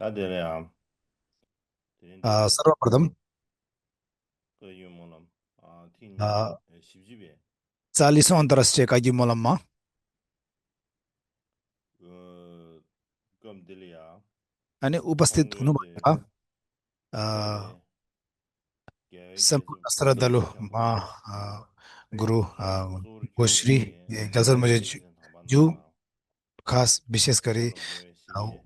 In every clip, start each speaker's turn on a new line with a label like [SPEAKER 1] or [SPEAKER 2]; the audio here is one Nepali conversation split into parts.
[SPEAKER 1] Adele Tirindiri
[SPEAKER 2] सर्वप्रथम
[SPEAKER 1] Kayumunam Tini
[SPEAKER 2] अ,
[SPEAKER 1] Shibjibe
[SPEAKER 2] 40औं अन्तर्राष्ट्रिय कागी मोलममा
[SPEAKER 1] Gumdilia
[SPEAKER 2] अनि उपस्थित
[SPEAKER 1] Congress
[SPEAKER 2] हुनुभएका अ,
[SPEAKER 1] Gale Gay Jazum
[SPEAKER 2] सम्पूर्ण श्रद्धालु
[SPEAKER 1] Chambu
[SPEAKER 2] गुरु
[SPEAKER 1] Surju
[SPEAKER 2] श्री गजर मजे
[SPEAKER 1] Gayazin
[SPEAKER 2] ज्यू
[SPEAKER 1] Habana
[SPEAKER 2] खास विशेष गरी
[SPEAKER 1] Malagyo
[SPEAKER 2] अ,
[SPEAKER 1] Singe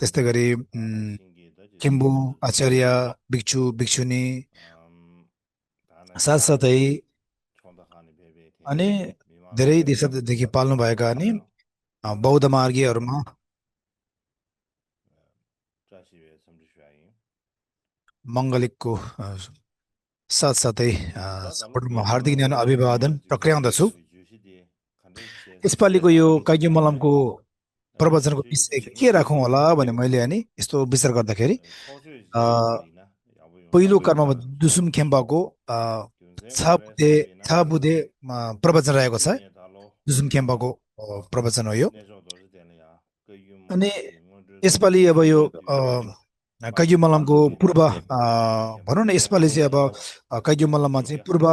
[SPEAKER 2] त्यस्तै गरी
[SPEAKER 1] Singe
[SPEAKER 2] खिम्बु
[SPEAKER 1] Dajishin
[SPEAKER 2] आचार्य
[SPEAKER 1] Singye
[SPEAKER 2] भिक्षु भिक्षुनी
[SPEAKER 1] Dana
[SPEAKER 2] साथसाथै
[SPEAKER 1] Chondakani Bebe
[SPEAKER 2] अनि
[SPEAKER 1] Tene
[SPEAKER 2] धेरै
[SPEAKER 1] Mimanga
[SPEAKER 2] देशदेखि पाल्नुभएका अनि
[SPEAKER 1] Chondakaya
[SPEAKER 2] बौद्ध
[SPEAKER 1] Gumdilia
[SPEAKER 2] मार्गीयहरूमा
[SPEAKER 1] Jashive Samdishwayi
[SPEAKER 2] मङ्गलिकको साथसाथै
[SPEAKER 1] 다
[SPEAKER 2] सर्वप्रथम
[SPEAKER 1] 달로그
[SPEAKER 2] हार्दिक न्यानो
[SPEAKER 1] 다
[SPEAKER 2] अभिवादन प्रक्रियाउँदछु
[SPEAKER 1] 주시디 간데
[SPEAKER 2] यसपालिको यो
[SPEAKER 1] 제사도
[SPEAKER 2] कागी मलमको प्रवचनको
[SPEAKER 1] 주시
[SPEAKER 2] विषय के
[SPEAKER 1] 도시니
[SPEAKER 2] राखौँ होला भने मैले अनि यस्तो विचार गर्दाखेरि
[SPEAKER 1] 소주
[SPEAKER 2] अ,
[SPEAKER 1] 지시들이나 야부용
[SPEAKER 2] पहिलो कर्ममा
[SPEAKER 1] 야부용다
[SPEAKER 2] दुसुम खेम्बाको
[SPEAKER 1] 교세
[SPEAKER 2] छ बुधे
[SPEAKER 1] 코레스비나
[SPEAKER 2] छ बुधे प्रवचन रहेको छ
[SPEAKER 1] 시니에 달로
[SPEAKER 2] दुसुम खेम्बाको प्रवचन हो यो
[SPEAKER 1] 내조도 되네야 그
[SPEAKER 2] अनि
[SPEAKER 1] 유몰람디 응원들도
[SPEAKER 2] यसपालि अब यो
[SPEAKER 1] 디베
[SPEAKER 2] कैगी
[SPEAKER 1] 바디
[SPEAKER 2] मलमको पूर्व
[SPEAKER 1] 디진
[SPEAKER 2] भनौँ न
[SPEAKER 1] 개발지
[SPEAKER 2] यसपालि चाहिँ अब कैगी मलममा चाहिँ
[SPEAKER 1] 소주야
[SPEAKER 2] पूर्व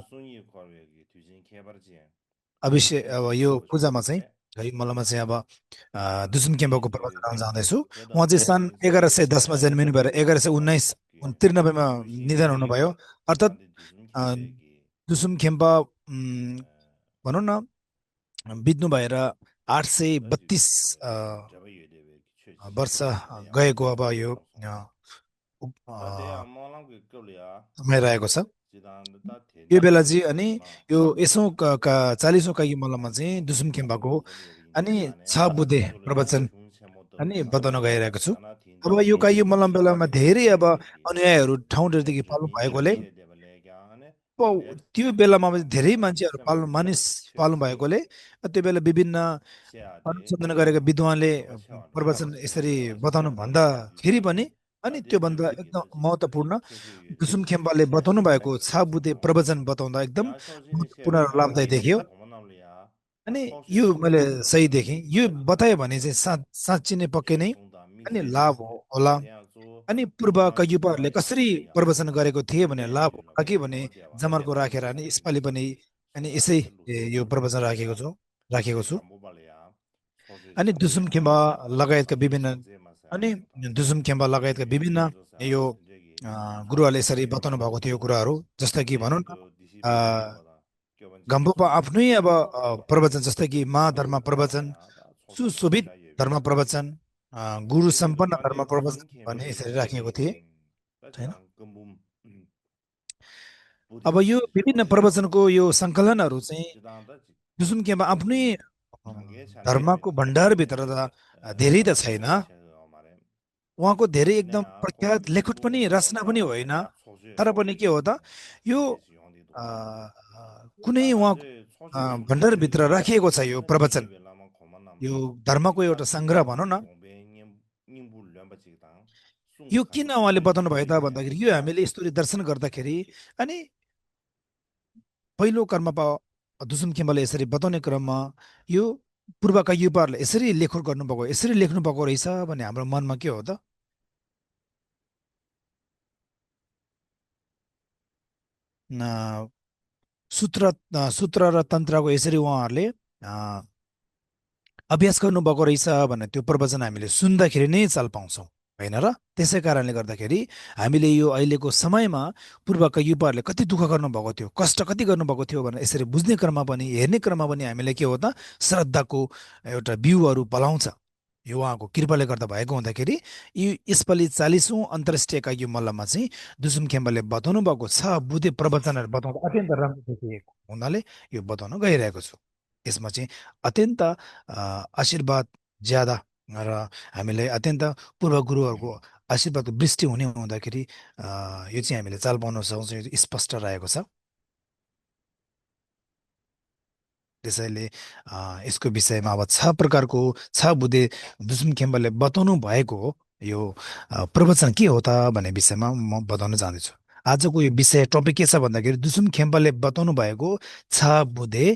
[SPEAKER 1] 순이 과외기 디진 개발지
[SPEAKER 2] अभिषेक अब
[SPEAKER 1] 디진
[SPEAKER 2] यो
[SPEAKER 1] 개발고
[SPEAKER 2] पूजामा चाहिँ
[SPEAKER 1] 싶은데
[SPEAKER 2] है मल्लमा चाहिँ अब दुसुम केम्बाको प्रवचन गर्न
[SPEAKER 1] 디그
[SPEAKER 2] जाँदैछु उहाँ चाहिँ
[SPEAKER 1] 그다음에
[SPEAKER 2] सन् एघार सय दसमा
[SPEAKER 1] 디진지야
[SPEAKER 2] जन्मिनु भएर 1119 त्रिनब्बेमा निधन
[SPEAKER 1] 주시
[SPEAKER 2] हुनुभयो अर्थात्
[SPEAKER 1] 간데 디진
[SPEAKER 2] अ,
[SPEAKER 1] 개발기
[SPEAKER 2] दुसुम खेम्बा भनौँ न बित्नु भएर 832
[SPEAKER 1] 다시 그 잡아야
[SPEAKER 2] वर्ष
[SPEAKER 1] 최신이야
[SPEAKER 2] गएको अब यो
[SPEAKER 1] 송송 다대야 뭐랑 그 끌이야
[SPEAKER 2] समय रहेको छ
[SPEAKER 1] 지단 다
[SPEAKER 2] यो
[SPEAKER 1] 대니
[SPEAKER 2] बेला चाहिँ अनि
[SPEAKER 1] 마
[SPEAKER 2] यो यसौँ 40औँ कैगी मल्लमा चाहिँ दुसुम खेम्बाको
[SPEAKER 1] 저리
[SPEAKER 2] अनि छ
[SPEAKER 1] 인지다네
[SPEAKER 2] बुधे
[SPEAKER 1] 솔레
[SPEAKER 2] प्रवचन अनि
[SPEAKER 1] 중세모도
[SPEAKER 2] बताउन गइरहेको छु
[SPEAKER 1] 다나
[SPEAKER 2] अब
[SPEAKER 1] 딘디
[SPEAKER 2] यो कायु मल्लम बेलामा
[SPEAKER 1] 슈아베
[SPEAKER 2] धेरै अब
[SPEAKER 1] 디베기
[SPEAKER 2] अनुयायीहरू ठाउँहरूदेखि
[SPEAKER 1] 렌주
[SPEAKER 2] पाल्नु
[SPEAKER 1] 닌지
[SPEAKER 2] भएकोले
[SPEAKER 1] 체데발레가 하네
[SPEAKER 2] त्यो बेलामा पनि
[SPEAKER 1] 레다
[SPEAKER 2] धेरै मान्छेहरू पाल्नु
[SPEAKER 1] 셈보
[SPEAKER 2] मानिस पाल्नु भएकोले
[SPEAKER 1] 최시기
[SPEAKER 2] त्यो बेला विभिन्न
[SPEAKER 1] 세아데
[SPEAKER 2] अनुसन्धान गरेका विद्वानले
[SPEAKER 1] 도가 세아데
[SPEAKER 2] प्रवचन यसरी बताउनु
[SPEAKER 1] 시작도
[SPEAKER 2] भन्दाखेरि पनि अनि
[SPEAKER 1] 다데
[SPEAKER 2] त्योभन्दा एकदम
[SPEAKER 1] 디베기 더지
[SPEAKER 2] महत्त्वपूर्ण
[SPEAKER 1] 최시
[SPEAKER 2] कुसुम
[SPEAKER 1] 최시
[SPEAKER 2] खेम्बाले बताउनु भएको
[SPEAKER 1] 최시기
[SPEAKER 2] छ बुधे
[SPEAKER 1] 최시고
[SPEAKER 2] प्रवचन बताउँदा एकदम
[SPEAKER 1] 야 서진이
[SPEAKER 2] महत्त्वपूर्ण र
[SPEAKER 1] 세아데
[SPEAKER 2] लाभदायी देखियो
[SPEAKER 1] 고만나올이야 아
[SPEAKER 2] अनि यो
[SPEAKER 1] 서주시
[SPEAKER 2] मैले सही
[SPEAKER 1] 딘디
[SPEAKER 2] देखेँ यो बतायो भने चाहिँ
[SPEAKER 1] 딘지
[SPEAKER 2] साँच्ची नै पक्कै नै
[SPEAKER 1] 동다
[SPEAKER 2] अनि लाभ
[SPEAKER 1] 미세지
[SPEAKER 2] होला
[SPEAKER 1] 대야조
[SPEAKER 2] अनि पूर्व कैयुपाहरूले
[SPEAKER 1] 마시다
[SPEAKER 2] कसरी
[SPEAKER 1] 디베야
[SPEAKER 2] प्रवचन गरेको थिए भने लाभ
[SPEAKER 1] 딘데리라
[SPEAKER 2] होला कि भने
[SPEAKER 1] 고대와
[SPEAKER 2] जमर्को राखेर अनि
[SPEAKER 1] 대바시기
[SPEAKER 2] यसपालि पनि अनि यसै
[SPEAKER 1] 시아데
[SPEAKER 2] यो
[SPEAKER 1] 루스
[SPEAKER 2] प्रवचन
[SPEAKER 1] 딘데리야
[SPEAKER 2] राखेको छु
[SPEAKER 1] 담보발이야
[SPEAKER 2] अनि
[SPEAKER 1] 소주시
[SPEAKER 2] दुसुम खेम्बा लगायतका
[SPEAKER 1] 마시
[SPEAKER 2] विभिन्न अनि
[SPEAKER 1] 신제 마사
[SPEAKER 2] दुसुम खेम्बा लगायतका विभिन्न
[SPEAKER 1] 디진조사
[SPEAKER 2] यो
[SPEAKER 1] 신제기
[SPEAKER 2] गुरुहरूले यसरी बताउनु भएको थियो कुराहरू जस्तै कि भनौँ न
[SPEAKER 1] 디진도 디시베기보다
[SPEAKER 2] गम्बुपा
[SPEAKER 1] 교반지기
[SPEAKER 2] आफ्नै अब प्रवचन जस्तै कि महाधर्म प्रवचन
[SPEAKER 1] 고대와야 다
[SPEAKER 2] सुशोभित
[SPEAKER 1] 초단지시라
[SPEAKER 2] धर्म
[SPEAKER 1] 예비지
[SPEAKER 2] प्रवचन गुरु
[SPEAKER 1] 디진도
[SPEAKER 2] सम्पन्न धर्म
[SPEAKER 1] 간데
[SPEAKER 2] प्रवचन
[SPEAKER 1] 두순
[SPEAKER 2] भन्ने
[SPEAKER 1] 캠버기
[SPEAKER 2] यसरी राखिएको
[SPEAKER 1] 디베기
[SPEAKER 2] थिए होइन
[SPEAKER 1] 다지랑 금붐
[SPEAKER 2] अब यो
[SPEAKER 1] 부디시
[SPEAKER 2] विभिन्न
[SPEAKER 1] 세바시기
[SPEAKER 2] प्रवचनको यो सङ्कलनहरू चाहिँ
[SPEAKER 1] 지단다
[SPEAKER 2] दुसुम केमा आफ्नै अ,
[SPEAKER 1] 장게
[SPEAKER 2] धर्मको
[SPEAKER 1] 샤베베기
[SPEAKER 2] भण्डारभित्र त धेरै त छैन
[SPEAKER 1] 소주 체어 말에
[SPEAKER 2] उहाँको धेरै एकदम
[SPEAKER 1] 내야
[SPEAKER 2] प्रख्यात
[SPEAKER 1] 고만디
[SPEAKER 2] लेखक पनि रचना पनि
[SPEAKER 1] 둥둥거다
[SPEAKER 2] होइन
[SPEAKER 1] 소주에
[SPEAKER 2] तर पनि के हो त यो
[SPEAKER 1] 디베시 용디도
[SPEAKER 2] अ, कुनै उहाँको
[SPEAKER 1] 다제 소주시
[SPEAKER 2] भण्डारभित्र राखिएको छ यो प्रवचन
[SPEAKER 1] 디베라만
[SPEAKER 2] यो
[SPEAKER 1] 고만남디
[SPEAKER 2] धर्मको एउटा सङ्ग्रह भनौँ न
[SPEAKER 1] 다지 공배님 님불 련바지당
[SPEAKER 2] यो किन
[SPEAKER 1] 숭칸
[SPEAKER 2] उहाँले बताउनु भयो त
[SPEAKER 1] 디베야
[SPEAKER 2] भन्दाखेरि यो हामीले यसरी दर्शन गर्दाखेरि अनि पहिलो कर्म दुसुम खेम्बाले यसरी बताउने क्रममा यो पूर्वका युवाहरूले यसरी लेखोट गर्नुभएको यसरी लेख्नु भएको रहेछ भन्ने हाम्रो मनमा के हो त न, सूत्र र तन्त्रको यसरी उहाँहरूले अभ्यास गर्नुभएको रहेछ भन्ने त्यो प्रवचन हामीले सुन्दाखेरि नै चाल पाउँछौँ होइन र त्यसै कारणले गर्दाखेरि हामीले यो अहिलेको समयमा पूर्वका युवाहरूले कति दुःख गर्नुभएको थियो कष्ट कति गर्नुभएको थियो भनेर यसरी बुझ्ने क्रममा पनि हेर्ने क्रममा पनि हामीले के हो त श्रद्धाको एउटा बिउहरू पलाउँछ यो उहाँको कृपाले गर्दा भएको हुँदाखेरि यो यसपालि 40औँ अन्तर्राष्ट्रिय कागी मल्लमा चाहिँ दुसुम खेम्बाले बताउनु भएको छ बुधे प्रवचनहरू बताउँदा अत्यन्त राम्रो देखिएको हुनाले यो बताउन गइरहेको छु यसमा चाहिँ अत्यन्त आशीर्वाद ज्यादा र हामीलाई अत्यन्त पूर्व गुरुहरूको आशीर्वादको वृष्टि हुने हुँदाखेरि यो चाहिँ हामीले चाल पाउन सक्छौँ यो स्पष्ट रहेको छ त्यसैले यसको विषयमा अब छ प्रकारको छ बुधे दुसुम खेम्बाले बताउनु भएको यो प्रवचन के हो त भन्ने विषयमा म बताउन चाहँदैछु आजको यो विषय टपिक के छ भन्दाखेरि दुसुम खेम्बाले बताउनु भएको छ बुधे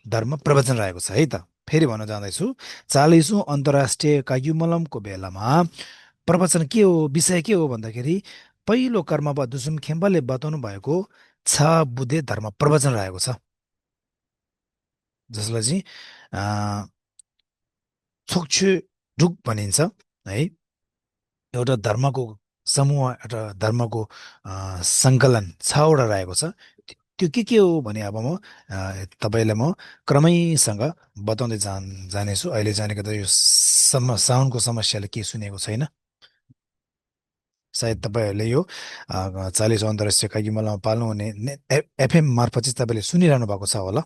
[SPEAKER 2] धर्म प्रवचन रहेको छ है त फेरि भन्न जाँदैछु 40औँ अन्तर्राष्ट्रिय कायुमलमको बेलामा प्रवचन के हो विषय के हो भन्दाखेरि पहिलो कर्ममा दुसुम खेम्बाले बताउनु भएको छ बुधे धर्म प्रवचन रहेको छ जसलाई चाहिँ छोक्छु ढुक भनिन्छ है एउटा धर्मको समूह एउटा धर्मको सङ्कलन छवटा रहेको छ त्यो के हो भने अब म तपाईँलाई म क्रमैसँग बताउँदै जानेछु अहिले जानेको त यो साउन्डको समस्याले के सुनेको छैन सायद तपाईँहरूले यो 40 अन्तर्राष्ट्रिय कागीमलामा पाल्नुहुने एफएम मार्फत चाहिँ तपाईँले सुनिरहनु भएको छ होला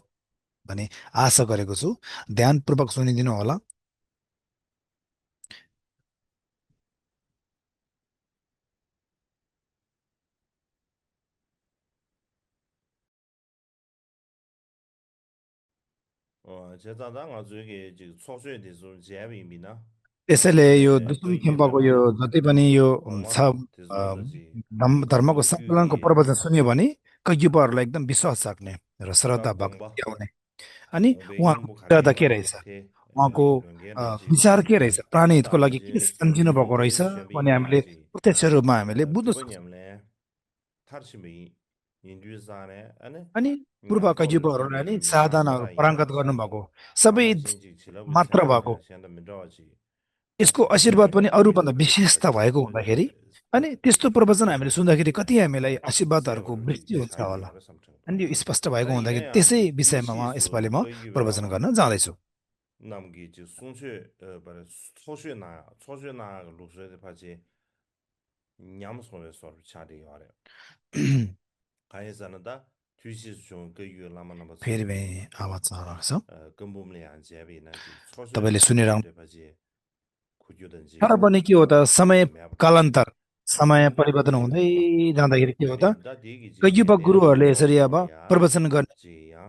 [SPEAKER 2] भन्ने आशा गरेको छु ध्यानपूर्वक सुनिदिनु होला
[SPEAKER 1] 제 자당 아주 이게 지금 소수에 대해서 제외입니다.
[SPEAKER 2] त्यसैले यो
[SPEAKER 1] 제
[SPEAKER 2] दुसुम
[SPEAKER 1] 거기
[SPEAKER 2] खेम्पाको यो
[SPEAKER 1] 라마
[SPEAKER 2] जति पनि यो छ
[SPEAKER 1] 로마
[SPEAKER 2] अ,
[SPEAKER 1] 대소다지
[SPEAKER 2] धर्मको सङ्कलनको
[SPEAKER 1] 거기에
[SPEAKER 2] प्रवचन सुन्यो भने कैयुपाहरूलाई एकदम विश्वास जाग्ने र श्रद्धा
[SPEAKER 1] 강광바
[SPEAKER 2] भक्ति आउने अनि उहाँको
[SPEAKER 1] 외경부
[SPEAKER 2] विचारधा के
[SPEAKER 1] 가리나
[SPEAKER 2] रहेछ
[SPEAKER 1] 대
[SPEAKER 2] उहाँको
[SPEAKER 1] 그런 게 라지
[SPEAKER 2] विचार के रहेछ प्राणीहितको लागि के
[SPEAKER 1] 다다지
[SPEAKER 2] सम्झिनु भएको रहेछ
[SPEAKER 1] 중주
[SPEAKER 2] भने
[SPEAKER 1] 쉐베
[SPEAKER 2] हामीले
[SPEAKER 1] 라지
[SPEAKER 2] प्रत्यक्ष रूपमा हामीले बुझ्न सक्छौँ
[SPEAKER 1] 두번냠래 타르시미 인류산에 아니
[SPEAKER 2] अनि पूर्व
[SPEAKER 1] 냐고를
[SPEAKER 2] कैयुपाहरूलाई नि
[SPEAKER 1] 지게
[SPEAKER 2] साधनाहरू
[SPEAKER 1] 미상자라야
[SPEAKER 2] पारङ्गत गर्नुभएको सबै
[SPEAKER 1] 아나 신지 지라고
[SPEAKER 2] मात्र भएको
[SPEAKER 1] 지나야 시한다 민다지
[SPEAKER 2] यसको आशीर्वाद पनि अरूभन्दा विशेषता भएको हुँदाखेरि अनि त्यस्तो प्रवचन हामीले सुन्दाखेरि कति हामीलाई आशीर्वादहरूको
[SPEAKER 1] 세월을
[SPEAKER 2] वृष्टि हुन्छ
[SPEAKER 1] 차이지
[SPEAKER 2] होला
[SPEAKER 1] 말아 삼청도
[SPEAKER 2] अनि यो स्पष्ट भएको हुँदाखेरि
[SPEAKER 1] 다이네야
[SPEAKER 2] त्यसै विषयमा म यसपालि
[SPEAKER 1] 유시소
[SPEAKER 2] म प्रवचन
[SPEAKER 1] 거기라마
[SPEAKER 2] गर्न जाँदैछु
[SPEAKER 1] 남기 지 송쉐 바로 소쉐나 루스에 파지 냠소에서 차리 와래 가해자는다 뒤시 좀그 유라마나
[SPEAKER 2] फेरि
[SPEAKER 1] 버스지
[SPEAKER 2] पनि आवाज आएको छ
[SPEAKER 1] 근본이 안 제비나지
[SPEAKER 2] तपाईँले
[SPEAKER 1] 소쉐
[SPEAKER 2] सुनिरहनु
[SPEAKER 1] 데 파지
[SPEAKER 2] तर
[SPEAKER 1] 구조든지
[SPEAKER 2] पनि के हो त समय कालान्तर समय परिवर्तन
[SPEAKER 1] 냠게
[SPEAKER 2] हुँदै
[SPEAKER 1] 봐
[SPEAKER 2] जाँदाखेरि के हो त
[SPEAKER 1] 아니야 대기지
[SPEAKER 2] कैयुपा
[SPEAKER 1] 제대로
[SPEAKER 2] गुरुहरूले यसरी अब
[SPEAKER 1] 소소야
[SPEAKER 2] प्रवचन गर्ने
[SPEAKER 1] 지야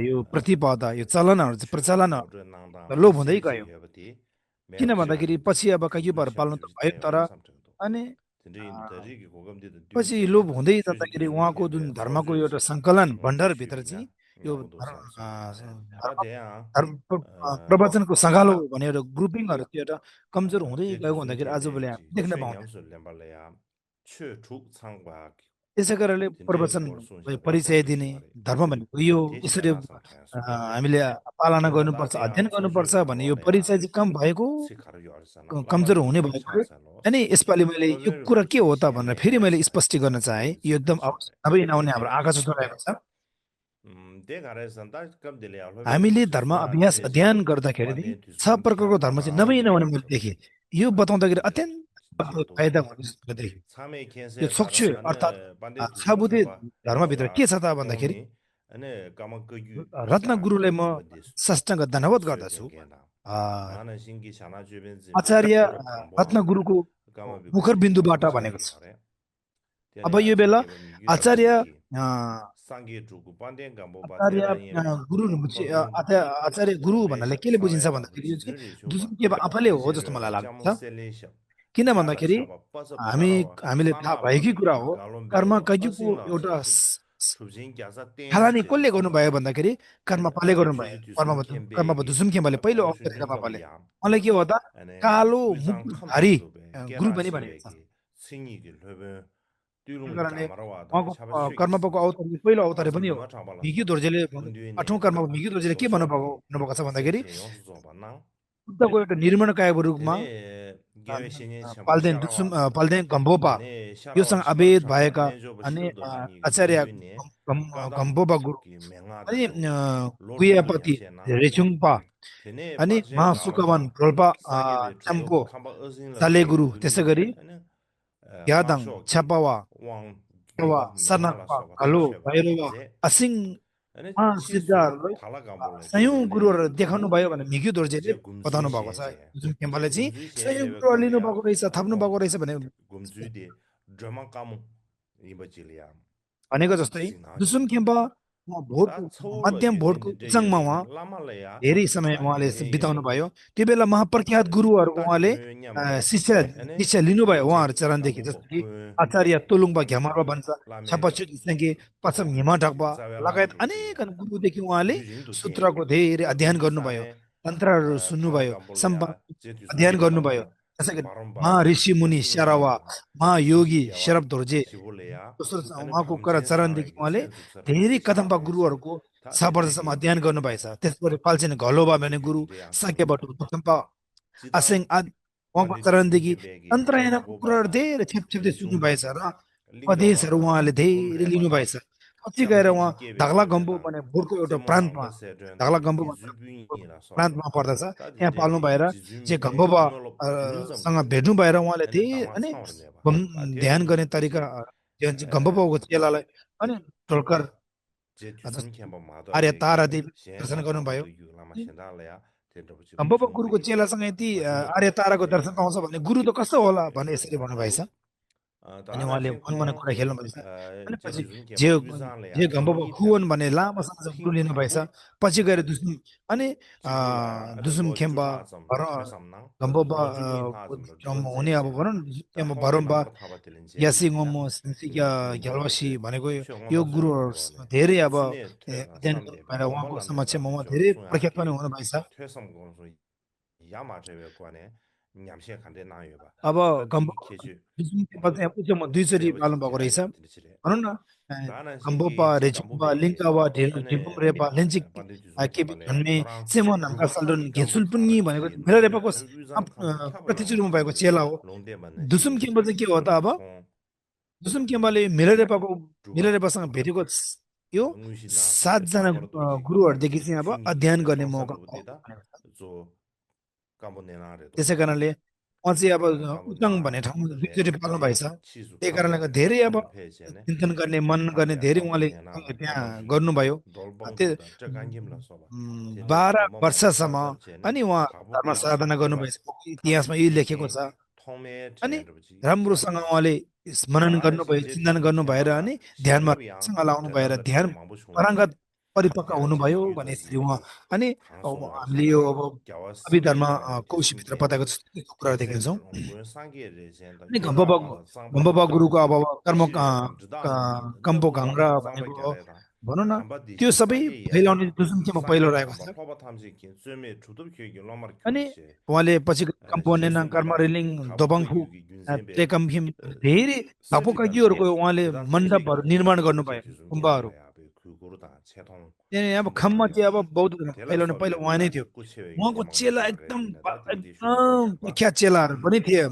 [SPEAKER 2] यो प्रतिपदा यो चलनहरू चाहिँ प्रचलन
[SPEAKER 1] 고저 낭당
[SPEAKER 2] लोप हुँदै गयो
[SPEAKER 1] 세지 해버디
[SPEAKER 2] किन
[SPEAKER 1] 매우
[SPEAKER 2] भन्दाखेरि
[SPEAKER 1] 지야지
[SPEAKER 2] पछि अब कैयुपाहरू
[SPEAKER 1] 루시아
[SPEAKER 2] पाल्नु त
[SPEAKER 1] 주스
[SPEAKER 2] भयो तर
[SPEAKER 1] 대어라 삼정도
[SPEAKER 2] अनि
[SPEAKER 1] 근데 더리기 고감되던
[SPEAKER 2] पछि
[SPEAKER 1] 듀제
[SPEAKER 2] लोप हुँदै
[SPEAKER 1] 수직이
[SPEAKER 2] जाँदाखेरि उहाँको जुन
[SPEAKER 1] 중립에
[SPEAKER 2] धर्मको एउटा
[SPEAKER 1] 소주지
[SPEAKER 2] सङ्कलन भण्डारभित्र चाहिँ
[SPEAKER 1] 도시우냐
[SPEAKER 2] यो
[SPEAKER 1] 냐고도 삼성 다대야
[SPEAKER 2] प्रवचनको सङ्गालो भन्ने एउटा ग्रुपिङहरू त्यो एउटा कमजोर हुँदै गएको
[SPEAKER 1] 제주순
[SPEAKER 2] हुँदाखेरि आजभोलि हामी
[SPEAKER 1] 겐데지
[SPEAKER 2] देख्न पाउँदैन
[SPEAKER 1] 최냠술 렘발레야 최주 창과
[SPEAKER 2] त्यसै कारणले
[SPEAKER 1] 딘데
[SPEAKER 2] प्रवचन
[SPEAKER 1] 월순샤다
[SPEAKER 2] परिचय दिने
[SPEAKER 1] 소주지 말에
[SPEAKER 2] धर्म भनेको यो यसरी
[SPEAKER 1] 대시야다 삼탕소
[SPEAKER 2] हामीले पालना
[SPEAKER 1] 제자다
[SPEAKER 2] गर्नुपर्छ अध्ययन
[SPEAKER 1] 대야
[SPEAKER 2] गर्नुपर्छ
[SPEAKER 1] 소주
[SPEAKER 2] भन्ने यो
[SPEAKER 1] 강로래야
[SPEAKER 2] परिचय चाहिँ कम भएको
[SPEAKER 1] 시카르 요알사나
[SPEAKER 2] कमजोर
[SPEAKER 1] 라마도
[SPEAKER 2] हुने भएको
[SPEAKER 1] 춤창살로
[SPEAKER 2] अनि यसपालि मैले यो कुरा के हो त भनेर फेरि मैले स्पष्ट गर्न चाहेँ यो एकदम
[SPEAKER 1] 시카르
[SPEAKER 2] नभई नहुने हाम्रो आँखा
[SPEAKER 1] 대기지
[SPEAKER 2] चुचुराएको छ
[SPEAKER 1] 대가래선 다 깜들이야
[SPEAKER 2] हामीले
[SPEAKER 1] 회베지
[SPEAKER 2] धर्म
[SPEAKER 1] 소야
[SPEAKER 2] अभ्यास
[SPEAKER 1] 지레지
[SPEAKER 2] अध्ययन गर्दाखेरि
[SPEAKER 1] 반대
[SPEAKER 2] छ
[SPEAKER 1] 뒤숨
[SPEAKER 2] प्रकारको धर्म चाहिँ नभई
[SPEAKER 1] 캬바
[SPEAKER 2] नहुने मैले देखेँ यो बताउँदाखेरि
[SPEAKER 1] 네
[SPEAKER 2] अत्यन्त
[SPEAKER 1] 지도
[SPEAKER 2] फाइदा हुने जस्तो देखेँ
[SPEAKER 1] 참에
[SPEAKER 2] यो
[SPEAKER 1] 캔세
[SPEAKER 2] छोक्छु
[SPEAKER 1] 다른
[SPEAKER 2] अर्थात्
[SPEAKER 1] 안에 반대 뒤숨
[SPEAKER 2] छाबुदे
[SPEAKER 1] 캬바
[SPEAKER 2] धर्मभित्र के
[SPEAKER 1] 캬바
[SPEAKER 2] छ त भन्दाखेरि
[SPEAKER 1] 오니 안에 까먹그
[SPEAKER 2] रत्न
[SPEAKER 1] 유샤
[SPEAKER 2] गुरुलाई म
[SPEAKER 1] 버디
[SPEAKER 2] साष्टाङ्ग दण्डवत गर्दछु
[SPEAKER 1] 스웨덴게나
[SPEAKER 2] अ,
[SPEAKER 1] 나는 신기 샤나 주변지
[SPEAKER 2] आचार्य
[SPEAKER 1] 도로
[SPEAKER 2] रत्न
[SPEAKER 1] 강보
[SPEAKER 2] गुरुको
[SPEAKER 1] 까마
[SPEAKER 2] मुखर
[SPEAKER 1] 비부지
[SPEAKER 2] बिन्दुबाट भनेको
[SPEAKER 1] 차리
[SPEAKER 2] छ
[SPEAKER 1] 하래
[SPEAKER 2] अब
[SPEAKER 1] 대내야
[SPEAKER 2] यो बेला
[SPEAKER 1] 신기 미규라
[SPEAKER 2] आचार्य
[SPEAKER 1] 지기
[SPEAKER 2] अ,
[SPEAKER 1] 상기 주고 반대 강보
[SPEAKER 2] आचार्य
[SPEAKER 1] 바테라 예베
[SPEAKER 2] गुरु
[SPEAKER 1] 토종
[SPEAKER 2] आचार्य गुरु भन्नाले
[SPEAKER 1] 레샤
[SPEAKER 2] केले बुझिन्छ
[SPEAKER 1] 사회다
[SPEAKER 2] भन्दाखेरि यो
[SPEAKER 1] 버지
[SPEAKER 2] चाहिँ
[SPEAKER 1] 즈리 슈바
[SPEAKER 2] दुसुके आफैले हो जस्तो मलाई
[SPEAKER 1] 제르
[SPEAKER 2] लाग्छ
[SPEAKER 1] 자모 셀레샤
[SPEAKER 2] किन
[SPEAKER 1] 캬라
[SPEAKER 2] भन्दाखेरि
[SPEAKER 1] 샤바 빠서
[SPEAKER 2] हामी
[SPEAKER 1] 파라와
[SPEAKER 2] हामीले थाहा
[SPEAKER 1] 산나바
[SPEAKER 2] भएकै कुरा हो कर्म
[SPEAKER 1] 갈롬베
[SPEAKER 2] कैयुको
[SPEAKER 1] 어싱나
[SPEAKER 2] एउटा
[SPEAKER 1] 서신 춥진 갸사
[SPEAKER 2] थालनी
[SPEAKER 1] 땡지
[SPEAKER 2] कसले गर्नुभयो
[SPEAKER 1] 제르시바레
[SPEAKER 2] भन्दाखेरि कर्म
[SPEAKER 1] 아니
[SPEAKER 2] पाले
[SPEAKER 1] 아니
[SPEAKER 2] गर्नुभयो
[SPEAKER 1] 주지 두숨
[SPEAKER 2] कर्म
[SPEAKER 1] 캠베기
[SPEAKER 2] दुसुम खेमाले पहिलो अवसर कर्म पाले
[SPEAKER 1] 고르슈닝
[SPEAKER 2] उनलाई के हो त
[SPEAKER 1] 아니
[SPEAKER 2] कालो
[SPEAKER 1] 위장
[SPEAKER 2] मुकुटधारी
[SPEAKER 1] 컴방도베
[SPEAKER 2] गुरु पनि भनेको छ
[SPEAKER 1] 게라시베기 승이길 höbe
[SPEAKER 2] त्यो
[SPEAKER 1] 듀룽
[SPEAKER 2] कारणले
[SPEAKER 1] 자마라와다
[SPEAKER 2] उहाँको
[SPEAKER 1] 샤바
[SPEAKER 2] कर्मको
[SPEAKER 1] 쉐기스나
[SPEAKER 2] अवतार पहिलो अवतार पनि हो
[SPEAKER 1] 파스미가
[SPEAKER 2] मिग्यू
[SPEAKER 1] 잡발라서
[SPEAKER 2] दोर्जेले आठौँ
[SPEAKER 1] 근뒤네
[SPEAKER 2] कर्मको मिग्यू दोर्जेले के
[SPEAKER 1] 조샤기
[SPEAKER 2] भन्नुभएको छ भन्दाखेरि
[SPEAKER 1] 제체 용수zo 반나
[SPEAKER 2] बुद्धको एउटा निर्माणकायको रूपमा
[SPEAKER 1] 되네 개외신이
[SPEAKER 2] पाल्देन दुसुम
[SPEAKER 1] 샤바샤라와다
[SPEAKER 2] पाल्देन गम्भोपा
[SPEAKER 1] 되네
[SPEAKER 2] योसँग
[SPEAKER 1] 샤라와
[SPEAKER 2] अवेद
[SPEAKER 1] 치마르샤바
[SPEAKER 2] भएका
[SPEAKER 1] 내조바
[SPEAKER 2] अनि
[SPEAKER 1] 실도 아니
[SPEAKER 2] आचार्य
[SPEAKER 1] 근뒤네
[SPEAKER 2] गम्भोपा गुरु
[SPEAKER 1] 까담기
[SPEAKER 2] अनि
[SPEAKER 1] 맹아다도
[SPEAKER 2] गुयापति
[SPEAKER 1] 로르기냐시나
[SPEAKER 2] रेचुङपा
[SPEAKER 1] 되네
[SPEAKER 2] अनि
[SPEAKER 1] 빠제
[SPEAKER 2] महासुकवन
[SPEAKER 1] 가로바
[SPEAKER 2] रोल्पा
[SPEAKER 1] 사게베 주도
[SPEAKER 2] च्याम्पो
[SPEAKER 1] 캄바 어싱라
[SPEAKER 2] साले गुरु त्यसै गरी
[SPEAKER 1] 링근디네 아니
[SPEAKER 2] ग्यादाङ
[SPEAKER 1] 마쇼기
[SPEAKER 2] छ्यापावा
[SPEAKER 1] 왕
[SPEAKER 2] वा
[SPEAKER 1] 기바
[SPEAKER 2] सनकपा
[SPEAKER 1] 맹할라서바
[SPEAKER 2] घलो
[SPEAKER 1] 도셰바
[SPEAKER 2] भैरवा
[SPEAKER 1] 제
[SPEAKER 2] असिङ
[SPEAKER 1] 아니 치수
[SPEAKER 2] सिद्धाहरूलाई
[SPEAKER 1] 달라가볼래
[SPEAKER 2] सयौँ
[SPEAKER 1] 되네
[SPEAKER 2] गुरुहरू देखाउनु भयो भने मिग्यू दोर्जेले
[SPEAKER 1] 제
[SPEAKER 2] बताउनु
[SPEAKER 1] 곰주이
[SPEAKER 2] भएको छ
[SPEAKER 1] 셰제
[SPEAKER 2] जुन केम्पाले चाहिँ
[SPEAKER 1] 곰주이
[SPEAKER 2] सयौँ
[SPEAKER 1] 셰제
[SPEAKER 2] गुरुहरू लिनु
[SPEAKER 1] 거리야
[SPEAKER 2] भएको रहेछ थप्नु भएको रहेछ भने
[SPEAKER 1] 곰주이데 드라마 까무 이버질이야
[SPEAKER 2] भनेको जस्तै
[SPEAKER 1] सिनाजी
[SPEAKER 2] दुसुम खेम्पा भोट
[SPEAKER 1] 다 처우로
[SPEAKER 2] मध्यम भोटको
[SPEAKER 1] 이제
[SPEAKER 2] उच्चाङमा उहाँ
[SPEAKER 1] 라말레야
[SPEAKER 2] धेरै समय उहाँले
[SPEAKER 1] 아니
[SPEAKER 2] बिताउनु भयो त्यो बेला महाप्रख्यात गुरुहरूको उहाँले
[SPEAKER 1] 따지면냐면
[SPEAKER 2] शिक्षा
[SPEAKER 1] 아니
[SPEAKER 2] शिक्षा लिनुभयो उहाँहरू
[SPEAKER 1] 이제
[SPEAKER 2] चरणदेखि
[SPEAKER 1] 까먹고
[SPEAKER 2] जस्तो कि
[SPEAKER 1] 그
[SPEAKER 2] आचार्य तोलुङबा
[SPEAKER 1] 아니
[SPEAKER 2] घ्यामरबा भन्छ
[SPEAKER 1] 라메
[SPEAKER 2] छापाचु इस्लाङ्गे पछम हिमा ढक्बा लगायत
[SPEAKER 1] 자벨란두지
[SPEAKER 2] अनेक गुरुदेखि उहाँले
[SPEAKER 1] 유진두지
[SPEAKER 2] सूत्रको धेरै अध्ययन गर्नुभयो
[SPEAKER 1] 근뒤산에
[SPEAKER 2] तन्त्रहरू सुन्नुभयो सम्प
[SPEAKER 1] 탈라감볼래야 제
[SPEAKER 2] अध्ययन
[SPEAKER 1] 뒤숨기다
[SPEAKER 2] गर्नुभयो
[SPEAKER 1] 바로
[SPEAKER 2] त्यसै गरी
[SPEAKER 1] 바람바
[SPEAKER 2] ऋषि मुनि स्यारावा
[SPEAKER 1] 제스니야
[SPEAKER 2] महायोगी
[SPEAKER 1] 지지게와
[SPEAKER 2] शरब धोर्जे
[SPEAKER 1] 지불래야
[SPEAKER 2] दोस्रो
[SPEAKER 1] 아니
[SPEAKER 2] उहाँको कर
[SPEAKER 1] 밤제
[SPEAKER 2] चरणदेखि
[SPEAKER 1] 상하게
[SPEAKER 2] उहाँले
[SPEAKER 1] 센
[SPEAKER 2] धेरै
[SPEAKER 1] 숙사람지
[SPEAKER 2] कदम्बा
[SPEAKER 1] 샤베세
[SPEAKER 2] गुरुहरूको 6 वर्षसम्म
[SPEAKER 1] 다데데게
[SPEAKER 2] अध्ययन गर्नुभएछ त्यसपछि पाल्छिन घलोबा भन्ने गुरु
[SPEAKER 1] 지지게
[SPEAKER 2] साकेबाट भूकम्प आसेङ
[SPEAKER 1] 지당
[SPEAKER 2] आदि उहाँको
[SPEAKER 1] 반대 두숨
[SPEAKER 2] चरणदेखि
[SPEAKER 1] 캠베게
[SPEAKER 2] अन्तरायणको कुराहरू
[SPEAKER 1] 고바다
[SPEAKER 2] धेरै छेपछेप्दै सुन्नुभएछ र
[SPEAKER 1] 리중바다
[SPEAKER 2] उपदेशहरू
[SPEAKER 1] 링가바다
[SPEAKER 2] उहाँले धेरै
[SPEAKER 1] 곰레바다
[SPEAKER 2] लिनुभएछ पछि गएर
[SPEAKER 1] 잠디
[SPEAKER 2] उहाँ धागला गम्बु
[SPEAKER 1] 이게베게레다
[SPEAKER 2] भन्ने बोर्डको एउटा प्रान्तमा
[SPEAKER 1] 제모랑바
[SPEAKER 2] धागला
[SPEAKER 1] 세드엔다
[SPEAKER 2] गम्बु भन्ने
[SPEAKER 1] 디즈부인이라 서바
[SPEAKER 2] प्रान्तमा पर्दछ त्यहाँ पाल्नु
[SPEAKER 1] 다디데게
[SPEAKER 2] भएर चाहिँ
[SPEAKER 1] 지즈미네
[SPEAKER 2] गम्बुबा
[SPEAKER 1] 잉얼로 균점
[SPEAKER 2] सँग
[SPEAKER 1] 되게
[SPEAKER 2] भेट्नु भएर उहाँले
[SPEAKER 1] 아니
[SPEAKER 2] धेरै
[SPEAKER 1] 당마
[SPEAKER 2] अनि
[SPEAKER 1] 상어르메바
[SPEAKER 2] ध्यान
[SPEAKER 1] 바데게
[SPEAKER 2] गर्ने तरिका गम्बुबाको चेलालाई अनि ढोलकर
[SPEAKER 1] 제 두숨 캠바
[SPEAKER 2] आर्य तारा
[SPEAKER 1] 마더베게
[SPEAKER 2] देवी दर्शन
[SPEAKER 1] 시엔사
[SPEAKER 2] गर्नुभयो
[SPEAKER 1] 탐보도 유라마 신달래야 된다부지
[SPEAKER 2] गम्बुबा गुरुको
[SPEAKER 1] 무슨베게
[SPEAKER 2] चेलासँग यति
[SPEAKER 1] 마지막
[SPEAKER 2] आर्य ताराको दर्शन
[SPEAKER 1] 베게
[SPEAKER 2] पाउँछ भने गुरु त कस्तो होला भने यसरी भन्नुभएछ
[SPEAKER 1] 또
[SPEAKER 2] अनि
[SPEAKER 1] 다나
[SPEAKER 2] उहाँले मनमने
[SPEAKER 1] 칭콩
[SPEAKER 2] कुरा खेल्नु भएछ अनि पछि
[SPEAKER 1] 제디준
[SPEAKER 2] जे
[SPEAKER 1] 캠바 유산래야
[SPEAKER 2] जे गम्बुबा
[SPEAKER 1] 팅이
[SPEAKER 2] खुवन
[SPEAKER 1] 템
[SPEAKER 2] भन्ने लामोसँग चाहिँ गुरु लिनुभएछ
[SPEAKER 1] 팅탕고
[SPEAKER 2] पछि गएर दुसुम अनि
[SPEAKER 1] 지불라 아니
[SPEAKER 2] दुसुम
[SPEAKER 1] 로
[SPEAKER 2] खेम्बा
[SPEAKER 1] 줄라섬
[SPEAKER 2] भर
[SPEAKER 1] 최삼낭
[SPEAKER 2] गम्बुबा
[SPEAKER 1] 로 주부인 하섬
[SPEAKER 2] 좀 हुने अब
[SPEAKER 1] 주번제제
[SPEAKER 2] भनौँ न
[SPEAKER 1] 다
[SPEAKER 2] दुसुम
[SPEAKER 1] 홍대
[SPEAKER 2] भरम्बा
[SPEAKER 1] 남으로 타바들린
[SPEAKER 2] यासिङमो
[SPEAKER 1] 제비인다
[SPEAKER 2] ग्यालवासी भनेको यो
[SPEAKER 1] 최영원도
[SPEAKER 2] गुरुहरू
[SPEAKER 1] 주요거네
[SPEAKER 2] धेरै अब
[SPEAKER 1] 순회 퇴가
[SPEAKER 2] अध्ययन
[SPEAKER 1] 삼대
[SPEAKER 2] भएर उहाँको
[SPEAKER 1] 고말람에다
[SPEAKER 2] समक्षमा उहाँ
[SPEAKER 1] 저
[SPEAKER 2] धेरै प्रख्यात पनि
[SPEAKER 1] 숭야게
[SPEAKER 2] हुनुभएछ
[SPEAKER 1] 퇴섬 공소 야마 제외관에 냠시에 간데 나요바
[SPEAKER 2] अब गम्बो
[SPEAKER 1] 다디 계주
[SPEAKER 2] दुसुमकेमा चाहिँ उच्चमा दुईचोटि पाल्नु
[SPEAKER 1] 제버지
[SPEAKER 2] भएको रहेछ
[SPEAKER 1] 제라이 들으시래
[SPEAKER 2] भनौँ न
[SPEAKER 1] 다나
[SPEAKER 2] गम्बोपा
[SPEAKER 1] 생기
[SPEAKER 2] रेचुपा
[SPEAKER 1] 지감보베게
[SPEAKER 2] लिङ्कावा डिम्बुम
[SPEAKER 1] 아니
[SPEAKER 2] रेपा लेन्चिक
[SPEAKER 1] 반대 두숨
[SPEAKER 2] केपी
[SPEAKER 1] 캠바네
[SPEAKER 2] भन्ने
[SPEAKER 1] 너랑
[SPEAKER 2] सेमो नामका सल्डन
[SPEAKER 1] 루바카기
[SPEAKER 2] घेसुल
[SPEAKER 1] 감보
[SPEAKER 2] पुन्नी भनेको
[SPEAKER 1] 타바지
[SPEAKER 2] मेरा
[SPEAKER 1] 나네
[SPEAKER 2] रेपाको
[SPEAKER 1] 유산 감보
[SPEAKER 2] प्रतिचुरमा
[SPEAKER 1] 캬블라마
[SPEAKER 2] भएको चेला हो
[SPEAKER 1] 롱데 맞네
[SPEAKER 2] दुसुम केम्बा चाहिँ के हो त अब
[SPEAKER 1] 통
[SPEAKER 2] दुसुम केम्बाले मेरा रेपाको मेरा
[SPEAKER 1] 루바
[SPEAKER 2] रेपासँग भेटेको यो
[SPEAKER 1] 응시나
[SPEAKER 2] 7जना
[SPEAKER 1] 사거로 도지
[SPEAKER 2] गुरुहरूदेखि चाहिँ अब
[SPEAKER 1] 숭기
[SPEAKER 2] अध्ययन गर्ने मौका
[SPEAKER 1] 대성사부
[SPEAKER 2] पायो
[SPEAKER 1] दे다 저 까본네나레도
[SPEAKER 2] त्यसै कारणले उहाँ चाहिँ अब उचाङ भन्ने
[SPEAKER 1] 까본네나
[SPEAKER 2] ठाउँमा
[SPEAKER 1] 네
[SPEAKER 2] दुईचोटि पाल्नु भएछ
[SPEAKER 1] 제 치수
[SPEAKER 2] त्यही कारणले
[SPEAKER 1] 캄보
[SPEAKER 2] धेरै अब
[SPEAKER 1] 페이지네
[SPEAKER 2] चिन्तन गर्ने मनन गर्ने
[SPEAKER 1] 탐제
[SPEAKER 2] धेरै उहाँले
[SPEAKER 1] 까본네나
[SPEAKER 2] त्यहाँ
[SPEAKER 1] 까본주
[SPEAKER 2] गर्नुभयो त्यो
[SPEAKER 1] 돌봉주다 저간김라 सोबा तेरे
[SPEAKER 2] 12 वर्षसम्म
[SPEAKER 1] 도마마 사삼제네
[SPEAKER 2] अनि उहाँ धर्म
[SPEAKER 1] 가보게
[SPEAKER 2] साधना
[SPEAKER 1] देवा
[SPEAKER 2] गर्नुभएछ इतिहासमा यही लेखेको छ
[SPEAKER 1] 팅 통메
[SPEAKER 2] अनि
[SPEAKER 1] 제네르지
[SPEAKER 2] राम्रोसँग उहाँले मनन
[SPEAKER 1] 다나시
[SPEAKER 2] गर्नुभयो
[SPEAKER 1] 제
[SPEAKER 2] चिन्तन
[SPEAKER 1] 두숨
[SPEAKER 2] गर्नुभएर
[SPEAKER 1] 캠바가
[SPEAKER 2] अनि ध्यानमा
[SPEAKER 1] 싱겁이양
[SPEAKER 2] सँग लाउनु भएर ध्यान
[SPEAKER 1] 대나거리도 망보
[SPEAKER 2] पारङ्गत
[SPEAKER 1] 중원데
[SPEAKER 2] परिपक्व
[SPEAKER 1] 대나체
[SPEAKER 2] हुनुभयो भने यसरी
[SPEAKER 1] 유도지
[SPEAKER 2] उहाँ अनि अब हामीले
[SPEAKER 1] 강송하르잖아
[SPEAKER 2] यो अब अभिधर्म
[SPEAKER 1] 갸와스게베네
[SPEAKER 2] कोशीभित्र
[SPEAKER 1] 디숨케
[SPEAKER 2] बताएको जस्तो कुराहरू देख्छौँ
[SPEAKER 1] 세드롱 상계에 젠다
[SPEAKER 2] अनि
[SPEAKER 1] 유라마
[SPEAKER 2] घम्बबा
[SPEAKER 1] 상바디다
[SPEAKER 2] गुरुको अब कर्म
[SPEAKER 1] 시에 감주다니
[SPEAKER 2] कम्पो घाङ्रा
[SPEAKER 1] 너부랑
[SPEAKER 2] भनेको
[SPEAKER 1] 상바갸래다
[SPEAKER 2] भनौँ न त्यो
[SPEAKER 1] 감바디시
[SPEAKER 2] सबै
[SPEAKER 1] 상계
[SPEAKER 2] फैलाउने
[SPEAKER 1] 예야다
[SPEAKER 2] दुसुम्केमा पहिलो
[SPEAKER 1] 상계
[SPEAKER 2] रहेको
[SPEAKER 1] 감바
[SPEAKER 2] छ
[SPEAKER 1] 퍼바 탐지kin 쯩메 주도 기억이 로마르
[SPEAKER 2] अनि
[SPEAKER 1] 크리시
[SPEAKER 2] उहाँले पछि कम्पोनेना कर्म
[SPEAKER 1] 제순기라
[SPEAKER 2] रेलिङ
[SPEAKER 1] 가부코
[SPEAKER 2] दोबाङफु
[SPEAKER 1] 유기 균셈베
[SPEAKER 2] टेकम्फिम धेरै
[SPEAKER 1] 세드간데
[SPEAKER 2] भापोकाकीहरूको उहाँले
[SPEAKER 1] 대단
[SPEAKER 2] मण्डपहरू
[SPEAKER 1] 세리간데
[SPEAKER 2] निर्माण
[SPEAKER 1] 제
[SPEAKER 2] गर्नुभयो
[SPEAKER 1] 두숨
[SPEAKER 2] गुम्बाहरू
[SPEAKER 1] 캠바야 그거로다 채통
[SPEAKER 2] त्यहाँदेखि अब खम्मा
[SPEAKER 1] 감보라네
[SPEAKER 2] चाहिँ अब बौद्ध धर्म फैलाउने पहिला उहाँ नै
[SPEAKER 1] 델라소비에다
[SPEAKER 2] थियो
[SPEAKER 1] 꾸체웨기
[SPEAKER 2] उहाँको चेला
[SPEAKER 1] 대망대다
[SPEAKER 2] एकदम
[SPEAKER 1] 레디나다 디디
[SPEAKER 2] एकदम
[SPEAKER 1] 슈르바샤바
[SPEAKER 2] प्रख्यात चेलाहरू पनि थिए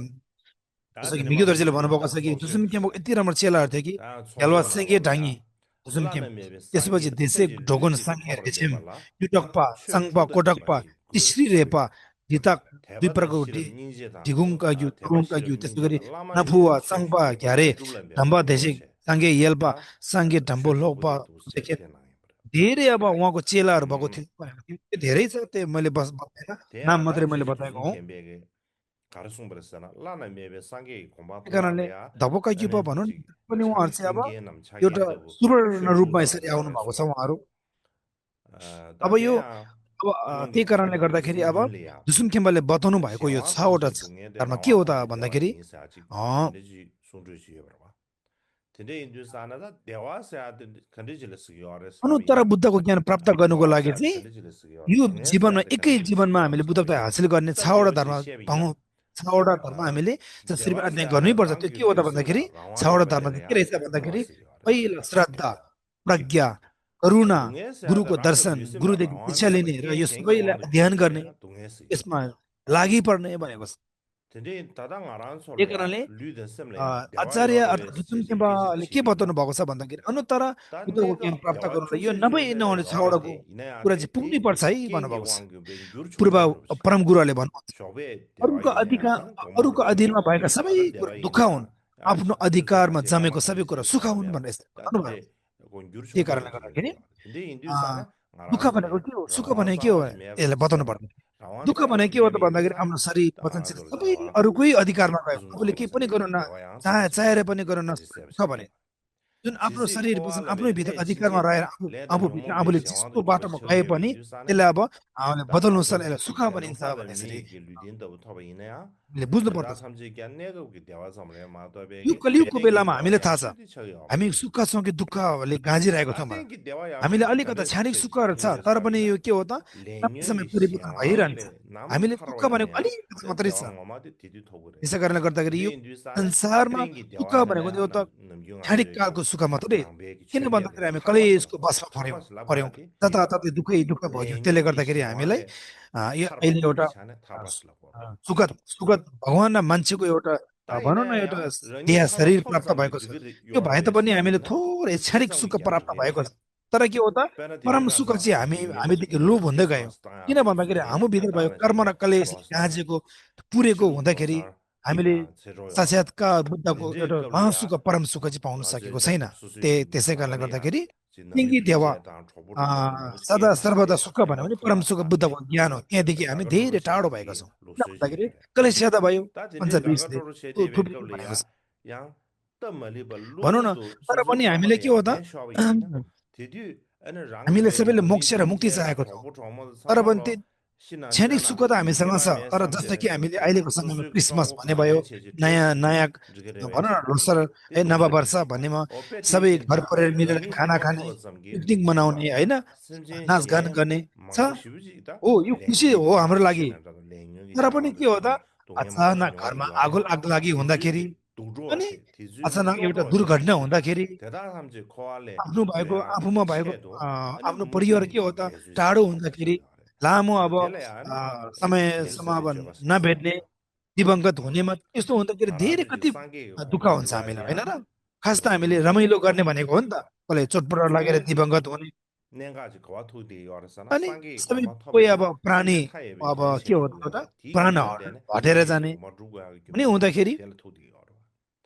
[SPEAKER 2] जस्तो कि मिग्यो
[SPEAKER 1] 다데르마
[SPEAKER 2] दर्जीले भन्नुभएको
[SPEAKER 1] 무슨다
[SPEAKER 2] छ कि
[SPEAKER 1] 소수에
[SPEAKER 2] दुसुम्केमा
[SPEAKER 1] 두시래
[SPEAKER 2] यति राम्रो चेलाहरू थियो कि
[SPEAKER 1] 다
[SPEAKER 2] ग्यालवा
[SPEAKER 1] 총소가
[SPEAKER 2] सेङ्गे ढाङ्गी
[SPEAKER 1] 나와야
[SPEAKER 2] दुसुम्केम
[SPEAKER 1] 흘라는 맵에
[SPEAKER 2] त्यसपछि
[SPEAKER 1] 쌍기
[SPEAKER 2] देशे
[SPEAKER 1] 세지
[SPEAKER 2] ढोगन
[SPEAKER 1] 류지도
[SPEAKER 2] साङ्गे
[SPEAKER 1] 토벌을
[SPEAKER 2] रेछेम
[SPEAKER 1] 내발라
[SPEAKER 2] युटक्पा साङ्पा
[SPEAKER 1] 최주도
[SPEAKER 2] कोटक्पा
[SPEAKER 1] 디바이
[SPEAKER 2] तिश्री
[SPEAKER 1] 그
[SPEAKER 2] रेपा धिताक दुई
[SPEAKER 1] 대바다
[SPEAKER 2] प्रकारको
[SPEAKER 1] 실은 닌제다
[SPEAKER 2] ढिगुङकाग्यू
[SPEAKER 1] 대바실은
[SPEAKER 2] तुरुङकाग्यू त्यसै गरी
[SPEAKER 1] 닌제다
[SPEAKER 2] नफुवा
[SPEAKER 1] 라마니네
[SPEAKER 2] साङ्पा
[SPEAKER 1] 최주도
[SPEAKER 2] घ्यारे
[SPEAKER 1] 룰라 맵
[SPEAKER 2] ढम्बा धेसिक
[SPEAKER 1] 로체
[SPEAKER 2] साङ्गे येल्पा
[SPEAKER 1] 다
[SPEAKER 2] साङ्गे ढम्बो लोपा
[SPEAKER 1] 최주부디
[SPEAKER 2] देखि
[SPEAKER 1] 도스케 나이
[SPEAKER 2] धेरै अब उहाँको चेलाहरू भएको थियो त्यो धेरै छ त्यो मैले बस बताएन नाम
[SPEAKER 1] 대야다
[SPEAKER 2] मात्रै मैले
[SPEAKER 1] 지지
[SPEAKER 2] बताएको
[SPEAKER 1] 두숨
[SPEAKER 2] हो
[SPEAKER 1] 캠베게 가르송 버렸잖아 라나 맵에 쌍게 공바
[SPEAKER 2] त्यही कारणले
[SPEAKER 1] 포나레야
[SPEAKER 2] धबोका युपा
[SPEAKER 1] 에네
[SPEAKER 2] भनौँ न
[SPEAKER 1] 지
[SPEAKER 2] पनि उहाँहरू
[SPEAKER 1] 차기
[SPEAKER 2] चाहिँ अब
[SPEAKER 1] 징게 남 차기
[SPEAKER 2] एउटा
[SPEAKER 1] 더
[SPEAKER 2] सुवर्ण रूपमा यसरी
[SPEAKER 1] 최충사부터
[SPEAKER 2] आउनु भएको छ
[SPEAKER 1] 가르송
[SPEAKER 2] उहाँहरू अब यो
[SPEAKER 1] 다데야
[SPEAKER 2] अब त्यही
[SPEAKER 1] 롱데
[SPEAKER 2] कारणले
[SPEAKER 1] 카바
[SPEAKER 2] गर्दाखेरि अब
[SPEAKER 1] 순율리야
[SPEAKER 2] दुसुम खेम्बाले बताउनु भएको यो
[SPEAKER 1] 시와
[SPEAKER 2] 6वटा
[SPEAKER 1] 탐지 중에
[SPEAKER 2] धर्म के हो
[SPEAKER 1] 나와
[SPEAKER 2] त
[SPEAKER 1] 탐지
[SPEAKER 2] भन्दाखेरि
[SPEAKER 1] 대화지 인사 아직
[SPEAKER 2] अ,
[SPEAKER 1] 근데지 송주시 해봐 근데 인도사나다 대화사 근데지를 쓰기 어레
[SPEAKER 2] अनुत्तर
[SPEAKER 1] 사람이야
[SPEAKER 2] बुद्धको ज्ञान प्राप्त गर्नुको लागि
[SPEAKER 1] 대화사
[SPEAKER 2] चाहिँ
[SPEAKER 1] 근데지를 쓰기
[SPEAKER 2] यो
[SPEAKER 1] 어레
[SPEAKER 2] जीवनमा
[SPEAKER 1] 대화사
[SPEAKER 2] एकै
[SPEAKER 1] 근데지를
[SPEAKER 2] जीवनमा
[SPEAKER 1] 쓰기
[SPEAKER 2] हामीले
[SPEAKER 1] 어레
[SPEAKER 2] बुद्धता हासिल गर्ने
[SPEAKER 1] 다
[SPEAKER 2] 6वटा
[SPEAKER 1] 제어지
[SPEAKER 2] धर्म पाउँ
[SPEAKER 1] 시합이야
[SPEAKER 2] 6वटा धर्म
[SPEAKER 1] 아
[SPEAKER 2] हामीले जसरी पनि अध्ययन
[SPEAKER 1] 대화사
[SPEAKER 2] गर्नैपर्छ त्यो के हो
[SPEAKER 1] 랑규
[SPEAKER 2] त भन्दाखेरि
[SPEAKER 1] 듀스라 라와
[SPEAKER 2] 6वटा धर्म चाहिँ के
[SPEAKER 1] 타바텔레야
[SPEAKER 2] रहेछ भन्दाखेरि
[SPEAKER 1] 대화쓰기 어레
[SPEAKER 2] पहिलो श्रद्धा प्रज्ञा करुणा
[SPEAKER 1] 동해서야다
[SPEAKER 2] गुरुको
[SPEAKER 1] 랑규
[SPEAKER 2] दर्शन
[SPEAKER 1] 듀스마
[SPEAKER 2] गुरुदेखि शिक्षा
[SPEAKER 1] 라와니
[SPEAKER 2] लिने र
[SPEAKER 1] 게
[SPEAKER 2] यो
[SPEAKER 1] 갱가
[SPEAKER 2] सबैलाई
[SPEAKER 1] 왕도
[SPEAKER 2] अध्ययन गर्ने
[SPEAKER 1] 듀스레야 동해쓰기
[SPEAKER 2] यसमा लागि पर्ने भनेको छ
[SPEAKER 1] 근데 다당 알아는
[SPEAKER 2] त्यही
[SPEAKER 1] 소리야
[SPEAKER 2] कारणले
[SPEAKER 1] 류든 셈래야
[SPEAKER 2] आचार्य
[SPEAKER 1] 대화요
[SPEAKER 2] अर्थात् दुसुम
[SPEAKER 1] 제제
[SPEAKER 2] खेम्बाले के बताउनु भएको छ भन्दाखेरि अनुत्तर बुद्धको ज्ञान
[SPEAKER 1] 단내가
[SPEAKER 2] प्राप्त
[SPEAKER 1] 대화
[SPEAKER 2] गर्नलाई यो
[SPEAKER 1] 출세
[SPEAKER 2] नभई
[SPEAKER 1] 주요네다
[SPEAKER 2] नहुने 6वटाको
[SPEAKER 1] 여와데 이내야
[SPEAKER 2] कुरा चाहिँ पुग्नै
[SPEAKER 1] 베티
[SPEAKER 2] पर्छ है
[SPEAKER 1] 게게
[SPEAKER 2] भन्नुभएको छ
[SPEAKER 1] 왕그 베규르
[SPEAKER 2] पूर्व
[SPEAKER 1] 총대다
[SPEAKER 2] परम गुरुहरूले भन्नुहुन्छ
[SPEAKER 1] 쇼베
[SPEAKER 2] अरूको
[SPEAKER 1] 대화
[SPEAKER 2] अधिकार
[SPEAKER 1] 이내야
[SPEAKER 2] अरूको
[SPEAKER 1] 고마로
[SPEAKER 2] अधीनमा
[SPEAKER 1] 쇼베
[SPEAKER 2] भएका सबै
[SPEAKER 1] 다른
[SPEAKER 2] कुरा
[SPEAKER 1] 대화
[SPEAKER 2] दुःख हुन्
[SPEAKER 1] 이내야
[SPEAKER 2] आफ्नो
[SPEAKER 1] 아이씨
[SPEAKER 2] अधिकारमा
[SPEAKER 1] 그들한테
[SPEAKER 2] जमेको
[SPEAKER 1] 가만
[SPEAKER 2] सबै कुरा
[SPEAKER 1] 탐지
[SPEAKER 2] सुख हुन्
[SPEAKER 1] 사람이야
[SPEAKER 2] भनेर यस्तो भन्नुभयो
[SPEAKER 1] 다데 곤규르
[SPEAKER 2] त्यही
[SPEAKER 1] 총대로
[SPEAKER 2] कारणले गर्दाखेरि
[SPEAKER 1] 지금 근데
[SPEAKER 2] आ,
[SPEAKER 1] 인도사나
[SPEAKER 2] दुःख भनेको
[SPEAKER 1] 알아서래
[SPEAKER 2] के हो सुख
[SPEAKER 1] 라완
[SPEAKER 2] भनेको के हो
[SPEAKER 1] 사와지
[SPEAKER 2] यसलाई बताउनु
[SPEAKER 1] 메베스야
[SPEAKER 2] पर्ने
[SPEAKER 1] 라완
[SPEAKER 2] दुःख
[SPEAKER 1] 사와지
[SPEAKER 2] भनेको के हो त भन्दाखेरि
[SPEAKER 1] 메베이사
[SPEAKER 2] आफ्नो शरीर वचन चित्त
[SPEAKER 1] 다돌
[SPEAKER 2] सबै
[SPEAKER 1] 자와
[SPEAKER 2] अरूकै अधिकारमा गयो
[SPEAKER 1] 두숨
[SPEAKER 2] आफूले केही पनि
[SPEAKER 1] 소리사
[SPEAKER 2] गर्नु न
[SPEAKER 1] 대화양 사지
[SPEAKER 2] चाहेर पनि गर्नु नसक्ने दुःख भने
[SPEAKER 1] 디세브샤케
[SPEAKER 2] जुन आफ्नो
[SPEAKER 1] 지시
[SPEAKER 2] शरीर वचन आफ्नै भित्र
[SPEAKER 1] 포알레베
[SPEAKER 2] अधिकारमा
[SPEAKER 1] 진제
[SPEAKER 2] रहेर
[SPEAKER 1] 레다
[SPEAKER 2] आफूभित्र
[SPEAKER 1] 요몽베
[SPEAKER 2] आफूले जस्तो
[SPEAKER 1] 제왕도
[SPEAKER 2] बाटोमा
[SPEAKER 1] 주거
[SPEAKER 2] गए
[SPEAKER 1] 처음에
[SPEAKER 2] पनि
[SPEAKER 1] 유산에
[SPEAKER 2] त्यसलाई अब हामीले बदल्नु
[SPEAKER 1] 다도
[SPEAKER 2] पर्छ यसलाई सुख
[SPEAKER 1] 도스키
[SPEAKER 2] भनिन्छ
[SPEAKER 1] 개농사를
[SPEAKER 2] भने यसरी
[SPEAKER 1] 미기 류딘도 터버 이내야
[SPEAKER 2] हामीले बुझ्नु
[SPEAKER 1] 다
[SPEAKER 2] पर्दछ
[SPEAKER 1] 삼지 겠네고 그 대화 섬래
[SPEAKER 2] यो
[SPEAKER 1] 마도베기
[SPEAKER 2] कलियुगको
[SPEAKER 1] 베데기
[SPEAKER 2] बेलामा हामीलाई
[SPEAKER 1] 대화야
[SPEAKER 2] थाहा छ
[SPEAKER 1] 슈디 처요
[SPEAKER 2] हामी सुख छौँ कि दुःखले गाँजिरहेको छौँ भनेर
[SPEAKER 1] 다땡기 대화야
[SPEAKER 2] हामीले
[SPEAKER 1] 슈디
[SPEAKER 2] अलिकता
[SPEAKER 1] 간데
[SPEAKER 2] क्षणिक
[SPEAKER 1] 체
[SPEAKER 2] सुखहरू छ
[SPEAKER 1] 중세
[SPEAKER 2] तर पनि
[SPEAKER 1] 사람이야
[SPEAKER 2] यो के हो त समय
[SPEAKER 1] 랭년이
[SPEAKER 2] परिवर्तन भइरहन्छ
[SPEAKER 1] 시왕레 나무
[SPEAKER 2] हामीले दुःख भनेको
[SPEAKER 1] 타로이네
[SPEAKER 2] अलिकति
[SPEAKER 1] 된
[SPEAKER 2] मात्रै छ।
[SPEAKER 1] 대왕 어마디 디디 토그래
[SPEAKER 2] त्यसै कारणले गर्दाखेरि
[SPEAKER 1] 근데
[SPEAKER 2] यो
[SPEAKER 1] 인도에서는
[SPEAKER 2] संसारमा
[SPEAKER 1] 프랭기
[SPEAKER 2] सुख
[SPEAKER 1] 대왕해네
[SPEAKER 2] भनेको यो त
[SPEAKER 1] 남
[SPEAKER 2] क्षणिक
[SPEAKER 1] 융아들
[SPEAKER 2] कालको सुख मात्रै हो।
[SPEAKER 1] 낭베기
[SPEAKER 2] किन भन्दाखेरि
[SPEAKER 1] 쳔게래
[SPEAKER 2] हामी
[SPEAKER 1] 탑바슬라
[SPEAKER 2] कलेजको बसमा
[SPEAKER 1] 탑바슬라
[SPEAKER 2] पर्यौँ
[SPEAKER 1] 바라디
[SPEAKER 2] जताततै दुःखै दुःख भयो। त्यसले
[SPEAKER 1] 랭기
[SPEAKER 2] गर्दाखेरि हामीलाई
[SPEAKER 1] 시와레
[SPEAKER 2] यो अहिले
[SPEAKER 1] 차르바토디
[SPEAKER 2] एउटा
[SPEAKER 1] 샤네 탑바슬라 거라
[SPEAKER 2] सुखद सुखद भगवान र मान्छेको एउटा भनौँ न एउटा
[SPEAKER 1] ताइने रनी
[SPEAKER 2] देह
[SPEAKER 1] थारो
[SPEAKER 2] शरीर प्राप्त
[SPEAKER 1] थोबजामले
[SPEAKER 2] भएको छ।
[SPEAKER 1] जिगर
[SPEAKER 2] त्यो भए
[SPEAKER 1] योराले
[SPEAKER 2] तापनि हामीले
[SPEAKER 1] स्लाबिना
[SPEAKER 2] थोरै क्षणिक
[SPEAKER 1] तेजाङ
[SPEAKER 2] सुख
[SPEAKER 1] ज्ञान
[SPEAKER 2] प्राप्त भएको
[SPEAKER 1] भेस
[SPEAKER 2] छ। तर के हो त
[SPEAKER 1] पेना
[SPEAKER 2] परम
[SPEAKER 1] तिमी
[SPEAKER 2] सुख
[SPEAKER 1] राजा
[SPEAKER 2] चाहिँ हामीदेखि
[SPEAKER 1] निमेजको
[SPEAKER 2] लोभ हुँदै गयो।
[SPEAKER 1] क्रिसमस
[SPEAKER 2] किन
[SPEAKER 1] तायाबले
[SPEAKER 2] भन्दाखेरि
[SPEAKER 1] जुगे
[SPEAKER 2] हाम्रो भित्र भयो
[SPEAKER 1] ताना
[SPEAKER 2] कर्म र
[SPEAKER 1] जिगे
[SPEAKER 2] कलेश
[SPEAKER 1] थारोसला
[SPEAKER 2] गाँजेको पुरेको
[SPEAKER 1] 슈
[SPEAKER 2] हुँदाखेरि
[SPEAKER 1] 로살
[SPEAKER 2] हामीले
[SPEAKER 1] 이바 제로요
[SPEAKER 2] साक्षात्कार बुद्धको
[SPEAKER 1] 딘제
[SPEAKER 2] एउटा महासुख
[SPEAKER 1] कबलिया
[SPEAKER 2] परम सुख चाहिँ पाउन सकेको
[SPEAKER 1] 아제자
[SPEAKER 2] छैन।
[SPEAKER 1] 수수지
[SPEAKER 2] त्यसै कारणले
[SPEAKER 1] 나발이야
[SPEAKER 2] गर्दाखेरि
[SPEAKER 1] 진남이
[SPEAKER 2] तिङ्गी देवा
[SPEAKER 1] 핀제다 초보 정보도 너무
[SPEAKER 2] सदा सर्वदा
[SPEAKER 1] 깨다데
[SPEAKER 2] सुख भन्यो
[SPEAKER 1] 대바
[SPEAKER 2] भने परम सुख
[SPEAKER 1] 클라사
[SPEAKER 2] बुद्धको ज्ञान हो। त्यहाँदेखि हामी धेरै टाढो भएका
[SPEAKER 1] 가가로로시아디
[SPEAKER 2] छौँ। किन
[SPEAKER 1] 로세지
[SPEAKER 2] भन्दाखेरि
[SPEAKER 1] 그래
[SPEAKER 2] कलेश ज्यादा भयो
[SPEAKER 1] 다 딘제
[SPEAKER 2] पञ्चबिसले
[SPEAKER 1] 가가로로시아디
[SPEAKER 2] थुप्रै भनेको छ
[SPEAKER 1] कबलिया 양 तमलिबा
[SPEAKER 2] भनौँ न।
[SPEAKER 1] लोतो
[SPEAKER 2] तर
[SPEAKER 1] सुसु
[SPEAKER 2] पनि हामीले के
[SPEAKER 1] समले
[SPEAKER 2] हो त
[SPEAKER 1] 멘샤위나 디디 에는
[SPEAKER 2] हामीले
[SPEAKER 1] 랑베
[SPEAKER 2] सबैले
[SPEAKER 1] 랑니
[SPEAKER 2] मोक्ष र मुक्ति
[SPEAKER 1] 딘제
[SPEAKER 2] चाहेको छौँ।
[SPEAKER 1] 초보 정보
[SPEAKER 2] तर पनि त्यो
[SPEAKER 1] 사말로
[SPEAKER 2] क्षणिक सुख
[SPEAKER 1] 신난자나
[SPEAKER 2] त हामीसँग छ।
[SPEAKER 1] 미게마
[SPEAKER 2] तर जस्तो कि
[SPEAKER 1] 메삼제
[SPEAKER 2] हामीले अहिलेको समयमा
[SPEAKER 1] 수수
[SPEAKER 2] क्रिसमस
[SPEAKER 1] 구성하고
[SPEAKER 2] भन्ने भयो,
[SPEAKER 1] 가면체지
[SPEAKER 2] नयाँ
[SPEAKER 1] 트로스
[SPEAKER 2] नयाँ भनौँ न
[SPEAKER 1] 지게레베스
[SPEAKER 2] लोसर नव वर्ष भन्नेमा सबै घर
[SPEAKER 1] 어페티진자
[SPEAKER 2] परिवार मिलेर
[SPEAKER 1] 랑니
[SPEAKER 2] खाना खाने,
[SPEAKER 1] 토마토섬기
[SPEAKER 2] पिकनिक मनाउने
[SPEAKER 1] 디바
[SPEAKER 2] होइन, नाचगान
[SPEAKER 1] 심진시에
[SPEAKER 2] गर्ने छ।
[SPEAKER 1] 망부시부지다
[SPEAKER 2] हो यो खुसी हो
[SPEAKER 1] 랭게기
[SPEAKER 2] हाम्रो लागि।
[SPEAKER 1] 마시나다 랭게기
[SPEAKER 2] तर पनि के हो त
[SPEAKER 1] 샤와르스나 동해
[SPEAKER 2] अचानक
[SPEAKER 1] 마르다
[SPEAKER 2] घरमा
[SPEAKER 1] 용어도 요아레
[SPEAKER 2] आगो लाग्दाखेरि हुँदाखेरि
[SPEAKER 1] 디즈디
[SPEAKER 2] अनि
[SPEAKER 1] 도조아세 디즈
[SPEAKER 2] अचानक एउटा
[SPEAKER 1] 쪼조아세
[SPEAKER 2] दुर्घटना हुँदाखेरि
[SPEAKER 1] 대다함지 코알레
[SPEAKER 2] आफ्नो भएको
[SPEAKER 1] 뇌야
[SPEAKER 2] आफूमा भएको
[SPEAKER 1] 체도 아니
[SPEAKER 2] आफ्नो परिवार के हो
[SPEAKER 1] 무슬림기
[SPEAKER 2] त
[SPEAKER 1] 예수시
[SPEAKER 2] टाढो हुँदाखेरि
[SPEAKER 1] 타바슬라 요아레
[SPEAKER 2] लामो अब
[SPEAKER 1] 델레아네
[SPEAKER 2] समयसम्म अब
[SPEAKER 1] 델스리 쩌바슬라
[SPEAKER 2] नभेट्ने दिवंगत हुनेमा यस्तो हुँदाखेरि धेरै
[SPEAKER 1] 나라들이
[SPEAKER 2] कति
[SPEAKER 1] 상계
[SPEAKER 2] दुःख हुन्छ हामीलाई होइन
[SPEAKER 1] 고유아리아
[SPEAKER 2] र। खास त हामीले रमाइलो गर्ने भनेको हो नि त। कसले चोटपटक लागेर दिवंगत हुने
[SPEAKER 1] 내가 그와 투디 요르사나
[SPEAKER 2] अनि
[SPEAKER 1] 상계
[SPEAKER 2] सबै
[SPEAKER 1] 고마
[SPEAKER 2] कोही
[SPEAKER 1] 탑이나
[SPEAKER 2] अब प्राणी
[SPEAKER 1] 심지 타입에
[SPEAKER 2] अब के हो
[SPEAKER 1] 겐체도
[SPEAKER 2] त
[SPEAKER 1] 요래 디
[SPEAKER 2] प्राण
[SPEAKER 1] 기준데네
[SPEAKER 2] हटेर
[SPEAKER 1] 디
[SPEAKER 2] जाने
[SPEAKER 1] 머두가
[SPEAKER 2] भने
[SPEAKER 1] 기마
[SPEAKER 2] हुँदाखेरि
[SPEAKER 1] 델 투디 요르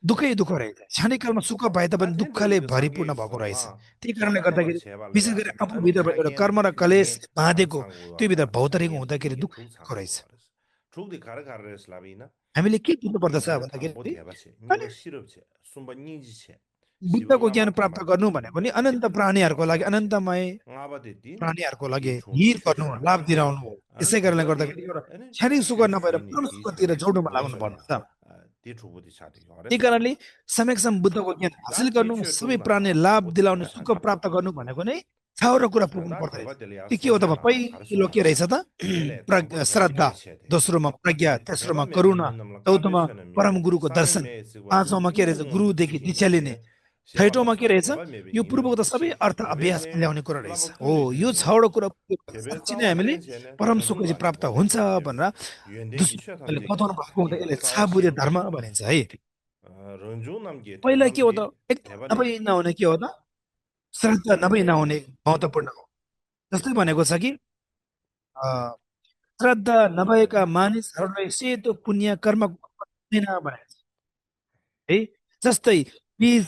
[SPEAKER 2] दुःखै दुःख रहेछ। क्षणिककालमा सुख भए तापनि
[SPEAKER 1] 다
[SPEAKER 2] दुःखले
[SPEAKER 1] 텐데 그
[SPEAKER 2] भरिपूर्ण
[SPEAKER 1] 상계
[SPEAKER 2] भएको रहेछ।
[SPEAKER 1] 섬마
[SPEAKER 2] त्यही कारणले
[SPEAKER 1] 샤바해바
[SPEAKER 2] गर्दाखेरि विशेष
[SPEAKER 1] 제발래야
[SPEAKER 2] गरी
[SPEAKER 1] 아니
[SPEAKER 2] आफूभित्र एउटा
[SPEAKER 1] 자기엔
[SPEAKER 2] कर्म र कलेश
[SPEAKER 1] 랭게
[SPEAKER 2] बाँधेको
[SPEAKER 1] 상상고
[SPEAKER 2] त्यो भित्र
[SPEAKER 1] 요르사나
[SPEAKER 2] भौतरीको
[SPEAKER 1] 자기엔
[SPEAKER 2] हुँदाखेरि
[SPEAKER 1] 딘게
[SPEAKER 2] दुःख
[SPEAKER 1] 두
[SPEAKER 2] रहेछ।
[SPEAKER 1] 상고 요르 죽디 가르가르스라비나
[SPEAKER 2] हामीले के बुझ्नुपर्दछ
[SPEAKER 1] 니가 당보
[SPEAKER 2] भन्दाखेरि
[SPEAKER 1] 대바체
[SPEAKER 2] अनि
[SPEAKER 1] 니가 싫어체 순바 니지체
[SPEAKER 2] बुद्धको ज्ञान
[SPEAKER 1] 시발라마
[SPEAKER 2] प्राप्त
[SPEAKER 1] 타바체
[SPEAKER 2] गर्नु भनेको नि अनन्त प्राणीहरूको लागि, अनन्तमय
[SPEAKER 1] ngabadetin
[SPEAKER 2] प्राणीहरूको लागि
[SPEAKER 1] 디총
[SPEAKER 2] हित गर्नु हो, लाभ
[SPEAKER 1] 최초라마
[SPEAKER 2] दिलाउनु हो।
[SPEAKER 1] 아니
[SPEAKER 2] यसै कारणले गर्दाखेरि
[SPEAKER 1] 대바디
[SPEAKER 2] एउटा
[SPEAKER 1] 아니
[SPEAKER 2] क्षणिक सुख नभएर
[SPEAKER 1] 최순이
[SPEAKER 2] परम सुखतिर
[SPEAKER 1] 디샤네
[SPEAKER 2] जोड्नुमा लाग्नु
[SPEAKER 1] 요소야
[SPEAKER 2] पर्दछ।
[SPEAKER 1] 디초보디 차디
[SPEAKER 2] त्यही
[SPEAKER 1] 요레스
[SPEAKER 2] कारणले समयसम बुद्धको ज्ञान हासिल
[SPEAKER 1] 다
[SPEAKER 2] गर्नु,
[SPEAKER 1] 디초
[SPEAKER 2] सबै
[SPEAKER 1] 조나
[SPEAKER 2] प्राणी लाभ
[SPEAKER 1] 어디
[SPEAKER 2] दिलाउने, सुख
[SPEAKER 1] 대산자
[SPEAKER 2] प्राप्त गर्नु भनेको नै छाउरो कुरा पुग्नु
[SPEAKER 1] 다
[SPEAKER 2] पर्दो रहेछ।
[SPEAKER 1] 대바들이야
[SPEAKER 2] त्यो के हो त
[SPEAKER 1] 소샤나
[SPEAKER 2] पहिलो के
[SPEAKER 1] 가르쳐나
[SPEAKER 2] रहेछ त
[SPEAKER 1] 델레
[SPEAKER 2] श्रद्धा,
[SPEAKER 1] 당보가 쉐데
[SPEAKER 2] दोस्रोमा प्रज्ञा, तेस्रोमा
[SPEAKER 1] 대바메베
[SPEAKER 2] करुणा,
[SPEAKER 1] 민남라
[SPEAKER 2] चौथोमा
[SPEAKER 1] 까베셔는
[SPEAKER 2] परम
[SPEAKER 1] 미
[SPEAKER 2] गुरुको दर्शन,
[SPEAKER 1] 사메메 쓰고도
[SPEAKER 2] पाँचौँमा के रहेछ
[SPEAKER 1] 인공은
[SPEAKER 2] गुरुदेखि दीक्षा लिने,
[SPEAKER 1] 지기네
[SPEAKER 2] छैटौँमा के
[SPEAKER 1] 셰발라사
[SPEAKER 2] रहेछ
[SPEAKER 1] 대바메베
[SPEAKER 2] यो
[SPEAKER 1] 임베
[SPEAKER 2] पूर्वको त सबै अर्थ अभ्यासमा
[SPEAKER 1] 대베세
[SPEAKER 2] ल्याउने कुरा रहेछ। हो
[SPEAKER 1] 슬라바
[SPEAKER 2] यो
[SPEAKER 1] 쿤디즈네
[SPEAKER 2] छवटा कुरा
[SPEAKER 1] 대베
[SPEAKER 2] साँच्ची नै हामीले
[SPEAKER 1] 싸와텐체네
[SPEAKER 2] परम सुख चाहिँ
[SPEAKER 1] 전문가네
[SPEAKER 2] प्राप्त हुन्छ
[SPEAKER 1] 고베시체
[SPEAKER 2] भनेर
[SPEAKER 1] 유엔데기
[SPEAKER 2] दुष्टले
[SPEAKER 1] 최탐지
[SPEAKER 2] बताउनु भएको हुँदा
[SPEAKER 1] 기바
[SPEAKER 2] यसले छाबुरे
[SPEAKER 1] 싸와시오
[SPEAKER 2] धर्म भनिन्छ है।
[SPEAKER 1] 런종 남기
[SPEAKER 2] पहिला के हो त
[SPEAKER 1] 대남디
[SPEAKER 2] एकदम
[SPEAKER 1] 대바디
[SPEAKER 2] नभई नहुने के हो त श्रद्धा नभई नहुने महत्त्वपूर्ण हो। जस्तै भनेको छ कि अ, श्रद्धा नभएका मानिसहरूलाई सेतो पुण्य कर्म हुँदैन भनेको छ है। जस्तै बीज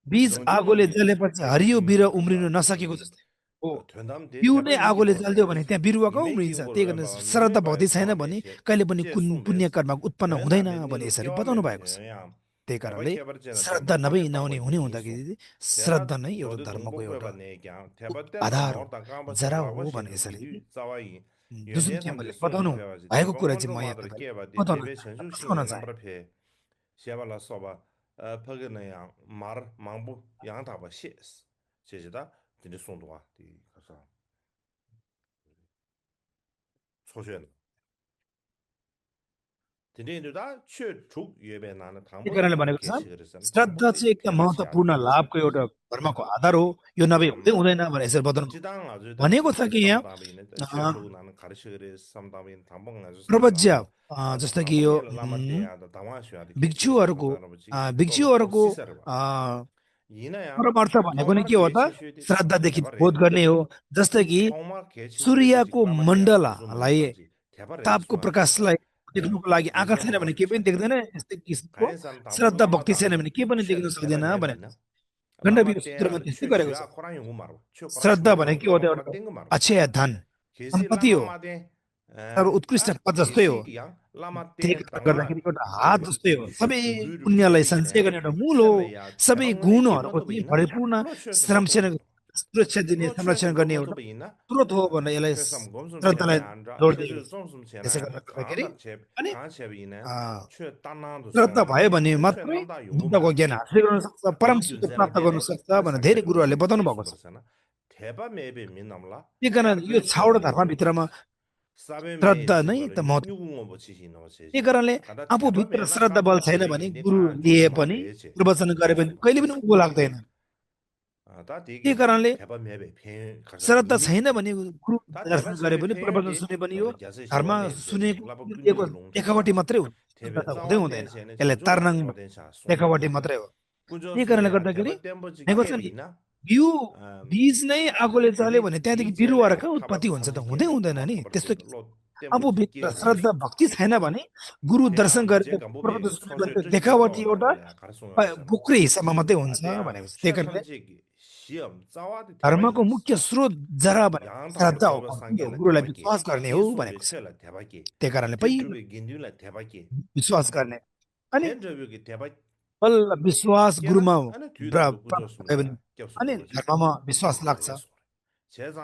[SPEAKER 2] बीज
[SPEAKER 1] 런종
[SPEAKER 2] आगोले
[SPEAKER 1] 남기
[SPEAKER 2] जलेपछि हरियो बिरुवा उम्रिनु नसकेको जस्तै हो।
[SPEAKER 1] 된담디
[SPEAKER 2] बिउ नै
[SPEAKER 1] 대바
[SPEAKER 2] आगोले
[SPEAKER 1] 이기도
[SPEAKER 2] जल्दियो भने त्यहाँ बिरुवा कहाँ
[SPEAKER 1] 이메기
[SPEAKER 2] उम्रिन्छ। त्यही कारण
[SPEAKER 1] 걸어봐
[SPEAKER 2] श्रद्धा
[SPEAKER 1] 누레바에
[SPEAKER 2] भक्ति छैन भने
[SPEAKER 1] 소환되시
[SPEAKER 2] कहिले पनि पुण्य
[SPEAKER 1] 제송베스
[SPEAKER 2] कर्म उत्पन्न हुँदैन
[SPEAKER 1] 된담디
[SPEAKER 2] भने
[SPEAKER 1] 니로
[SPEAKER 2] यसरी बताउनु
[SPEAKER 1] 깨와메베
[SPEAKER 2] भएको छ।
[SPEAKER 1] 뇌야
[SPEAKER 2] त्यही
[SPEAKER 1] 대바
[SPEAKER 2] कारणले
[SPEAKER 1] 케바르제나
[SPEAKER 2] श्रद्धा
[SPEAKER 1] 담보
[SPEAKER 2] नभई
[SPEAKER 1] 탑에
[SPEAKER 2] नहुने
[SPEAKER 1] 빠고
[SPEAKER 2] हुने
[SPEAKER 1] 이소
[SPEAKER 2] हुँदाखेरि
[SPEAKER 1] 대다
[SPEAKER 2] श्रद्धा नै एउटा
[SPEAKER 1] 너도
[SPEAKER 2] धर्मको एउटा
[SPEAKER 1] 동복베바 내야 대바 때나
[SPEAKER 2] आधार हो,
[SPEAKER 1] 너다 까바
[SPEAKER 2] जरा
[SPEAKER 1] 샤라고
[SPEAKER 2] हो भने
[SPEAKER 1] 시는
[SPEAKER 2] यसरी
[SPEAKER 1] 디디 자와이
[SPEAKER 2] जुन
[SPEAKER 1] 연대
[SPEAKER 2] चाहिँ
[SPEAKER 1] 탐지
[SPEAKER 2] मैले
[SPEAKER 1] 소신
[SPEAKER 2] बताउनु
[SPEAKER 1] 배워지
[SPEAKER 2] भएको कुरा चाहिँ
[SPEAKER 1] 대방원로
[SPEAKER 2] म यहाँ
[SPEAKER 1] 마들
[SPEAKER 2] तपाईँलाई
[SPEAKER 1] 깨바디
[SPEAKER 2] बताउन
[SPEAKER 1] 대베
[SPEAKER 2] सिकाउन
[SPEAKER 1] 전수신의
[SPEAKER 2] चाहे।
[SPEAKER 1] 남브라페 시아발라 소바 퍼그네야 말 망부 양다바 시스 제지다 진짜 송도와 디 가서 소션 디네도다 최죽 예배 나는
[SPEAKER 2] त्यही कारणले
[SPEAKER 1] 당보다
[SPEAKER 2] भनेको छ
[SPEAKER 1] 게시그래서
[SPEAKER 2] श्रद्धा चाहिँ एकदम महत्त्वपूर्ण लाभको एउटा धर्मको आधार हो, यो नभए हुँदै हुँदैन भने यसरी बताउनु
[SPEAKER 1] 지당 아주
[SPEAKER 2] भनेको छ कि यहाँ
[SPEAKER 1] 삼담이네
[SPEAKER 2] अ,
[SPEAKER 1] 최초 나는 가르치그래 삼담인 담봉 아주
[SPEAKER 2] प्रवज्य
[SPEAKER 1] 삼담
[SPEAKER 2] जस्तो कि यो
[SPEAKER 1] 담봉에 라마데야도 당와셔야 돼
[SPEAKER 2] भिक्षुहरूको भिक्षुहरूको अ,
[SPEAKER 1] 이나야
[SPEAKER 2] परमार्थ भनेको नि
[SPEAKER 1] 통마르
[SPEAKER 2] के हो त
[SPEAKER 1] 게시슈디
[SPEAKER 2] श्रद्धादेखि
[SPEAKER 1] 대바레
[SPEAKER 2] बोध गर्ने हो। जस्तै कि
[SPEAKER 1] 통마 게시슈디
[SPEAKER 2] सूर्यको
[SPEAKER 1] 라마데야
[SPEAKER 2] मण्डलालाई
[SPEAKER 1] 무슨 대바레
[SPEAKER 2] तापको प्रकाशलाई देख्नुको लागि आँखा छैन भने केही पनि देख्दैन। यस्तै किसिमको
[SPEAKER 1] 가인산
[SPEAKER 2] श्रद्धा
[SPEAKER 1] 담보
[SPEAKER 2] भक्ति छैन भने केही पनि देख्न सक्दैन भने गण्डवीर सूत्रमा त्यस्तै गरेको छ। श्रद्धा भनेको के हो त एउटा अक्षय धन सम्पत्ति हो, अब उत्कृष्ट पद जस्तै हो। त्यही कारणले गर्दाखेरि एउटा हात जस्तै हो, सबै पुण्यलाई सञ्चय गर्ने एउटा मूल हो। सबै गुणहरूको चाहिँ परिपूर्ण संरक्षण सुरक्षा दिने संरक्षण गर्ने एउटा स्रोत हो भनेर यसलाई श्रद्धालाई जोड्दै त्यसै गर्दाखेरि अनि श्रद्धा भयो भने मात्रै बुद्धको ज्ञान हासिल गर्न सक्छ, परम सुख प्राप्त गर्न सक्छ भनेर धेरै गुरुहरूले बताउनु भएको छ। त्यही कारण यो छवटा धर्मभित्रमा
[SPEAKER 1] 사베메
[SPEAKER 2] श्रद्धा नै
[SPEAKER 1] 시벌
[SPEAKER 2] त महत्त्व।
[SPEAKER 1] 뉴궁어 बचि시
[SPEAKER 2] त्यही
[SPEAKER 1] नवसे지
[SPEAKER 2] कारणले
[SPEAKER 1] 가다
[SPEAKER 2] आफूभित्र
[SPEAKER 1] 대바메바
[SPEAKER 2] श्रद्धा बल
[SPEAKER 1] 깜바
[SPEAKER 2] छैन भने
[SPEAKER 1] 지레기니
[SPEAKER 2] गुरु
[SPEAKER 1] 다
[SPEAKER 2] लिए
[SPEAKER 1] 디구마
[SPEAKER 2] पनि
[SPEAKER 1] 베체
[SPEAKER 2] प्रवचन गरे पनि
[SPEAKER 1] 디고스마
[SPEAKER 2] कहिले पनि
[SPEAKER 1] 베체
[SPEAKER 2] उँभो लाग्दैन।
[SPEAKER 1] 다
[SPEAKER 2] त्यही
[SPEAKER 1] 되게
[SPEAKER 2] कारणले
[SPEAKER 1] 대바메베 편 가서
[SPEAKER 2] श्रद्धा
[SPEAKER 1] 이미
[SPEAKER 2] छैन भने गुरु
[SPEAKER 1] 다
[SPEAKER 2] दर्शन गरे
[SPEAKER 1] 대바체베
[SPEAKER 2] पनि प्रवचन
[SPEAKER 1] 편디
[SPEAKER 2] सुने पनि यो
[SPEAKER 1] 너도 자세
[SPEAKER 2] धर्म
[SPEAKER 1] 시월래 되네
[SPEAKER 2] सुनेको
[SPEAKER 1] 라바
[SPEAKER 2] लिएको
[SPEAKER 1] 군주 롱차도
[SPEAKER 2] देखावटी
[SPEAKER 1] 알아서
[SPEAKER 2] मात्रै हो, शुद्ध
[SPEAKER 1] 대베
[SPEAKER 2] त हुँदै
[SPEAKER 1] 자와
[SPEAKER 2] हुँदैन।
[SPEAKER 1] 댄세네
[SPEAKER 2] यसलाई
[SPEAKER 1] 전조
[SPEAKER 2] तार्नाङ
[SPEAKER 1] 자와 댄사
[SPEAKER 2] देखावटी
[SPEAKER 1] 송도와
[SPEAKER 2] मात्रै हो।
[SPEAKER 1] 군조
[SPEAKER 2] त्यही कारणले
[SPEAKER 1] 소리야
[SPEAKER 2] गर्दाखेरि
[SPEAKER 1] 대바 댐버지
[SPEAKER 2] भनेको छ नि,
[SPEAKER 1] 캐리나
[SPEAKER 2] बिउ
[SPEAKER 1] 음
[SPEAKER 2] बीज नै आगोले चाल्यो
[SPEAKER 1] 되게
[SPEAKER 2] भने त्यहाँदेखि बिरुवा र
[SPEAKER 1] 디젤레
[SPEAKER 2] कहाँ उत्पत्ति
[SPEAKER 1] 카바스
[SPEAKER 2] हुन्छ त?
[SPEAKER 1] 탐지
[SPEAKER 2] हुँदै
[SPEAKER 1] 게네
[SPEAKER 2] हुँदैन नि।
[SPEAKER 1] खबर
[SPEAKER 2] त्यस्तो
[SPEAKER 1] 되는 로 댐버지
[SPEAKER 2] आफूभित्र
[SPEAKER 1] 끼어버렸어
[SPEAKER 2] श्रद्धा भक्ति छैन भने गुरु दर्शन
[SPEAKER 1] 태양
[SPEAKER 2] गरेर
[SPEAKER 1] 제
[SPEAKER 2] प्रवचन
[SPEAKER 1] 간보베
[SPEAKER 2] सुन्यो भने
[SPEAKER 1] 초세
[SPEAKER 2] त्यो
[SPEAKER 1] 뜻이
[SPEAKER 2] देखावटी
[SPEAKER 1] 송도
[SPEAKER 2] एउटा
[SPEAKER 1] 말래 가르송이 알잖아
[SPEAKER 2] बोक्रे हिसाबमा मात्रै हुन्छ
[SPEAKER 1] 아대야
[SPEAKER 2] भनेको छ। त्यही कारणले
[SPEAKER 1] 최선지기 시험 짜와도
[SPEAKER 2] धर्मको
[SPEAKER 1] 대박이
[SPEAKER 2] मुख्य स्रोत जरा भनेको
[SPEAKER 1] 양답으로
[SPEAKER 2] श्रद्धा हो,
[SPEAKER 1] 저거
[SPEAKER 2] भक्ति हो,
[SPEAKER 1] 상계라
[SPEAKER 2] गुरुलाई
[SPEAKER 1] 대박이
[SPEAKER 2] विश्वास गर्ने हो
[SPEAKER 1] 예수비
[SPEAKER 2] भनेको छ।
[SPEAKER 1] 최라 대박이
[SPEAKER 2] त्यही कारणले पहिलो
[SPEAKER 1] 대급이 긴들라 대박이
[SPEAKER 2] विश्वास गर्ने अनि
[SPEAKER 1] 텐저비기 대박
[SPEAKER 2] बल्ल विश्वास
[SPEAKER 1] 깨나
[SPEAKER 2] गुरुमा
[SPEAKER 1] 아니 뒤다도
[SPEAKER 2] प्राप्त भयो भने
[SPEAKER 1] 부졌습니다 겹수도
[SPEAKER 2] अनि
[SPEAKER 1] 거지
[SPEAKER 2] धर्ममा विश्वास
[SPEAKER 1] 다
[SPEAKER 2] लाग्छ।
[SPEAKER 1] 예수 제상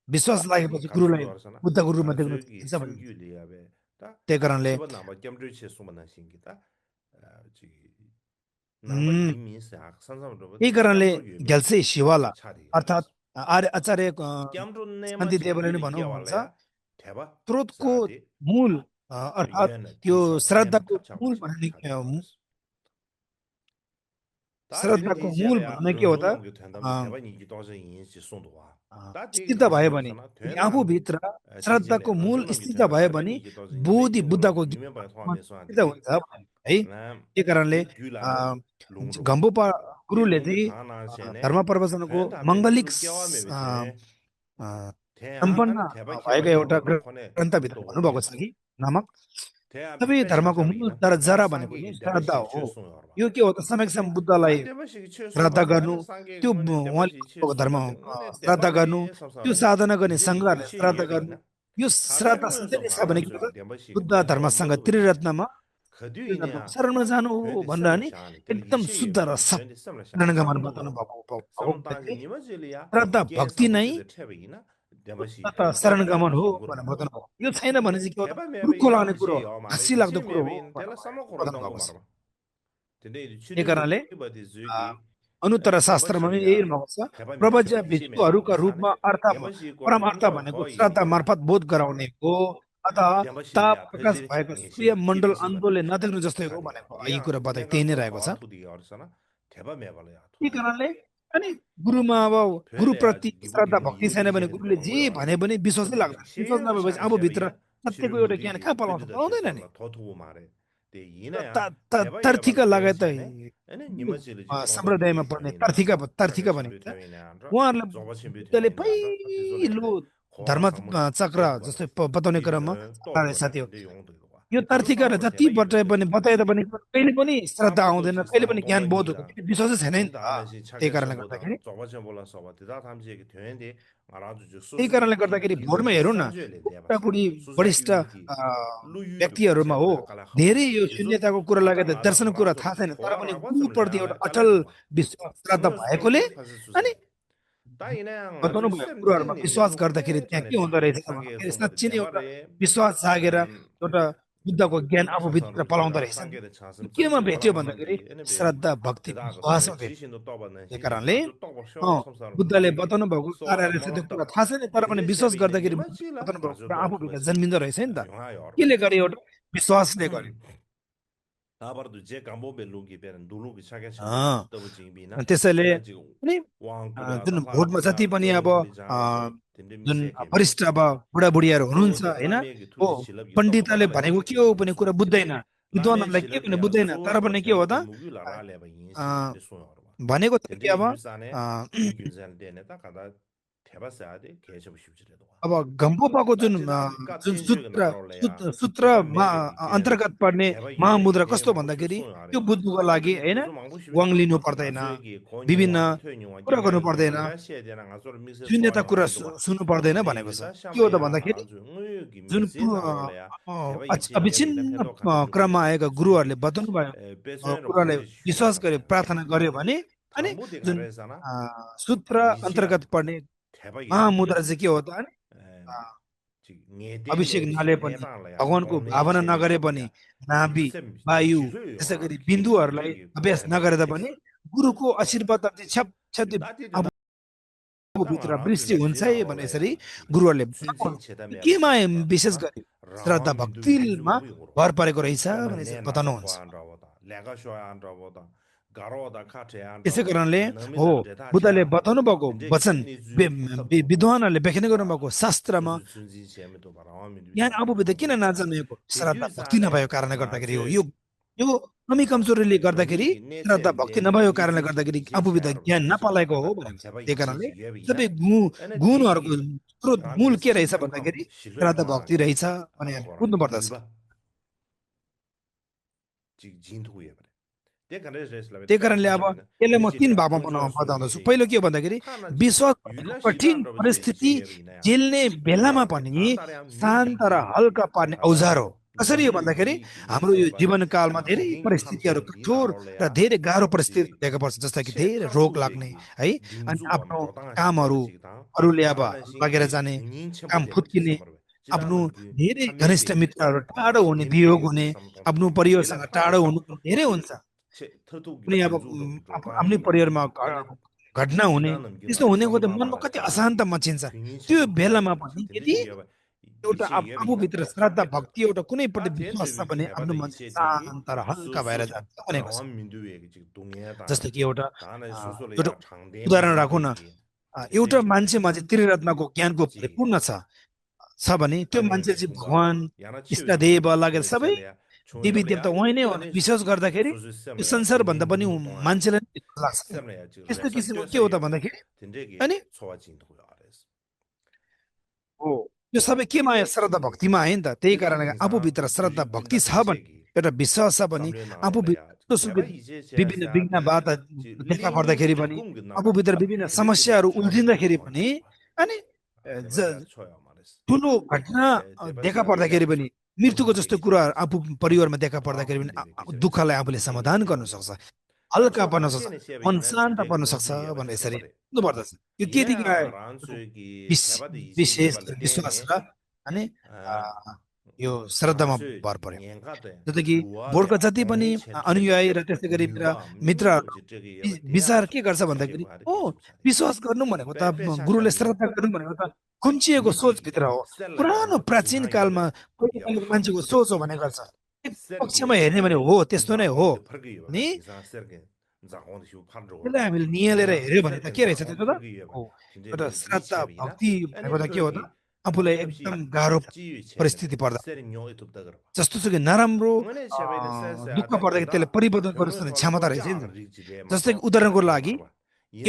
[SPEAKER 2] विश्वास
[SPEAKER 1] 다디
[SPEAKER 2] लागेपछि गुरुलाई
[SPEAKER 1] 가르수도 알잖아
[SPEAKER 2] बुद्धको रूपमा देख्न
[SPEAKER 1] 가르수기
[SPEAKER 2] सकिन्छ भने
[SPEAKER 1] 신규리야베 다
[SPEAKER 2] त्यही कारणले
[SPEAKER 1] 집어 남아 겸드치 수만한 신기다 지 남아 이민사 산삼으로
[SPEAKER 2] त्यही
[SPEAKER 1] 다
[SPEAKER 2] कारणले
[SPEAKER 1] 겸드 유명
[SPEAKER 2] ग्याल्से शिवाला
[SPEAKER 1] 차리
[SPEAKER 2] अर्थात् आर्य आचार्य
[SPEAKER 1] 겸드
[SPEAKER 2] शान्ति
[SPEAKER 1] ने마지
[SPEAKER 2] देवले
[SPEAKER 1] 균이
[SPEAKER 2] भन्नुहुन्छ
[SPEAKER 1] 끼어war래야 대박
[SPEAKER 2] स्रोतको
[SPEAKER 1] 자디
[SPEAKER 2] मूल अर्थात्
[SPEAKER 1] 유엔의
[SPEAKER 2] त्यो
[SPEAKER 1] 뒤서 유엔의
[SPEAKER 2] श्रद्धाको मूल
[SPEAKER 1] 탑차버지
[SPEAKER 2] भन्ने
[SPEAKER 1] 차디 말았어 다
[SPEAKER 2] श्रद्धाको
[SPEAKER 1] 뒤리
[SPEAKER 2] मूल
[SPEAKER 1] 이제야
[SPEAKER 2] भन्ने के हो त?
[SPEAKER 1] 런존남게 된다면 대박 인기 떠서 인지 송도와 다 뒤에
[SPEAKER 2] स्थित भयो भने
[SPEAKER 1] 가르치는
[SPEAKER 2] अनि
[SPEAKER 1] 되나
[SPEAKER 2] आफूभित्र
[SPEAKER 1] 지진에
[SPEAKER 2] श्रद्धाको मूल
[SPEAKER 1] 런존남게
[SPEAKER 2] स्थित
[SPEAKER 1] 된다
[SPEAKER 2] भयो
[SPEAKER 1] 대박
[SPEAKER 2] भने
[SPEAKER 1] 인기 떠서
[SPEAKER 2] बोधि
[SPEAKER 1] 인맥이
[SPEAKER 2] बुद्धको
[SPEAKER 1] 런존 유명한
[SPEAKER 2] ज्ञानमा
[SPEAKER 1] 통하면서
[SPEAKER 2] स्थित
[SPEAKER 1] 한테
[SPEAKER 2] हुन्छ है।
[SPEAKER 1] 나
[SPEAKER 2] त्यही कारणले
[SPEAKER 1] 뒤라는 롱로
[SPEAKER 2] घम्बोपा
[SPEAKER 1] 이
[SPEAKER 2] गुरुले
[SPEAKER 1] 롱게
[SPEAKER 2] चाहिँ
[SPEAKER 1] 다나 셴네
[SPEAKER 2] धर्म प्रवचनको
[SPEAKER 1] 된 다음에
[SPEAKER 2] मङ्गलिक
[SPEAKER 1] 그 깨와매 베체 대야
[SPEAKER 2] सम्पन्न
[SPEAKER 1] 아니 대박
[SPEAKER 2] भएको
[SPEAKER 1] 키와야
[SPEAKER 2] एउटा
[SPEAKER 1] 되는 코네
[SPEAKER 2] ग्रन्थभित्र
[SPEAKER 1] 또
[SPEAKER 2] भन्नुभएको छ
[SPEAKER 1] 오미소
[SPEAKER 2] कि नामक
[SPEAKER 1] 대야
[SPEAKER 2] सबै
[SPEAKER 1] 패시가
[SPEAKER 2] धर्मको मूल
[SPEAKER 1] 잡이기나 다
[SPEAKER 2] जरा भनेको नि
[SPEAKER 1] 상계기
[SPEAKER 2] श्रद्धा
[SPEAKER 1] 대박식이
[SPEAKER 2] हो।
[SPEAKER 1] 최소요 여러분
[SPEAKER 2] यो के हो त? समयक्षम बुद्धलाई
[SPEAKER 1] 다 대박식이
[SPEAKER 2] श्रद्धा
[SPEAKER 1] 최소만
[SPEAKER 2] गर्नु,
[SPEAKER 1] 아니 상계
[SPEAKER 2] त्यो
[SPEAKER 1] 그거는
[SPEAKER 2] उहाँले
[SPEAKER 1] 대박식이
[SPEAKER 2] गर्नुभएको धर्म
[SPEAKER 1] 최소만 아니
[SPEAKER 2] श्रद्धा गर्नु,
[SPEAKER 1] 대박이
[SPEAKER 2] त्यो
[SPEAKER 1] सब사람이
[SPEAKER 2] साधना गर्ने
[SPEAKER 1] 이제
[SPEAKER 2] सङ्घहरूले
[SPEAKER 1] 이것이
[SPEAKER 2] श्रद्धा गर्नु,
[SPEAKER 1] 이야기나
[SPEAKER 2] यो
[SPEAKER 1] 다
[SPEAKER 2] श्रद्धा
[SPEAKER 1] 되면서
[SPEAKER 2] साँच्चै नै छ भने के हो
[SPEAKER 1] 말하면서
[SPEAKER 2] त?
[SPEAKER 1] 대박식
[SPEAKER 2] बुद्ध
[SPEAKER 1] 대사
[SPEAKER 2] धर्मसँग
[SPEAKER 1] 모두
[SPEAKER 2] त्रिरत्नमा
[SPEAKER 1] 그 뒤에냐
[SPEAKER 2] शरणमा जानु हो
[SPEAKER 1] 되는데
[SPEAKER 2] भनेर
[SPEAKER 1] 썸을
[SPEAKER 2] नि
[SPEAKER 1] 샤니 들
[SPEAKER 2] एकदम
[SPEAKER 1] 이시
[SPEAKER 2] शुद्ध र
[SPEAKER 1] 되는데 썸을 샤
[SPEAKER 2] शरणगमन
[SPEAKER 1] 썸도
[SPEAKER 2] बताउनु
[SPEAKER 1] 뭐
[SPEAKER 2] भएको
[SPEAKER 1] 썸 땅이
[SPEAKER 2] चाहिँ
[SPEAKER 1] 니마질이야
[SPEAKER 2] श्रद्धा
[SPEAKER 1] 게
[SPEAKER 2] भक्ति नै
[SPEAKER 1] 사무치도 태백이나 대박식
[SPEAKER 2] त शरणगमन हो भनेर
[SPEAKER 1] 송구나
[SPEAKER 2] बताउनु भयो। यो छैन भने चाहिँ के हो त?
[SPEAKER 1] 대박
[SPEAKER 2] दुःख
[SPEAKER 1] 매베
[SPEAKER 2] लाग्ने कुरो
[SPEAKER 1] 이시
[SPEAKER 2] हो,
[SPEAKER 1] 말에
[SPEAKER 2] हाँसी लाग्दो
[SPEAKER 1] 이시
[SPEAKER 2] कुरो हो
[SPEAKER 1] 매베
[SPEAKER 2] भनेर
[SPEAKER 1] 텔라 싸먹고로
[SPEAKER 2] बताउनु
[SPEAKER 1] 던거
[SPEAKER 2] भएको छ।
[SPEAKER 1] 말아 근데 이
[SPEAKER 2] त्यही कारणले
[SPEAKER 1] 추리도 이버디 주기
[SPEAKER 2] अनुत्तर शास्त्रमा पनि यही
[SPEAKER 1] 대박식이야
[SPEAKER 2] भएको छ।
[SPEAKER 1] 대박
[SPEAKER 2] प्रवच
[SPEAKER 1] 매베 이시
[SPEAKER 2] भिक्षुहरूका
[SPEAKER 1] 매베 사네
[SPEAKER 2] रूपमा अर्थ
[SPEAKER 1] 대박식
[SPEAKER 2] परम
[SPEAKER 1] 거는
[SPEAKER 2] अर्थ
[SPEAKER 1] 인거
[SPEAKER 2] भनेको
[SPEAKER 1] 거의
[SPEAKER 2] श्रद्धा
[SPEAKER 1] 이게
[SPEAKER 2] मार्फत बोध गराउने हो, अथवा ताप
[SPEAKER 1] 대박식이야
[SPEAKER 2] प्रकाश
[SPEAKER 1] 거짓이
[SPEAKER 2] भएको सूर्य
[SPEAKER 1] 당해시
[SPEAKER 2] मण्डल
[SPEAKER 1] 티비시
[SPEAKER 2] अन्धोले
[SPEAKER 1] 받는
[SPEAKER 2] नदेख्नु जस्तै हो
[SPEAKER 1] 차리야
[SPEAKER 2] भनेको यी
[SPEAKER 1] 그냥
[SPEAKER 2] कुरा बताइ त्यही
[SPEAKER 1] 내가
[SPEAKER 2] नै
[SPEAKER 1] 또
[SPEAKER 2] रहेको छ।
[SPEAKER 1] 도와투디가 어르잖아 대박 매발이야
[SPEAKER 2] त्यही
[SPEAKER 1] 도와야
[SPEAKER 2] कारणले अनि गुरुमा अब गुरुप्रति
[SPEAKER 1] 별내야지 기분
[SPEAKER 2] श्रद्धा
[SPEAKER 1] 기분
[SPEAKER 2] भक्ति छैन भने
[SPEAKER 1] 이해되지
[SPEAKER 2] गुरुले जे
[SPEAKER 1] 너무
[SPEAKER 2] भने पनि विश्वासै
[SPEAKER 1] 근데
[SPEAKER 2] लाग्दैन। विश्वास
[SPEAKER 1] 제일
[SPEAKER 2] नभएपछि
[SPEAKER 1] 샤니
[SPEAKER 2] आफूभित्र
[SPEAKER 1] 샤베이나
[SPEAKER 2] सत्यको
[SPEAKER 1] 지를
[SPEAKER 2] एउटा ज्ञान
[SPEAKER 1] 누리기
[SPEAKER 2] कहाँ पाउँछ?
[SPEAKER 1] 삐드다
[SPEAKER 2] पाउँदैन नि।
[SPEAKER 1] 됐었나 더 두고 말해 데 이나야
[SPEAKER 2] तर्थिका
[SPEAKER 1] 대박이야발
[SPEAKER 2] लगाए त
[SPEAKER 1] 댄세네 애는 니마질이지
[SPEAKER 2] सम्प्रदायमा
[SPEAKER 1] 송도비
[SPEAKER 2] पर्ने
[SPEAKER 1] 되이나
[SPEAKER 2] तर्थिका तर्थिका
[SPEAKER 1] 차게신비
[SPEAKER 2] भनेको त
[SPEAKER 1] 되이나 안라
[SPEAKER 2] उहाँहरूलाई
[SPEAKER 1] 조바신비
[SPEAKER 2] बुद्धले
[SPEAKER 1] 되이나 안라
[SPEAKER 2] पहिलो
[SPEAKER 1] 디졸레데
[SPEAKER 2] धर्म
[SPEAKER 1] 고아 상문
[SPEAKER 2] चक्र
[SPEAKER 1] 세고
[SPEAKER 2] जस्तै
[SPEAKER 1] 말았어
[SPEAKER 2] बताउने क्रममा
[SPEAKER 1] 이들은 또
[SPEAKER 2] साथी
[SPEAKER 1] 그거네
[SPEAKER 2] साथी हो,
[SPEAKER 1] 내 용도 이거 봐
[SPEAKER 2] यो तर्थिका र
[SPEAKER 1] 가르상으로
[SPEAKER 2] जति
[SPEAKER 1] 대박이
[SPEAKER 2] बताए पनि
[SPEAKER 1] 베트네
[SPEAKER 2] बताए पनि कहिले पनि श्रद्धा
[SPEAKER 1] 사무도
[SPEAKER 2] आउँदैन, कहिले पनि
[SPEAKER 1] 지사마
[SPEAKER 2] ज्ञान बोध हुँदैन,
[SPEAKER 1] 몽몽이다
[SPEAKER 2] किन विश्वासै छैन नि त।
[SPEAKER 1] 된다 하면서
[SPEAKER 2] त्यही
[SPEAKER 1] 차게
[SPEAKER 2] कारणले
[SPEAKER 1] 전보다
[SPEAKER 2] गर्दाखेरि
[SPEAKER 1] 조바신 몰라서 봐 대다 담지 얘기 되는데 알아주죠
[SPEAKER 2] त्यही
[SPEAKER 1] 소수
[SPEAKER 2] कारणले गर्दाखेरि भोरमा
[SPEAKER 1] 기존의
[SPEAKER 2] हेरौँ न,
[SPEAKER 1] 산주엘에 대해
[SPEAKER 2] बुढा
[SPEAKER 1] 봤어
[SPEAKER 2] बुढी
[SPEAKER 1] 소수
[SPEAKER 2] वरिष्ठ
[SPEAKER 1] 유니티 루유도
[SPEAKER 2] व्यक्तिहरूमा हो
[SPEAKER 1] 제발 아까라
[SPEAKER 2] धेरै
[SPEAKER 1] 하버스
[SPEAKER 2] यो
[SPEAKER 1] 기존
[SPEAKER 2] शून्यताको कुरा
[SPEAKER 1] 아까
[SPEAKER 2] लागेको
[SPEAKER 1] 나다
[SPEAKER 2] दर्शनको कुरा
[SPEAKER 1] 알아서
[SPEAKER 2] थाहा छैन, तर पनि
[SPEAKER 1] 고아라고 점을
[SPEAKER 2] गुरुप्रति एउटा
[SPEAKER 1] 내야
[SPEAKER 2] अटल
[SPEAKER 1] 잘라줘
[SPEAKER 2] विश्वास श्रद्धा
[SPEAKER 1] 서면서
[SPEAKER 2] भएकोले
[SPEAKER 1] 파스
[SPEAKER 2] अनि
[SPEAKER 1] 수세 따이랑
[SPEAKER 2] बताउनु
[SPEAKER 1] 아주
[SPEAKER 2] भयो
[SPEAKER 1] 쌤
[SPEAKER 2] गुरुहरूमा
[SPEAKER 1] 땡니
[SPEAKER 2] विश्वास
[SPEAKER 1] 내용
[SPEAKER 2] गर्दाखेरि त्यहाँ
[SPEAKER 1] 꽤
[SPEAKER 2] के हुँदो
[SPEAKER 1] 잘했다
[SPEAKER 2] रहेछ
[SPEAKER 1] 상계
[SPEAKER 2] भन्दाखेरि
[SPEAKER 1] 송보도
[SPEAKER 2] साँच्ची नै एउटा
[SPEAKER 1] 대발에
[SPEAKER 2] विश्वास जागेर एउटा बुद्धको ज्ञान आफूभित्र
[SPEAKER 1] 사사로
[SPEAKER 2] पलाउँदो
[SPEAKER 1] 주다
[SPEAKER 2] रहेछ नि।
[SPEAKER 1] 상계를 차슴
[SPEAKER 2] केमा
[SPEAKER 1] 점수
[SPEAKER 2] भेट्यो
[SPEAKER 1] 올라가면
[SPEAKER 2] भन्दाखेरि
[SPEAKER 1] 돼 얘네 배
[SPEAKER 2] श्रद्धा भक्ति
[SPEAKER 1] 대다가
[SPEAKER 2] विश्वासमा
[SPEAKER 1] 그
[SPEAKER 2] भेट्यो।
[SPEAKER 1] 지신도 떠받는
[SPEAKER 2] त्यही
[SPEAKER 1] 시
[SPEAKER 2] कारणले
[SPEAKER 1] 아주 떡고 쇼 섬사로
[SPEAKER 2] बुद्धले
[SPEAKER 1] 되게
[SPEAKER 2] बताउनु भएको
[SPEAKER 1] 소라
[SPEAKER 2] कार्यालय त्यो कुरा
[SPEAKER 1] 몰랐다고
[SPEAKER 2] थाहा छैन, तर पनि
[SPEAKER 1] 되게
[SPEAKER 2] विश्वास
[SPEAKER 1] 셰베이네
[SPEAKER 2] गर्दाखेरि
[SPEAKER 1] 니마지라
[SPEAKER 2] बताउनु भएको
[SPEAKER 1] 아주
[SPEAKER 2] कुरा आफूभित्र
[SPEAKER 1] 도와투면서
[SPEAKER 2] जन्मिँदो रहेछ नि त।
[SPEAKER 1] 영화 여러분
[SPEAKER 2] केले गर्यो? एउटा विश्वासले गर्यो।
[SPEAKER 1] 아바르도 제 간보베 룩이 베는 누룩이 차게샤
[SPEAKER 2] अँ,
[SPEAKER 1] 더블 징비나
[SPEAKER 2] त्यसैले
[SPEAKER 1] 제가 지금
[SPEAKER 2] अनि
[SPEAKER 1] 왕꾸라
[SPEAKER 2] जुन
[SPEAKER 1] 다사
[SPEAKER 2] भोटमा जति
[SPEAKER 1] 사
[SPEAKER 2] पनि अब
[SPEAKER 1] 어른들이 장에서 딘딘
[SPEAKER 2] जुन
[SPEAKER 1] 미세게
[SPEAKER 2] वरिष्ठ अब बुढाबुढीहरू हुनुहुन्छ
[SPEAKER 1] 소대
[SPEAKER 2] होइन,
[SPEAKER 1] 사람에게
[SPEAKER 2] हो
[SPEAKER 1] 투지 실업이
[SPEAKER 2] पण्डितले
[SPEAKER 1] 똑똑하라
[SPEAKER 2] भनेको
[SPEAKER 1] 해서
[SPEAKER 2] के हो भने कुरा बुझ्दैन,
[SPEAKER 1] 근데 라멘
[SPEAKER 2] विद्वानहरूलाई के भने
[SPEAKER 1] 실업이야
[SPEAKER 2] बुझ्दैन, तर
[SPEAKER 1] 소하고
[SPEAKER 2] पनि के हो त
[SPEAKER 1] 제목에 무기를 알아내봐
[SPEAKER 2] अँ,
[SPEAKER 1] 인식인데 소용하러
[SPEAKER 2] भनेको त के
[SPEAKER 1] 근데
[SPEAKER 2] अब
[SPEAKER 1] 일산에 균산 되네다 가다 대바사야 돼 개셔 싶지래도
[SPEAKER 2] अब घम्पोपाको जुन जुन सूत्रमा अन्तर्गत पर्ने महामुद्रा कस्तो भन्दाखेरि त्यो बुझ्नुको लागि होइन वाङ लिनु पर्दैन, विभिन्न कुरा गर्नु पर्दैन, शून्यता कुरा सुन्नु पर्दैन भनेको छ। के हो त भन्दाखेरि जुन अविच्छिन्न क्रममा आएका गुरुहरूले बताउनु भयो कुरालाई विश्वास गरे प्रार्थना गर्यो भने अनि जुन सूत्र अन्तर्गत पर्ने महामुद्रा चाहिँ के हो त? अभिषेक नले पनि, भगवानको भावना नगरे पनि, नाभि वायु त्यसै गरी बिन्दुहरूलाई अभ्यास नगरेर पनि गुरुको आशीर्वाद छ्याप छ्याप
[SPEAKER 1] 당아
[SPEAKER 2] आफूभित्र वृष्टि
[SPEAKER 1] 랑주네
[SPEAKER 2] हुन्छ है भने यसरी
[SPEAKER 1] 제나로래야 디
[SPEAKER 2] गुरुहरूले
[SPEAKER 1] 춘진
[SPEAKER 2] बताउनुहुन्छ
[SPEAKER 1] 체담이야바
[SPEAKER 2] केमा
[SPEAKER 1] 제지다
[SPEAKER 2] विशेष
[SPEAKER 1] 아
[SPEAKER 2] गरी श्रद्धा
[SPEAKER 1] रा왕 민두
[SPEAKER 2] भक्तिमा
[SPEAKER 1] 유즈모 요로
[SPEAKER 2] भर परेको रहेछ
[SPEAKER 1] 그러면
[SPEAKER 2] भने
[SPEAKER 1] 내
[SPEAKER 2] यसरी
[SPEAKER 1] 나서
[SPEAKER 2] बताउनुहुन्छ
[SPEAKER 1] 과한다보다 내가 쇼한다보다 가로다
[SPEAKER 2] त्यसै
[SPEAKER 1] 카트한다보다
[SPEAKER 2] कारणले हो
[SPEAKER 1] 너미들 데다
[SPEAKER 2] बुद्धले बताउनु
[SPEAKER 1] 제야보다
[SPEAKER 2] भएको
[SPEAKER 1] 근데
[SPEAKER 2] वचन
[SPEAKER 1] 니즈 탑도
[SPEAKER 2] विद्वानहरूले व्याख्यान गर्नुभएको
[SPEAKER 1] 아
[SPEAKER 2] शास्त्रमा
[SPEAKER 1] 소소 춘진 체면도 바라왕 민두
[SPEAKER 2] यहाँ आफूभित्र किन
[SPEAKER 1] 유즈모
[SPEAKER 2] नजन्मेको श्रद्धा भक्ति
[SPEAKER 1] 대두산에
[SPEAKER 2] नभएको कारणले गर्दाखेरि हो
[SPEAKER 1] 나저
[SPEAKER 2] यो कमी कमजोरीले गर्दाखेरि
[SPEAKER 1] 런지기
[SPEAKER 2] श्रद्धा
[SPEAKER 1] 내셈
[SPEAKER 2] भक्ति
[SPEAKER 1] 데네
[SPEAKER 2] नभएको कारणले
[SPEAKER 1] 니즈
[SPEAKER 2] गर्दाखेरि आफूभित्र
[SPEAKER 1] 이제샤로
[SPEAKER 2] ज्ञान नपालेको हो
[SPEAKER 1] 지시바다
[SPEAKER 2] भनेको छ
[SPEAKER 1] 제바
[SPEAKER 2] त्यही कारणले
[SPEAKER 1] 이제시
[SPEAKER 2] सबै
[SPEAKER 1] 예비나 एने
[SPEAKER 2] गुणहरूको
[SPEAKER 1] 디기
[SPEAKER 2] स्रोत मूल
[SPEAKER 1] 사람들이
[SPEAKER 2] के रहेछ
[SPEAKER 1] 생각하고
[SPEAKER 2] भन्दाखेरि
[SPEAKER 1] 실로
[SPEAKER 2] श्रद्धा
[SPEAKER 1] 통하는
[SPEAKER 2] भक्ति रहेछ भने
[SPEAKER 1] 아
[SPEAKER 2] हामी
[SPEAKER 1] 거라
[SPEAKER 2] बुझ्नुपर्दछ
[SPEAKER 1] 밀바 지 진토에 그래 내가 레스라베
[SPEAKER 2] त्यही कारणले अब
[SPEAKER 1] 칸샤베나
[SPEAKER 2] यसलाई म तीन
[SPEAKER 1] 레지리아
[SPEAKER 2] भागमा
[SPEAKER 1] 도저
[SPEAKER 2] बताउँदछु
[SPEAKER 1] 소유제
[SPEAKER 2] पहिलो के हो भन्दाखेरि
[SPEAKER 1] 타나지
[SPEAKER 2] विश्वास भनेको
[SPEAKER 1] 율라
[SPEAKER 2] कठिन
[SPEAKER 1] 시반로 제
[SPEAKER 2] परिस्थिति
[SPEAKER 1] 이제 예비나야
[SPEAKER 2] झेल्ने बेलामा
[SPEAKER 1] 율라
[SPEAKER 2] पनि
[SPEAKER 1] 단다랴
[SPEAKER 2] शान्त र
[SPEAKER 1] 미기
[SPEAKER 2] हल्का पार्ने औजार
[SPEAKER 1] 가다
[SPEAKER 2] हो कसरी हो
[SPEAKER 1] 럼블링
[SPEAKER 2] भन्दाखेरि
[SPEAKER 1] 미기
[SPEAKER 2] हाम्रो यो
[SPEAKER 1] 니세바
[SPEAKER 2] जीवनकालमा धेरै
[SPEAKER 1] 랑딩
[SPEAKER 2] परिस्थितिहरू
[SPEAKER 1] 칸소
[SPEAKER 2] कठोर र
[SPEAKER 1] 리나로래야
[SPEAKER 2] धेरै गाह्रो परिस्थिति
[SPEAKER 1] 지
[SPEAKER 2] देखा पर्छ जस्ता कि
[SPEAKER 1] 체
[SPEAKER 2] धेरै रोग लाग्ने
[SPEAKER 1] 칸투베기
[SPEAKER 2] है अनि
[SPEAKER 1] 딩주와
[SPEAKER 2] आफ्नो
[SPEAKER 1] 도당하시
[SPEAKER 2] कामहरू
[SPEAKER 1] 예바지기다
[SPEAKER 2] अरूले अब
[SPEAKER 1] 타나시
[SPEAKER 2] लगेर
[SPEAKER 1] 디
[SPEAKER 2] जाने
[SPEAKER 1] 균인
[SPEAKER 2] काम
[SPEAKER 1] 첨부대 버지
[SPEAKER 2] फुत्किने
[SPEAKER 1] 섬으로
[SPEAKER 2] आफ्नो
[SPEAKER 1] 지다는 그
[SPEAKER 2] धेरै घनिष्ठ
[SPEAKER 1] 참여베
[SPEAKER 2] मित्रहरू टाढो हुने वियोग
[SPEAKER 1] 딘베
[SPEAKER 2] हुने आफ्नो
[SPEAKER 1] 섬동다
[SPEAKER 2] परिवारसँग
[SPEAKER 1] 제나
[SPEAKER 2] टाढो
[SPEAKER 1] 타나샤
[SPEAKER 2] हुनु धेरै हुन्छ
[SPEAKER 1] 체 터두기
[SPEAKER 2] कुनै अब
[SPEAKER 1] 딘주도
[SPEAKER 2] आफ्नै
[SPEAKER 1] 도당하시
[SPEAKER 2] परिवारमा
[SPEAKER 1] 에네
[SPEAKER 2] घटना हुने
[SPEAKER 1] 지다는
[SPEAKER 2] त्यस्तो
[SPEAKER 1] 기나
[SPEAKER 2] हुनेको त मनमा
[SPEAKER 1] 성바바라
[SPEAKER 2] कति
[SPEAKER 1] 다
[SPEAKER 2] अशान्त मचिन्छ
[SPEAKER 1] 균인
[SPEAKER 2] त्यो
[SPEAKER 1] 첨부
[SPEAKER 2] बेलामा
[SPEAKER 1] 도야바라
[SPEAKER 2] पनि
[SPEAKER 1] 근데
[SPEAKER 2] यदि
[SPEAKER 1] 지여바
[SPEAKER 2] एउटा
[SPEAKER 1] 이제 예비나
[SPEAKER 2] आफूभित्र श्रद्धा
[SPEAKER 1] 타겟
[SPEAKER 2] भक्ति एउटा कुनैपट्टि
[SPEAKER 1] 다
[SPEAKER 2] विश्वास छ
[SPEAKER 1] 젠드비
[SPEAKER 2] भने आफ्नो
[SPEAKER 1] 개발의
[SPEAKER 2] मन चाहिँ
[SPEAKER 1] 이제 되기
[SPEAKER 2] शान्त र हल्का भएर
[SPEAKER 1] 소소
[SPEAKER 2] जान्छ भनेको छ
[SPEAKER 1] 라완 민두의 지금
[SPEAKER 2] जस्तो
[SPEAKER 1] 동해다
[SPEAKER 2] कि एउटा
[SPEAKER 1] 다나
[SPEAKER 2] एउटा
[SPEAKER 1] 소소리야 장대
[SPEAKER 2] उदाहरण राखौँ न
[SPEAKER 1] 민두베기
[SPEAKER 2] एउटा
[SPEAKER 1] 이제
[SPEAKER 2] मान्छेमा चाहिँ त्रिरत्नको ज्ञानको
[SPEAKER 1] 지
[SPEAKER 2] परिपूर्ण छ भने त्यो
[SPEAKER 1] 아니
[SPEAKER 2] मान्छे चाहिँ
[SPEAKER 1] 뭔가
[SPEAKER 2] भगवान
[SPEAKER 1] 야나
[SPEAKER 2] इष्टदेव
[SPEAKER 1] 치우지
[SPEAKER 2] लगेर सबै
[SPEAKER 1] 레셀이야
[SPEAKER 2] देवी देवता
[SPEAKER 1] 총회라야
[SPEAKER 2] उही नै हो
[SPEAKER 1] 아니
[SPEAKER 2] विश्वास गर्दाखेरि
[SPEAKER 1] 소소
[SPEAKER 2] यो
[SPEAKER 1] 셈이야
[SPEAKER 2] संसारभन्दा पनि
[SPEAKER 1] 딘딘 동안
[SPEAKER 2] मान्छेलाई नै विश्वास लाग्छ नि
[SPEAKER 1] 셈이야 지금
[SPEAKER 2] त्यस्तो
[SPEAKER 1] 레설
[SPEAKER 2] किसिमको के हो त
[SPEAKER 1] 떼서야
[SPEAKER 2] भन्दाखेरि
[SPEAKER 1] 딘데기
[SPEAKER 2] अनि
[SPEAKER 1] 소화진 도야 알았어
[SPEAKER 2] हो यो सबै केमा आयो श्रद्धा भक्तिमा आयो नि त त्यही
[SPEAKER 1] 딘데
[SPEAKER 2] कारणले
[SPEAKER 1] 딘사
[SPEAKER 2] आफूभित्र श्रद्धा
[SPEAKER 1] 유지
[SPEAKER 2] भक्ति
[SPEAKER 1] 빈다
[SPEAKER 2] छ भने
[SPEAKER 1] 딘세기
[SPEAKER 2] एउटा विश्वास छ भने
[SPEAKER 1] 삼려
[SPEAKER 2] आफूभित्र
[SPEAKER 1] 나올래야
[SPEAKER 2] सुख सुख
[SPEAKER 1] 제발 이제
[SPEAKER 2] विभिन्न विघ्न
[SPEAKER 1] 제사디
[SPEAKER 2] बाधा
[SPEAKER 1] 지
[SPEAKER 2] देखा
[SPEAKER 1] 링링
[SPEAKER 2] पर्दाखेरि पनि
[SPEAKER 1] 조금 끝나다
[SPEAKER 2] आफूभित्र विभिन्न
[SPEAKER 1] 딘데기다
[SPEAKER 2] समस्याहरू
[SPEAKER 1] 처음에
[SPEAKER 2] उल्झिँदाखेरि पनि
[SPEAKER 1] 동안이야
[SPEAKER 2] अनि
[SPEAKER 1] 아 제발
[SPEAKER 2] ज-
[SPEAKER 1] 야 쳐야 말했어
[SPEAKER 2] ठुलो घटना
[SPEAKER 1] 제발
[SPEAKER 2] देखा
[SPEAKER 1] 제발
[SPEAKER 2] पर्दाखेरि पनि मृत्युको
[SPEAKER 1] 성불이
[SPEAKER 2] जस्तो कुराहरू आफू परिवारमा देखा
[SPEAKER 1] 아
[SPEAKER 2] पर्दाखेरि पनि
[SPEAKER 1] 근데 기저
[SPEAKER 2] दुःखलाई आफूले समाधान गर्न सक्छ हल्का
[SPEAKER 1] 란소
[SPEAKER 2] पर्न सक्छ
[SPEAKER 1] 란체네
[SPEAKER 2] मन
[SPEAKER 1] 시야베기나
[SPEAKER 2] शान्त
[SPEAKER 1] 딘데기
[SPEAKER 2] पर्न सक्छ
[SPEAKER 1] 런지
[SPEAKER 2] भनेर
[SPEAKER 1] 예바지
[SPEAKER 2] यसरी
[SPEAKER 1] 제발에
[SPEAKER 2] बुझ्नुपर्दछ यो केदेखि आयो
[SPEAKER 1] 이야 란소기 제바디 이제
[SPEAKER 2] विशेष
[SPEAKER 1] 예발레
[SPEAKER 2] विश्वास
[SPEAKER 1] 되네
[SPEAKER 2] र अनि
[SPEAKER 1] 아
[SPEAKER 2] यो श्रद्धामा
[SPEAKER 1] 란소
[SPEAKER 2] भर पर्यो
[SPEAKER 1] 냥가데
[SPEAKER 2] जस्तो कि बोर्डको
[SPEAKER 1] 루아레야
[SPEAKER 2] जति पनि
[SPEAKER 1] 동해 첸체베
[SPEAKER 2] अनुयायी र त्यसै गरी मेरा
[SPEAKER 1] 뮤바
[SPEAKER 2] मित्रहरू
[SPEAKER 1] 뮤버지 저기 예바
[SPEAKER 2] विचार
[SPEAKER 1] 대야
[SPEAKER 2] के गर्छ
[SPEAKER 1] 저게
[SPEAKER 2] भन्दाखेरि
[SPEAKER 1] 바르
[SPEAKER 2] ओ
[SPEAKER 1] 계속
[SPEAKER 2] विश्वास गर्नु भनेको त गुरुले
[SPEAKER 1] 빼빼샤샤니
[SPEAKER 2] श्रद्धा गर्नु भनेको त खुम्चिएको सोचभित्र
[SPEAKER 1] 미지기
[SPEAKER 2] हो पुरानो
[SPEAKER 1] 셀라야로
[SPEAKER 2] प्राचीन कालमा
[SPEAKER 1] 진상이베
[SPEAKER 2] पहिलो
[SPEAKER 1] 야
[SPEAKER 2] पहिलेको मान्छेको
[SPEAKER 1] 함부대
[SPEAKER 2] सोच हो भने गर्छ एक पक्षमा
[SPEAKER 1] 세르게
[SPEAKER 2] हेर्ने भने हो त्यस्तो नै हो
[SPEAKER 1] 자홍데 펄기요
[SPEAKER 2] अनि
[SPEAKER 1] 진상 세르게 자홍데 슈 팔로
[SPEAKER 2] त्यसलाई हामीले निहालेर हेऱ्यो भने त
[SPEAKER 1] 세르게
[SPEAKER 2] के रहेछ
[SPEAKER 1] 자홍
[SPEAKER 2] त्यो त
[SPEAKER 1] 펄기요
[SPEAKER 2] हो
[SPEAKER 1] 진짜
[SPEAKER 2] एउटा श्रद्धा
[SPEAKER 1] 미체비나
[SPEAKER 2] भक्ति
[SPEAKER 1] 아니
[SPEAKER 2] भनेको त के हो त
[SPEAKER 1] 펄기
[SPEAKER 2] आफूलाई
[SPEAKER 1] 탑시
[SPEAKER 2] एकदम गाह्रो
[SPEAKER 1] 찌유 체베
[SPEAKER 2] परिस्थिति पर्दा
[SPEAKER 1] 세르 뇨에 톱다 그러
[SPEAKER 2] जस्तो सुकै नराम्रो
[SPEAKER 1] 응원의 체베는 세세
[SPEAKER 2] दुःख
[SPEAKER 1] 아다
[SPEAKER 2] पर्दाखेरि त्यसलाई
[SPEAKER 1] 게다
[SPEAKER 2] परिवर्तन गर्न
[SPEAKER 1] 병을
[SPEAKER 2] सक्ने
[SPEAKER 1] 걸
[SPEAKER 2] क्षमता रहेछ नि
[SPEAKER 1] 꼴짱
[SPEAKER 2] त
[SPEAKER 1] 리지레
[SPEAKER 2] जस्तै कि
[SPEAKER 1] 마서
[SPEAKER 2] उदाहरणको
[SPEAKER 1] 요
[SPEAKER 2] लागि
[SPEAKER 1] 말봐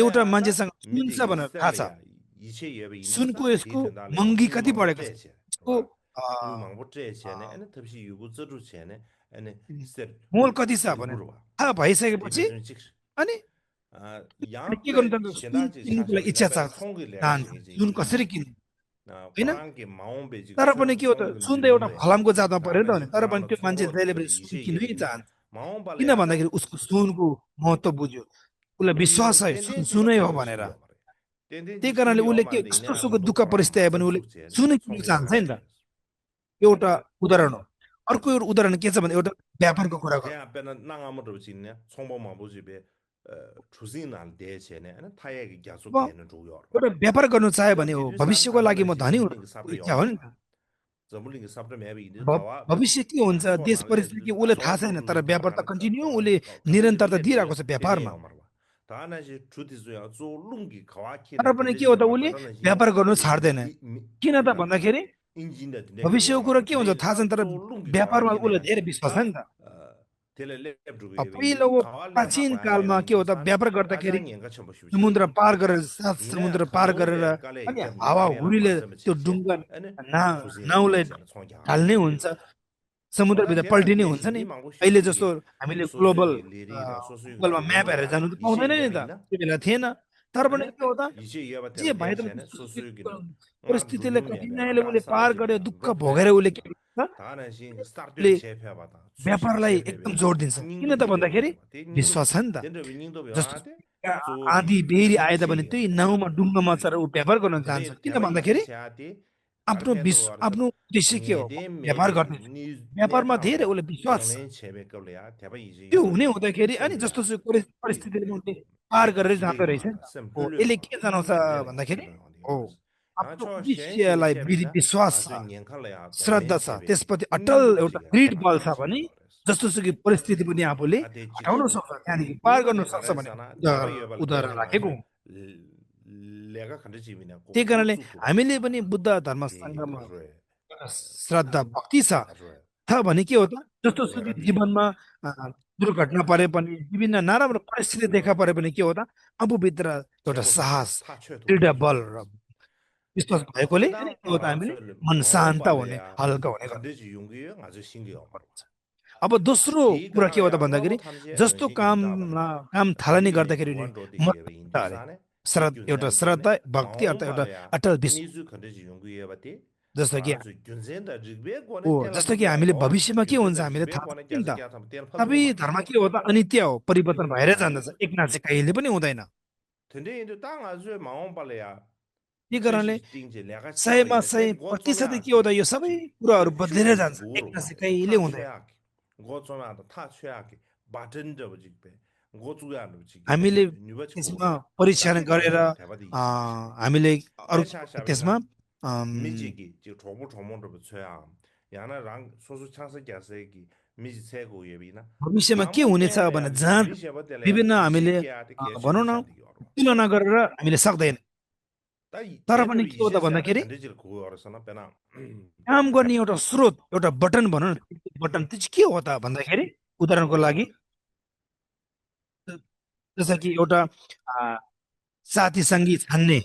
[SPEAKER 2] एउटा
[SPEAKER 1] 이래야다
[SPEAKER 2] मान्छेसँग सुन छ
[SPEAKER 1] 미디기
[SPEAKER 2] भनेर थाहा छ
[SPEAKER 1] 셀레야 이체 예베
[SPEAKER 2] सुनको
[SPEAKER 1] 인도사
[SPEAKER 2] यसको
[SPEAKER 1] 디든달레야
[SPEAKER 2] महँगी कति
[SPEAKER 1] 우망보
[SPEAKER 2] बढेको छ
[SPEAKER 1] 째체
[SPEAKER 2] यसको
[SPEAKER 1] 와
[SPEAKER 2] अ,
[SPEAKER 1] 우망보 째체네
[SPEAKER 2] अ,
[SPEAKER 1] 에네 탑시 유고 저루 체네 에네 셀
[SPEAKER 2] मोल कति छ भने
[SPEAKER 1] 누구로 와
[SPEAKER 2] थाहा भइसकेपछि
[SPEAKER 1] 디베준 직
[SPEAKER 2] अनि
[SPEAKER 1] 아,
[SPEAKER 2] अनि के गर्नु
[SPEAKER 1] 양배
[SPEAKER 2] त सुन
[SPEAKER 1] 신다지
[SPEAKER 2] किन्नुको लागि इच्छा
[SPEAKER 1] 샤샤비나
[SPEAKER 2] छ
[SPEAKER 1] 베 총기
[SPEAKER 2] चाहन्छ
[SPEAKER 1] 레가시
[SPEAKER 2] सुन
[SPEAKER 1] 이제
[SPEAKER 2] कसरी किन्ने
[SPEAKER 1] 나
[SPEAKER 2] होइन
[SPEAKER 1] 프랑게 마온베 지금
[SPEAKER 2] तर पनि के हो त
[SPEAKER 1] 총기
[SPEAKER 2] सुन त एउटा
[SPEAKER 1] 지르는데
[SPEAKER 2] फलामको जातमा पर्यो नि त भने
[SPEAKER 1] 다나시
[SPEAKER 2] तर पनि
[SPEAKER 1] 프랑노
[SPEAKER 2] त्यो मान्छे
[SPEAKER 1] 총로
[SPEAKER 2] जहिले
[SPEAKER 1] 저
[SPEAKER 2] पनि सुन
[SPEAKER 1] 이제
[SPEAKER 2] किन्नै
[SPEAKER 1] 예비나
[SPEAKER 2] चाहन्छ किन
[SPEAKER 1] 마온발레야다
[SPEAKER 2] भन्दाखेरि उसको सुनको महत्त्व बुझ्यो उसलाई विश्वास
[SPEAKER 1] 이런
[SPEAKER 2] छ सुन
[SPEAKER 1] 텐덴지가
[SPEAKER 2] सुनै हो
[SPEAKER 1] 좀
[SPEAKER 2] भनेर
[SPEAKER 1] 심해요 말이에요.
[SPEAKER 2] त्यही
[SPEAKER 1] 텐덴지
[SPEAKER 2] कारणले
[SPEAKER 1] 심해요
[SPEAKER 2] उसले के
[SPEAKER 1] 말인데
[SPEAKER 2] कस्तो
[SPEAKER 1] 이내
[SPEAKER 2] सुख
[SPEAKER 1] 아무도
[SPEAKER 2] दुःख परिस्थिति आयो भने उसले
[SPEAKER 1] 서두르지
[SPEAKER 2] सुनै किन्न
[SPEAKER 1] 총기
[SPEAKER 2] चाहन्छ नि त
[SPEAKER 1] 레가시
[SPEAKER 2] एउटा उदाहरण हो अर्को एउटा उदाहरण के छ भने एउटा व्यापारको कुरा
[SPEAKER 1] 제
[SPEAKER 2] गरौँ
[SPEAKER 1] 앞에는 나가면 지네 총범만 보집에 주진한 대체네 타액이 계속
[SPEAKER 2] अब
[SPEAKER 1] 되는 중요하고
[SPEAKER 2] एउटा व्यापार गर्नु चाह्यो भने हो
[SPEAKER 1] 디류산
[SPEAKER 2] भविष्यको लागि म धनी हुनु
[SPEAKER 1] 저물링 사브리
[SPEAKER 2] इच्छा हो नि त
[SPEAKER 1] 저물링 사브리 매비 이제
[SPEAKER 2] भ-
[SPEAKER 1] 가와
[SPEAKER 2] भविष्य के हुन्छ देश परिस्थिति उसले थाहा छैन तर व्यापार त कन्टिन्यू उसले निरन्तरता दिइरहेको छ व्यापारमा
[SPEAKER 1] 다나시 주디즈야 조 룽기 가와키
[SPEAKER 2] तर पनि के हो त उसले व्यापार गर्नु छाड्दैन किन त भन्दाखेरि
[SPEAKER 1] 인진데
[SPEAKER 2] भविष्यको कुरा के हुन्छ थाहा छैन तर व्यापारमा उसलाई धेरै विश्वास छ नि त पहिलो प्राचीन कालमा के हो त व्यापार गर्दाखेरि समुद्र पार गरेर सात समुद्र पार गरेर अनि हावा हुरीले त्यो डुङ्गा नाउलाई ढाल्ने हुन्छ समुद्रभित्र पल्टिने हुन्छ नि अहिले जस्तो हामीले गुगलमा म्याप हेरेर जानु त पाउँदैन नि त त्यो बेला थिएन तर पनि के हो त जे भए पनि परिस्थितिले कठिनाइले उसले पार गर्यो दुःख भोगेर उसले के गर्छ उसले व्यापारलाई एकदम जोड दिन्छ किन त भन्दाखेरि विश्वास छ नि त जस्तो आँधी बेरी आए तापनि त्यही नाउँमा डुङ्गामा चढेर ऊ व्यापार गर्न चाहन्छ किन भन्दाखेरि आफ्नो आफ्नो उद्देश्य के हो
[SPEAKER 1] ngede
[SPEAKER 2] व्यापार
[SPEAKER 1] mebe
[SPEAKER 2] गर्ने
[SPEAKER 1] ni
[SPEAKER 2] व्यापारमा
[SPEAKER 1] netang
[SPEAKER 2] धेरै
[SPEAKER 1] la
[SPEAKER 2] उसले विश्वास छ
[SPEAKER 1] tenglen chebe kable ya theba yiji
[SPEAKER 2] त्यो
[SPEAKER 1] ya
[SPEAKER 2] हुने हुँदाखेरि अनि
[SPEAKER 1] sem
[SPEAKER 2] जस्तो
[SPEAKER 1] ya
[SPEAKER 2] सुकै
[SPEAKER 1] di
[SPEAKER 2] परिस्थितिले उनले पार गरेर
[SPEAKER 1] chide
[SPEAKER 2] जाँदो
[SPEAKER 1] ge
[SPEAKER 2] रहेछ
[SPEAKER 1] ma
[SPEAKER 2] नि
[SPEAKER 1] da
[SPEAKER 2] त
[SPEAKER 1] sem
[SPEAKER 2] हो
[SPEAKER 1] phulyo
[SPEAKER 2] यसले
[SPEAKER 1] ma
[SPEAKER 2] के जनाउँछ
[SPEAKER 1] tende le
[SPEAKER 2] भन्दाखेरि
[SPEAKER 1] chebe ya di
[SPEAKER 2] हो
[SPEAKER 1] ya nga
[SPEAKER 2] आफ्नो
[SPEAKER 1] cho shen shen
[SPEAKER 2] उद्देश्यलाई
[SPEAKER 1] chebe na
[SPEAKER 2] विश्वास
[SPEAKER 1] nga
[SPEAKER 2] छ
[SPEAKER 1] zo nyen khala ya tonglen
[SPEAKER 2] श्रद्धा छ
[SPEAKER 1] chebe
[SPEAKER 2] त्यसपछि अटल
[SPEAKER 1] ni
[SPEAKER 2] एउटा
[SPEAKER 1] ji ga
[SPEAKER 2] दृढ
[SPEAKER 1] ta
[SPEAKER 2] बल
[SPEAKER 1] ta
[SPEAKER 2] छ
[SPEAKER 1] chebe
[SPEAKER 2] भने
[SPEAKER 1] yo res
[SPEAKER 2] जस्तोसुकै परिस्थिति पनि आफूले
[SPEAKER 1] ade
[SPEAKER 2] हटाउन
[SPEAKER 1] chiksu
[SPEAKER 2] सक्छ त्यहाँदेखि पार
[SPEAKER 1] dunga
[SPEAKER 2] गर्न
[SPEAKER 1] de
[SPEAKER 2] सक्छ
[SPEAKER 1] gare
[SPEAKER 2] भने
[SPEAKER 1] sana theba
[SPEAKER 2] उदाहरण
[SPEAKER 1] yo bal
[SPEAKER 2] उदाहरण
[SPEAKER 1] kene nga
[SPEAKER 2] राखेको
[SPEAKER 1] zo
[SPEAKER 2] हुँ।
[SPEAKER 1] lega khande chi bina ko
[SPEAKER 2] त्यही
[SPEAKER 1] ko
[SPEAKER 2] कारणले
[SPEAKER 1] tsu tu ba
[SPEAKER 2] हामीले पनि बुद्ध धर्म
[SPEAKER 1] de ka
[SPEAKER 2] सङ्घमा
[SPEAKER 1] zhe
[SPEAKER 2] श्रद्धा भक्ति छ
[SPEAKER 1] ka zhe
[SPEAKER 2] छ भने के हो त जस्तो सुकै
[SPEAKER 1] lega di ya
[SPEAKER 2] जीवनमा दुर्घटना परे पनि विभिन्न नराम्रो परिस्थिति देखा परे पनि के हो त आफूभित्र एउटा
[SPEAKER 1] chebo to
[SPEAKER 2] साहस
[SPEAKER 1] ta che to
[SPEAKER 2] दृढ
[SPEAKER 1] ba
[SPEAKER 2] बल र विश्वास भएकोले अनि
[SPEAKER 1] tedang
[SPEAKER 2] के हो त
[SPEAKER 1] nga
[SPEAKER 2] हामीले
[SPEAKER 1] zo le
[SPEAKER 2] मन
[SPEAKER 1] maung
[SPEAKER 2] शान्त
[SPEAKER 1] ba le
[SPEAKER 2] हुने
[SPEAKER 1] ya
[SPEAKER 2] हल्का हुने गर्छ
[SPEAKER 1] khande ji yung ge nga zo sing ge yo ma
[SPEAKER 2] अब दोस्रो
[SPEAKER 1] di
[SPEAKER 2] कुरा
[SPEAKER 1] garang
[SPEAKER 2] के हो त
[SPEAKER 1] ya ngo bo
[SPEAKER 2] भन्दाखेरि
[SPEAKER 1] tham je ngon
[SPEAKER 2] जस्तो
[SPEAKER 1] shi gi da ba le
[SPEAKER 2] काम थालनी
[SPEAKER 1] di me
[SPEAKER 2] गर्दाखेरि नि
[SPEAKER 1] wan ro de
[SPEAKER 2] म
[SPEAKER 1] ye yin du
[SPEAKER 2] अरे
[SPEAKER 1] sa ne di
[SPEAKER 2] श्रद्धा
[SPEAKER 1] gyun
[SPEAKER 2] एउटा
[SPEAKER 1] zen de ne
[SPEAKER 2] श्रद्धा भक्ति
[SPEAKER 1] maung
[SPEAKER 2] अर्थात्
[SPEAKER 1] ba
[SPEAKER 2] एउटा
[SPEAKER 1] le ya
[SPEAKER 2] अटल
[SPEAKER 1] ni
[SPEAKER 2] विश्वास
[SPEAKER 1] zu khande ji yung ge ye ba de
[SPEAKER 2] जस्तो कि
[SPEAKER 1] nga zo gyun zen da rig be go
[SPEAKER 2] हो
[SPEAKER 1] ne ten la
[SPEAKER 2] जस्तो
[SPEAKER 1] ma
[SPEAKER 2] कि
[SPEAKER 1] gya
[SPEAKER 2] हामीले
[SPEAKER 1] lo
[SPEAKER 2] भविष्यमा के
[SPEAKER 1] gyun zen
[SPEAKER 2] हुन्छ
[SPEAKER 1] da rig
[SPEAKER 2] हामीले
[SPEAKER 1] be
[SPEAKER 2] थाहा
[SPEAKER 1] go ne
[SPEAKER 2] छैन
[SPEAKER 1] kya
[SPEAKER 2] नि
[SPEAKER 1] se
[SPEAKER 2] त
[SPEAKER 1] kya tham ten phal du
[SPEAKER 2] सबै
[SPEAKER 1] ma
[SPEAKER 2] धर्म के हो त अनित्य हो परिवर्तन भएर जान्दछ एकनासी कहिले पनि हुँदैन
[SPEAKER 1] ten de yin du ta nga zo maung ba le ya
[SPEAKER 2] त्यही
[SPEAKER 1] che
[SPEAKER 2] कारणले
[SPEAKER 1] shi ting je lia ga cha
[SPEAKER 2] सयमा
[SPEAKER 1] ye ba
[SPEAKER 2] सय
[SPEAKER 1] ten go zo
[SPEAKER 2] प्रतिशत
[SPEAKER 1] ya
[SPEAKER 2] के हो त
[SPEAKER 1] ki
[SPEAKER 2] यो सबै
[SPEAKER 1] chi
[SPEAKER 2] कुराहरू
[SPEAKER 1] chi phu
[SPEAKER 2] बदलेर
[SPEAKER 1] bu ji
[SPEAKER 2] जान्छ
[SPEAKER 1] gu ro
[SPEAKER 2] एकनासी
[SPEAKER 1] ma
[SPEAKER 2] कहिले
[SPEAKER 1] ta chue
[SPEAKER 2] हुँदैन
[SPEAKER 1] ya ki go zo ya da ta chue ya ki ba ten de bu ji be go zu ya lu ji ge ba
[SPEAKER 2] हामीले
[SPEAKER 1] ni ba chi gu
[SPEAKER 2] त्यसमा
[SPEAKER 1] ro ta
[SPEAKER 2] परीक्षण
[SPEAKER 1] de ga
[SPEAKER 2] गरेर
[SPEAKER 1] zo ta ba de yi ji shi
[SPEAKER 2] हामीले अरू
[SPEAKER 1] pe cha sha be na
[SPEAKER 2] त्यसमा
[SPEAKER 1] mi ji gi ji chou bu chou mo de bu chue ya ya na rang so su chang se kya se ki mi ji ce gu ye bi na
[SPEAKER 2] भविष्यमा
[SPEAKER 1] ma
[SPEAKER 2] के
[SPEAKER 1] mu
[SPEAKER 2] हुनेछ
[SPEAKER 1] ten le ya
[SPEAKER 2] भने जहाँ
[SPEAKER 1] mi she ba de le ya
[SPEAKER 2] विभिन्न
[SPEAKER 1] mi shi
[SPEAKER 2] हामीले
[SPEAKER 1] ge ya de ge shi
[SPEAKER 2] भनौँ
[SPEAKER 1] du
[SPEAKER 2] न
[SPEAKER 1] sha de yo ro
[SPEAKER 2] तुलना गरेर हामीले सक्दैन
[SPEAKER 1] ta
[SPEAKER 2] तर
[SPEAKER 1] te de
[SPEAKER 2] पनि
[SPEAKER 1] bi
[SPEAKER 2] के हो त
[SPEAKER 1] je se ya de
[SPEAKER 2] भन्दाखेरि
[SPEAKER 1] kan de ji gu yo ro sa na pe na
[SPEAKER 2] काम गर्ने एउटा स्रोत एउटा बटन भनौँ न बटन त्यो चाहिँ के हो त भन्दाखेरि उदाहरणको लागि जस्तो कि एउटा साथी सङ्गी छान्ने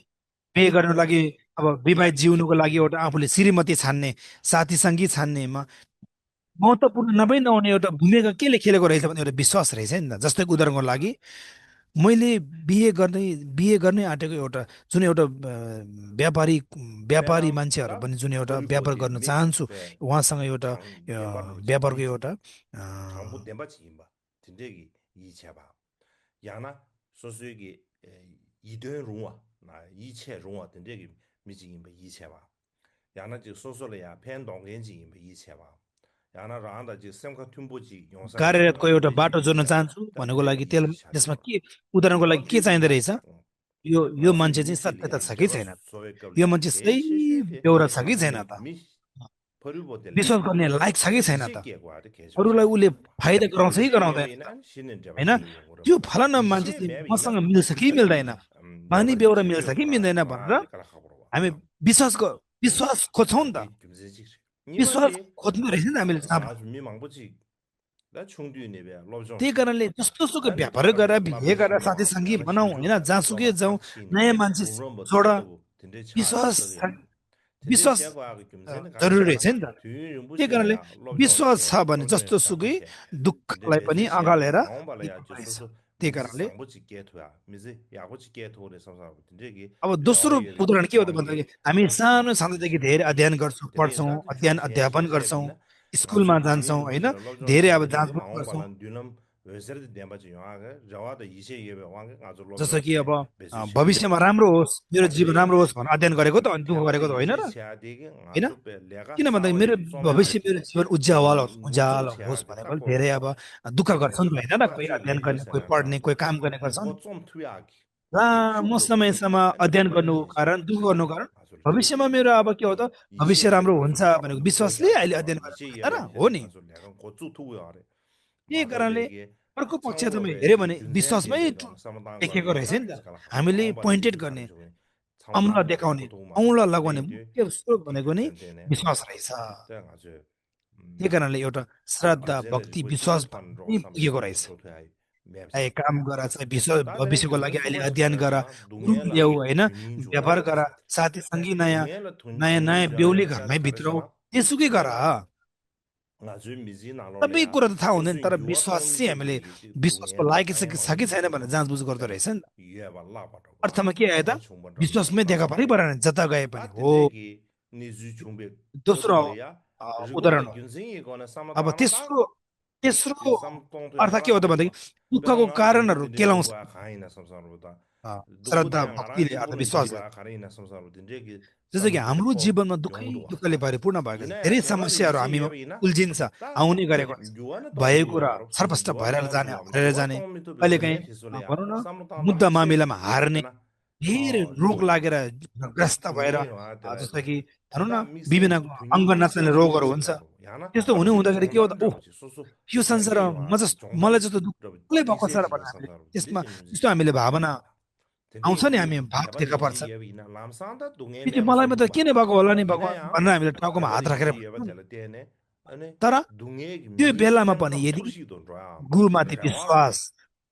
[SPEAKER 2] बिहे गर्नको लागि अब विवाहित जिउनुको लागि एउटा आफूले श्रीमती छान्ने साथी सङ्गी छान्नेमा महत्त्वपूर्ण नभई नहुने एउटा भूमिका केले खेलेको रहेछ भने एउटा विश्वास रहेछ नि त जस्तै उदाहरणको लागि मैले बिहे गर्ने आँटेको एउटा जुन एउटा व्यापारी
[SPEAKER 1] pe
[SPEAKER 2] व्यापारी
[SPEAKER 1] na
[SPEAKER 2] मान्छेहरू
[SPEAKER 1] ta
[SPEAKER 2] पनि जुन एउटा
[SPEAKER 1] pori bo
[SPEAKER 2] व्यापार
[SPEAKER 1] de
[SPEAKER 2] गर्न
[SPEAKER 1] mi
[SPEAKER 2] चाहन्छु
[SPEAKER 1] pe
[SPEAKER 2] उहाँसँग एउटा
[SPEAKER 1] chang den ba de ji
[SPEAKER 2] व्यापारको
[SPEAKER 1] mi ju
[SPEAKER 2] एउटा
[SPEAKER 1] chang bu den ba ji ba tin de gi yi che ba ya na so su gi yi de rong wa na yi che rong wa tin de gi mi ji ba yi che ba ya na ji so so le ya pen dong gen ji ba yi che ba ya na rang da ji sem ka thum bo ji yong sa ge
[SPEAKER 2] कार्यरतको
[SPEAKER 1] tin
[SPEAKER 2] एउटा
[SPEAKER 1] de ji
[SPEAKER 2] बाटो
[SPEAKER 1] yi
[SPEAKER 2] जोड्न
[SPEAKER 1] che ba
[SPEAKER 2] चाहन्छु
[SPEAKER 1] ta tin
[SPEAKER 2] भनेको
[SPEAKER 1] de
[SPEAKER 2] लागि
[SPEAKER 1] gi yi ji sha de
[SPEAKER 2] त्यसमा
[SPEAKER 1] yo
[SPEAKER 2] के उदाहरणको लागि
[SPEAKER 1] lo
[SPEAKER 2] के
[SPEAKER 1] ju bi
[SPEAKER 2] चाहिँदो
[SPEAKER 1] na
[SPEAKER 2] रहेछ यो
[SPEAKER 1] nga zo
[SPEAKER 2] मान्छे
[SPEAKER 1] mi
[SPEAKER 2] चाहिँ
[SPEAKER 1] ji le
[SPEAKER 2] सत्यता
[SPEAKER 1] ya
[SPEAKER 2] छ कि
[SPEAKER 1] je ba
[SPEAKER 2] छैन
[SPEAKER 1] so we ka
[SPEAKER 2] यो
[SPEAKER 1] le ya
[SPEAKER 2] मान्छे
[SPEAKER 1] ge shi
[SPEAKER 2] सही
[SPEAKER 1] shi de
[SPEAKER 2] बेहोरा छ कि
[SPEAKER 1] nga zo
[SPEAKER 2] छैन
[SPEAKER 1] le
[SPEAKER 2] त
[SPEAKER 1] mi pori bo de le
[SPEAKER 2] विश्वास गर्ने लायक छ कि
[SPEAKER 1] yi
[SPEAKER 2] छैन
[SPEAKER 1] che
[SPEAKER 2] त
[SPEAKER 1] ge gwa de ge ju
[SPEAKER 2] अरूलाई
[SPEAKER 1] sha de
[SPEAKER 2] उसले
[SPEAKER 1] yo ba
[SPEAKER 2] फाइदा गराउँछ
[SPEAKER 1] yi
[SPEAKER 2] कि
[SPEAKER 1] che me
[SPEAKER 2] गराउँदैन
[SPEAKER 1] bi
[SPEAKER 2] त
[SPEAKER 1] na shi ne de ba
[SPEAKER 2] होइन
[SPEAKER 1] shi yo go
[SPEAKER 2] त्यो
[SPEAKER 1] ba
[SPEAKER 2] फलाना
[SPEAKER 1] yi
[SPEAKER 2] मान्छे
[SPEAKER 1] che
[SPEAKER 2] चाहिँ
[SPEAKER 1] me bi na
[SPEAKER 2] मसँग मिल्छ कि
[SPEAKER 1] ta
[SPEAKER 2] मिल्दैन
[SPEAKER 1] yi yo
[SPEAKER 2] बानी
[SPEAKER 1] ba ji
[SPEAKER 2] बेहोरा
[SPEAKER 1] che
[SPEAKER 2] मिल्छ
[SPEAKER 1] yo
[SPEAKER 2] कि
[SPEAKER 1] ba
[SPEAKER 2] मिल्दैन
[SPEAKER 1] nga
[SPEAKER 2] भनेर
[SPEAKER 1] de ka la kha bo
[SPEAKER 2] हामी
[SPEAKER 1] ba
[SPEAKER 2] विश्वास खोज्छौँ नि त
[SPEAKER 1] di gyum ze ji ni ba
[SPEAKER 2] विश्वास
[SPEAKER 1] de
[SPEAKER 2] खोज्नु रहेछ नि त हामीले जहाँ
[SPEAKER 1] nga zo mi mang bo ji da chung du ne be lo jong
[SPEAKER 2] त्यही
[SPEAKER 1] shi
[SPEAKER 2] कारणले जस्तो सुकै
[SPEAKER 1] da ni
[SPEAKER 2] व्यापार
[SPEAKER 1] ta
[SPEAKER 2] गरेर
[SPEAKER 1] me la
[SPEAKER 2] बिहे
[SPEAKER 1] be shi
[SPEAKER 2] गरेर
[SPEAKER 1] mo
[SPEAKER 2] साथी
[SPEAKER 1] ha
[SPEAKER 2] सङ्गी
[SPEAKER 1] ya na
[SPEAKER 2] बनाऊ
[SPEAKER 1] xin ju
[SPEAKER 2] होइन
[SPEAKER 1] lo
[SPEAKER 2] जहाँसुकै
[SPEAKER 1] ma
[SPEAKER 2] जाउँ
[SPEAKER 1] tak chi ne
[SPEAKER 2] नयाँ मान्छे
[SPEAKER 1] gung rom bo
[SPEAKER 2] जोड
[SPEAKER 1] ta de tin de cha
[SPEAKER 2] विश्वास
[SPEAKER 1] se ge tin de
[SPEAKER 2] विश्वास
[SPEAKER 1] che gwa ge gyum ze ne ka
[SPEAKER 2] जरुरी
[SPEAKER 1] sha
[SPEAKER 2] रहेछ
[SPEAKER 1] na
[SPEAKER 2] नि त
[SPEAKER 1] tu yin bu
[SPEAKER 2] त्यही
[SPEAKER 1] shi le
[SPEAKER 2] कारणले
[SPEAKER 1] ya lo jong
[SPEAKER 2] विश्वास
[SPEAKER 1] che
[SPEAKER 2] छ भने
[SPEAKER 1] lo jong
[SPEAKER 2] जस्तो
[SPEAKER 1] shang bu
[SPEAKER 2] सुकै
[SPEAKER 1] che tin de
[SPEAKER 2] दुःखलाई
[SPEAKER 1] be
[SPEAKER 2] पनि
[SPEAKER 1] ji she ya
[SPEAKER 2] अँगालेर
[SPEAKER 1] ma ong ba le ya
[SPEAKER 2] हिँड्नु
[SPEAKER 1] ji
[SPEAKER 2] रहेछ
[SPEAKER 1] su su
[SPEAKER 2] त्यही
[SPEAKER 1] mi ji
[SPEAKER 2] कारणले
[SPEAKER 1] sang bu ji ge tu ya mi ji ya bu ji ge tu de sam sa tin de ge
[SPEAKER 2] अब
[SPEAKER 1] liao
[SPEAKER 2] दोस्रो
[SPEAKER 1] ye ge
[SPEAKER 2] उदाहरण के हो त
[SPEAKER 1] wang
[SPEAKER 2] भन्दाखेरि
[SPEAKER 1] ge
[SPEAKER 2] हामी
[SPEAKER 1] da shi
[SPEAKER 2] सानो सानोदेखि धेरै अध्ययन गर्छौँ
[SPEAKER 1] tin de
[SPEAKER 2] पढ्छौँ
[SPEAKER 1] da de cho shen
[SPEAKER 2] अध्यापन
[SPEAKER 1] she she
[SPEAKER 2] गर्छौँ
[SPEAKER 1] bi na nga
[SPEAKER 2] स्कुलमा
[SPEAKER 1] zu mi
[SPEAKER 2] जान्छौँ
[SPEAKER 1] yin bu
[SPEAKER 2] होइन
[SPEAKER 1] ji le lo jong
[SPEAKER 2] धेरै
[SPEAKER 1] che
[SPEAKER 2] अब
[SPEAKER 1] be tin de
[SPEAKER 2] जाँचबुझ
[SPEAKER 1] ma ong ba
[SPEAKER 2] गर्छौँ
[SPEAKER 1] lan du nam we ser de de ba ji ya ge ja wa de yi she ye be wang ge nga zu lo
[SPEAKER 2] जस्तो
[SPEAKER 1] jong
[SPEAKER 2] कि
[SPEAKER 1] che
[SPEAKER 2] अब
[SPEAKER 1] be su che ya
[SPEAKER 2] भविष्यमा राम्रो होस् मेरो जीवन
[SPEAKER 1] ade
[SPEAKER 2] राम्रो होस् भनेर अध्ययन गरेको त अनि दुःख
[SPEAKER 1] theba de
[SPEAKER 2] गरेको त होइन
[SPEAKER 1] yije
[SPEAKER 2] र
[SPEAKER 1] cha de ge nga
[SPEAKER 2] होइन
[SPEAKER 1] zu pe le ga
[SPEAKER 2] किन
[SPEAKER 1] sa
[SPEAKER 2] भन्दाखेरि
[SPEAKER 1] wa
[SPEAKER 2] मेरो
[SPEAKER 1] de zo me
[SPEAKER 2] भविष्य
[SPEAKER 1] a
[SPEAKER 2] मेरो
[SPEAKER 1] ki
[SPEAKER 2] जीवन उज्यावल होस्
[SPEAKER 1] nu
[SPEAKER 2] उज्यावल
[SPEAKER 1] zu cha
[SPEAKER 2] होस्
[SPEAKER 1] de
[SPEAKER 2] भनेको
[SPEAKER 1] ta ko
[SPEAKER 2] धेरै
[SPEAKER 1] ro
[SPEAKER 2] अब दुःख गर्छन् नि त होइन र
[SPEAKER 1] nga
[SPEAKER 2] कोही
[SPEAKER 1] zu
[SPEAKER 2] अध्ययन
[SPEAKER 1] le ge
[SPEAKER 2] गर्ने
[SPEAKER 1] se
[SPEAKER 2] कोही
[SPEAKER 1] na
[SPEAKER 2] पढ्ने
[SPEAKER 1] rang
[SPEAKER 2] कोही
[SPEAKER 1] de
[SPEAKER 2] काम गर्ने गर्छन्
[SPEAKER 1] go zong tu ya ki de shu
[SPEAKER 2] लामो
[SPEAKER 1] de ba
[SPEAKER 2] समयसम्म
[SPEAKER 1] ani
[SPEAKER 2] अध्ययन
[SPEAKER 1] theba
[SPEAKER 2] गर्नुको
[SPEAKER 1] yije cha
[SPEAKER 2] कारण दुःख गर्नुको कारण
[SPEAKER 1] nga zu le
[SPEAKER 2] भविष्यमा मेरो अब के हो त
[SPEAKER 1] yije
[SPEAKER 2] भविष्य
[SPEAKER 1] ye
[SPEAKER 2] राम्रो
[SPEAKER 1] nga
[SPEAKER 2] हुन्छ
[SPEAKER 1] zu ta
[SPEAKER 2] भनेको
[SPEAKER 1] du go
[SPEAKER 2] विश्वासले
[SPEAKER 1] ja
[SPEAKER 2] अहिले
[SPEAKER 1] ki
[SPEAKER 2] अध्ययन
[SPEAKER 1] yije
[SPEAKER 2] गरेको
[SPEAKER 1] ye
[SPEAKER 2] होइन
[SPEAKER 1] ba
[SPEAKER 2] र
[SPEAKER 1] de
[SPEAKER 2] हो
[SPEAKER 1] le
[SPEAKER 2] नि
[SPEAKER 1] nga zu le ga go zu tu ya re
[SPEAKER 2] त्यही
[SPEAKER 1] ma do
[SPEAKER 2] कारणले
[SPEAKER 1] de ge
[SPEAKER 2] अर्को
[SPEAKER 1] chang
[SPEAKER 2] पक्ष
[SPEAKER 1] bo
[SPEAKER 2] तपाईँ
[SPEAKER 1] be
[SPEAKER 2] हेऱ्यो
[SPEAKER 1] ji
[SPEAKER 2] भने
[SPEAKER 1] gyun zen
[SPEAKER 2] विश्वासमै
[SPEAKER 1] din de dong sam dang go
[SPEAKER 2] लेखेको
[SPEAKER 1] le
[SPEAKER 2] रहेछ
[SPEAKER 1] ga
[SPEAKER 2] नि
[SPEAKER 1] ge
[SPEAKER 2] त
[SPEAKER 1] ska la kha
[SPEAKER 2] हामीले
[SPEAKER 1] ma ba de
[SPEAKER 2] pointed
[SPEAKER 1] yije
[SPEAKER 2] गर्ने
[SPEAKER 1] kham ju chang bo
[SPEAKER 2] औँला
[SPEAKER 1] dang de
[SPEAKER 2] देखाउने
[SPEAKER 1] ko to ma
[SPEAKER 2] औँला
[SPEAKER 1] de
[SPEAKER 2] लगाउने
[SPEAKER 1] de
[SPEAKER 2] मुख्य स्रोत
[SPEAKER 1] di
[SPEAKER 2] भनेको
[SPEAKER 1] ge
[SPEAKER 2] नै
[SPEAKER 1] ten de ne
[SPEAKER 2] विश्वास रहेछ
[SPEAKER 1] da nga ju
[SPEAKER 2] त्यही कारणले एउटा श्रद्धा
[SPEAKER 1] arzen da ji
[SPEAKER 2] भक्ति
[SPEAKER 1] bo chi
[SPEAKER 2] विश्वास
[SPEAKER 1] thwan ro
[SPEAKER 2] पनि
[SPEAKER 1] sam de
[SPEAKER 2] पुगेको
[SPEAKER 1] ge
[SPEAKER 2] रहेछ
[SPEAKER 1] cho thwa ai map
[SPEAKER 2] ए
[SPEAKER 1] sa
[SPEAKER 2] काम गर चाहिँ विश्व
[SPEAKER 1] ta de
[SPEAKER 2] भविष्यको
[SPEAKER 1] gyun
[SPEAKER 2] लागि
[SPEAKER 1] zen so
[SPEAKER 2] अहिले
[SPEAKER 1] ba de
[SPEAKER 2] अध्ययन
[SPEAKER 1] thwa
[SPEAKER 2] गर
[SPEAKER 1] sa dung
[SPEAKER 2] गुरु
[SPEAKER 1] ye la
[SPEAKER 2] ल्याऊ होइन
[SPEAKER 1] thun yin ju ya
[SPEAKER 2] व्यापार गर साथी सङ्गी नयाँ
[SPEAKER 1] dung ye la
[SPEAKER 2] नयाँ
[SPEAKER 1] thun yin
[SPEAKER 2] नयाँ
[SPEAKER 1] ju ya
[SPEAKER 2] बेहुली
[SPEAKER 1] ya cha
[SPEAKER 2] घरमै
[SPEAKER 1] cha re
[SPEAKER 2] भित्रौ
[SPEAKER 1] sana
[SPEAKER 2] त्यसुकै गर
[SPEAKER 1] pena nga zu mi ji na lo le
[SPEAKER 2] सबै
[SPEAKER 1] ya
[SPEAKER 2] कुरा त थाहा
[SPEAKER 1] so
[SPEAKER 2] हुँदैन
[SPEAKER 1] su
[SPEAKER 2] तर
[SPEAKER 1] yu wa
[SPEAKER 2] विश्वास
[SPEAKER 1] tong mi
[SPEAKER 2] चाहिँ
[SPEAKER 1] ji
[SPEAKER 2] हामीले
[SPEAKER 1] gi dung
[SPEAKER 2] विश्वासको
[SPEAKER 1] ye la
[SPEAKER 2] लायक
[SPEAKER 1] ta ye
[SPEAKER 2] छ
[SPEAKER 1] ma
[SPEAKER 2] कि
[SPEAKER 1] ji
[SPEAKER 2] छैन
[SPEAKER 1] gi
[SPEAKER 2] भनेर जाँचबुझ गर्दो
[SPEAKER 1] pena
[SPEAKER 2] रहेछ नि त
[SPEAKER 1] ye ba la ba do ba
[SPEAKER 2] अर्थमा के आयो
[SPEAKER 1] ye
[SPEAKER 2] त
[SPEAKER 1] chung ban ram
[SPEAKER 2] विश्वासमै
[SPEAKER 1] ba
[SPEAKER 2] देखा
[SPEAKER 1] ba
[SPEAKER 2] परै
[SPEAKER 1] ba
[SPEAKER 2] परेन जता गए
[SPEAKER 1] ta
[SPEAKER 2] पनि
[SPEAKER 1] ten
[SPEAKER 2] हो
[SPEAKER 1] de gi ni zu chung be ko
[SPEAKER 2] दोस्रो
[SPEAKER 1] tu le ya ri go da
[SPEAKER 2] उदाहरण हो
[SPEAKER 1] gyun zen ye go na sam
[SPEAKER 2] अब
[SPEAKER 1] da na da
[SPEAKER 2] तेस्रो
[SPEAKER 1] ye sam tong to ya
[SPEAKER 2] earth
[SPEAKER 1] ta la
[SPEAKER 2] के हो
[SPEAKER 1] kha
[SPEAKER 2] त
[SPEAKER 1] bo
[SPEAKER 2] भनेदेखि
[SPEAKER 1] ba pena
[SPEAKER 2] दुःखको
[SPEAKER 1] nga zu
[SPEAKER 2] कारणहरू
[SPEAKER 1] ten de chung
[SPEAKER 2] केलाउँछ
[SPEAKER 1] ba kha ina sam sam ro da
[SPEAKER 2] श्रद्धा
[SPEAKER 1] 누구도
[SPEAKER 2] भक्तिले
[SPEAKER 1] 양아랑
[SPEAKER 2] अथवा
[SPEAKER 1] 누구는
[SPEAKER 2] विश्वासले
[SPEAKER 1] 지바 가리나 सम사로 된저기
[SPEAKER 2] जस्तो कि
[SPEAKER 1] 삼루도
[SPEAKER 2] हाम्रो
[SPEAKER 1] 코
[SPEAKER 2] जीवनमा दुःखै
[SPEAKER 1] 용어도 와
[SPEAKER 2] दुःखले परिपूर्ण भएको छ
[SPEAKER 1] 이나야
[SPEAKER 2] धेरै
[SPEAKER 1] 대바도
[SPEAKER 2] समस्याहरू
[SPEAKER 1] 이치
[SPEAKER 2] हामीमा
[SPEAKER 1] 예비나
[SPEAKER 2] उल्झिन्छ
[SPEAKER 1] 딱
[SPEAKER 2] आउने गरेको हुन्छ
[SPEAKER 1] 유아는
[SPEAKER 2] भएको
[SPEAKER 1] 도와주고
[SPEAKER 2] कुरा
[SPEAKER 1] 바로
[SPEAKER 2] छरपष्ट
[SPEAKER 1] 유아
[SPEAKER 2] भएर जाने
[SPEAKER 1] 도와주고
[SPEAKER 2] हरेर
[SPEAKER 1] 유아
[SPEAKER 2] जाने
[SPEAKER 1] 도움이 또
[SPEAKER 2] कहिलेकाहीँ
[SPEAKER 1] 별로야 기술이야
[SPEAKER 2] भनौँ न
[SPEAKER 1] 삼루도
[SPEAKER 2] मुद्दा
[SPEAKER 1] 하체
[SPEAKER 2] मामिलामा हार्ने
[SPEAKER 1] 예배잖아
[SPEAKER 2] धेरै रोग
[SPEAKER 1] 중
[SPEAKER 2] लागेर ग्रस्त भएर
[SPEAKER 1] 중에 와
[SPEAKER 2] जस्तो
[SPEAKER 1] 들어야지
[SPEAKER 2] कि भनौँ न
[SPEAKER 1] 다
[SPEAKER 2] विभिन्न
[SPEAKER 1] 미센
[SPEAKER 2] अङ्ग
[SPEAKER 1] 균형기
[SPEAKER 2] नचाहिने
[SPEAKER 1] 미센
[SPEAKER 2] रोगहरू
[SPEAKER 1] 중요시
[SPEAKER 2] हुन्छ
[SPEAKER 1] 가도 야나
[SPEAKER 2] त्यस्तो हुने
[SPEAKER 1] 아버지
[SPEAKER 2] हुँदाखेरि के हो त
[SPEAKER 1] 총만
[SPEAKER 2] ओ
[SPEAKER 1] 잡지 소소
[SPEAKER 2] यो
[SPEAKER 1] 야게
[SPEAKER 2] संसारमा
[SPEAKER 1] 와
[SPEAKER 2] मलाई
[SPEAKER 1] 종단
[SPEAKER 2] जस्तो
[SPEAKER 1] 또
[SPEAKER 2] दुःखले भएको छ र
[SPEAKER 1] 디세지가
[SPEAKER 2] भनेर हामीले
[SPEAKER 1] 상사로
[SPEAKER 2] त्यसमा
[SPEAKER 1] 딘데지 문제
[SPEAKER 2] त्यस्तो हामीले भावना आउँछ नि हामी
[SPEAKER 1] 근데
[SPEAKER 2] भाव
[SPEAKER 1] 대바도
[SPEAKER 2] देखा पर्छ
[SPEAKER 1] 이치 예비나 람산다 동해
[SPEAKER 2] कि त्यो
[SPEAKER 1] 매마
[SPEAKER 2] मलाई मात्र
[SPEAKER 1] 소유바
[SPEAKER 2] किन भएको होला नि भगवान्
[SPEAKER 1] 이나야
[SPEAKER 2] भनेर हामीले टाउकोमा हात
[SPEAKER 1] 대바도
[SPEAKER 2] राखेर
[SPEAKER 1] 이치 예바
[SPEAKER 2] भन्छौँ नि।
[SPEAKER 1] 될 때네 아니
[SPEAKER 2] तर
[SPEAKER 1] 동해
[SPEAKER 2] त्यो बेलामा
[SPEAKER 1] 미세는
[SPEAKER 2] पनि
[SPEAKER 1] 딱
[SPEAKER 2] यदि
[SPEAKER 1] 투시도 라
[SPEAKER 2] गुरुमाथि
[SPEAKER 1] 레와
[SPEAKER 2] विश्वास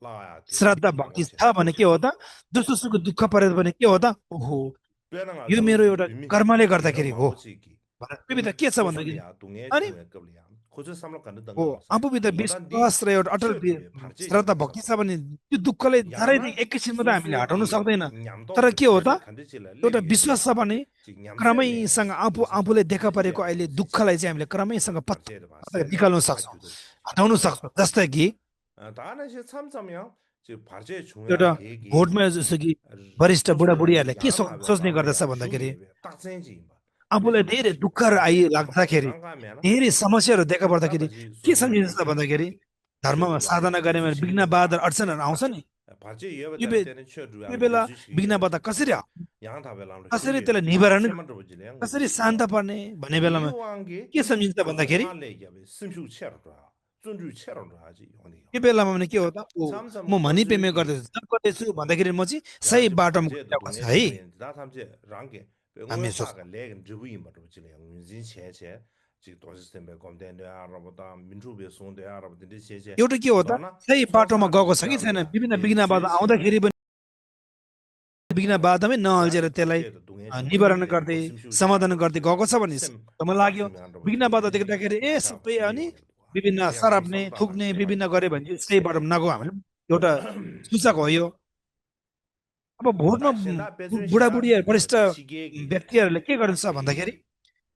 [SPEAKER 1] 라야 돼
[SPEAKER 2] श्रद्धा भक्ति
[SPEAKER 1] 랑고체
[SPEAKER 2] छ भने के हो त जस्तो सुकै दुःख परेर पनि के हो त ओहो
[SPEAKER 1] 빼랑아
[SPEAKER 2] यो मेरो
[SPEAKER 1] 저
[SPEAKER 2] एउटा
[SPEAKER 1] 비미
[SPEAKER 2] कर्मले
[SPEAKER 1] 비랑
[SPEAKER 2] गर्दाखेरि हो
[SPEAKER 1] 마모치기
[SPEAKER 2] भनेर त्यो के छ भन्दाखेरि
[SPEAKER 1] 고솔이야 동해
[SPEAKER 2] अनि
[SPEAKER 1] 중에 급이야 고저 삼로 간다
[SPEAKER 2] हो
[SPEAKER 1] 던가로서
[SPEAKER 2] आफूभित्र
[SPEAKER 1] 요단디
[SPEAKER 2] विश्वास र एउटा अटल
[SPEAKER 1] 셔드베 파르제
[SPEAKER 2] श्रद्धा
[SPEAKER 1] 지역에서
[SPEAKER 2] भक्ति छ भने त्यो दुःखले झरेदेखि
[SPEAKER 1] 야나
[SPEAKER 2] एकैछिनमा त हामीले हटाउन
[SPEAKER 1] 소수기
[SPEAKER 2] सक्दैन तर
[SPEAKER 1] 냠도
[SPEAKER 2] के हो
[SPEAKER 1] 셔드
[SPEAKER 2] त
[SPEAKER 1] 간데질라
[SPEAKER 2] एउटा
[SPEAKER 1] 레비게비야
[SPEAKER 2] विश्वास छ भने
[SPEAKER 1] 지 냠세네
[SPEAKER 2] क्रमैसँग आफूले देखा परेको अहिले दुःखलाई चाहिँ हामीले क्रमैसँग
[SPEAKER 1] 파르제도 봐
[SPEAKER 2] निकाल्न
[SPEAKER 1] 세네
[SPEAKER 2] सक्छौँ
[SPEAKER 1] 아주도
[SPEAKER 2] हटाउन सक्छौँ जस्तै कि
[SPEAKER 1] 다는 시 참자면 지 파르제
[SPEAKER 2] एउटा
[SPEAKER 1] 중요한 계기
[SPEAKER 2] भोटमा जस्तो कि वरिष्ठ बुढाबुढीहरूले के
[SPEAKER 1] 양나베
[SPEAKER 2] सोच्ने गर्दछ
[SPEAKER 1] 마마야
[SPEAKER 2] भन्दाखेरि
[SPEAKER 1] 슈기베 딱센지
[SPEAKER 2] आफूलाई धेरै दुःखहरू लाग्दाखेरि
[SPEAKER 1] 양가면
[SPEAKER 2] धेरै समस्याहरू देखा पर्दाखेरि
[SPEAKER 1] 다바지
[SPEAKER 2] के
[SPEAKER 1] 소소기
[SPEAKER 2] सम्झिन्छ भन्दाखेरि धर्ममा
[SPEAKER 1] 셔드와
[SPEAKER 2] साधना गरेमा विघ्न
[SPEAKER 1] 주시기도
[SPEAKER 2] बाधा अडचनहरू आउँछ नि
[SPEAKER 1] 파르제 예배
[SPEAKER 2] त्यो
[SPEAKER 1] 될 때는 셔드와
[SPEAKER 2] त्यो बेला विघ्न
[SPEAKER 1] 주시기도
[SPEAKER 2] बाधा कसरी
[SPEAKER 1] 양다벨람로
[SPEAKER 2] कसरी
[SPEAKER 1] 슈게
[SPEAKER 2] त्यसलाई निवारण
[SPEAKER 1] 체만도 보지래
[SPEAKER 2] कसरी शान्त पर्ने भन्ने बेलामा
[SPEAKER 1] 이유한게
[SPEAKER 2] के सम्झिन्छ भन्दाखेरि
[SPEAKER 1] 말레이야베 심슈 체르라 존주 체르라 하지 오니
[SPEAKER 2] त्यो बेलामा भने के हो त ओ म
[SPEAKER 1] 참참
[SPEAKER 2] भनी पेमे
[SPEAKER 1] 거주기
[SPEAKER 2] गर्दैछु जब गर्दैछु भन्दाखेरि म चाहिँ सही
[SPEAKER 1] 야지
[SPEAKER 2] बाटोमा
[SPEAKER 1] 파르제도
[SPEAKER 2] गइरहेको छ
[SPEAKER 1] 동해
[SPEAKER 2] है
[SPEAKER 1] 동해 다 탐제 랑게
[SPEAKER 2] हामी
[SPEAKER 1] 응원사가
[SPEAKER 2] सोच्छौँ
[SPEAKER 1] 레겐 드부인 바로 지래 응진 체체 지 도시스템에 검된데 알아보다 민주베 송데 알아보다 체체
[SPEAKER 2] एउटा के हो त
[SPEAKER 1] 너나
[SPEAKER 2] सही बाटोमा
[SPEAKER 1] 소사가
[SPEAKER 2] गएको छ कि छैन
[SPEAKER 1] 지야로야
[SPEAKER 2] विभिन्न
[SPEAKER 1] 예
[SPEAKER 2] विघ्न बाधा
[SPEAKER 1] 제시야
[SPEAKER 2] आउँदाखेरि पनि विघ्न बाधामै नअल्झेर
[SPEAKER 1] 야지
[SPEAKER 2] त्यसलाई
[SPEAKER 1] 파르제도 동해 좀
[SPEAKER 2] निवारण
[SPEAKER 1] 거리래
[SPEAKER 2] गर्दै
[SPEAKER 1] 고심슈
[SPEAKER 2] समाधान
[SPEAKER 1] 체르라
[SPEAKER 2] गर्दै गएको छ भने
[SPEAKER 1] 셈
[SPEAKER 2] मलाई लाग्यो
[SPEAKER 1] 딱지면 안
[SPEAKER 2] विघ्न
[SPEAKER 1] 보지래
[SPEAKER 2] बाधा देख्दाखेरि ए
[SPEAKER 1] 나샤
[SPEAKER 2] सबै अनि
[SPEAKER 1] 미용을
[SPEAKER 2] विभिन्न
[SPEAKER 1] 대양
[SPEAKER 2] सराप्ने
[SPEAKER 1] 삼다나
[SPEAKER 2] थुक्ने
[SPEAKER 1] 세마
[SPEAKER 2] विभिन्न गरे भने चाहिँ सही बाटोमा नगयो हामीले एउटा सूचक हो यो अब भोटमा
[SPEAKER 1] 다시나 배준시야
[SPEAKER 2] बुढाबुढी वरिष्ठ
[SPEAKER 1] 시계기
[SPEAKER 2] व्यक्तिहरूले के गर्छ भन्दाखेरि
[SPEAKER 1] 시계기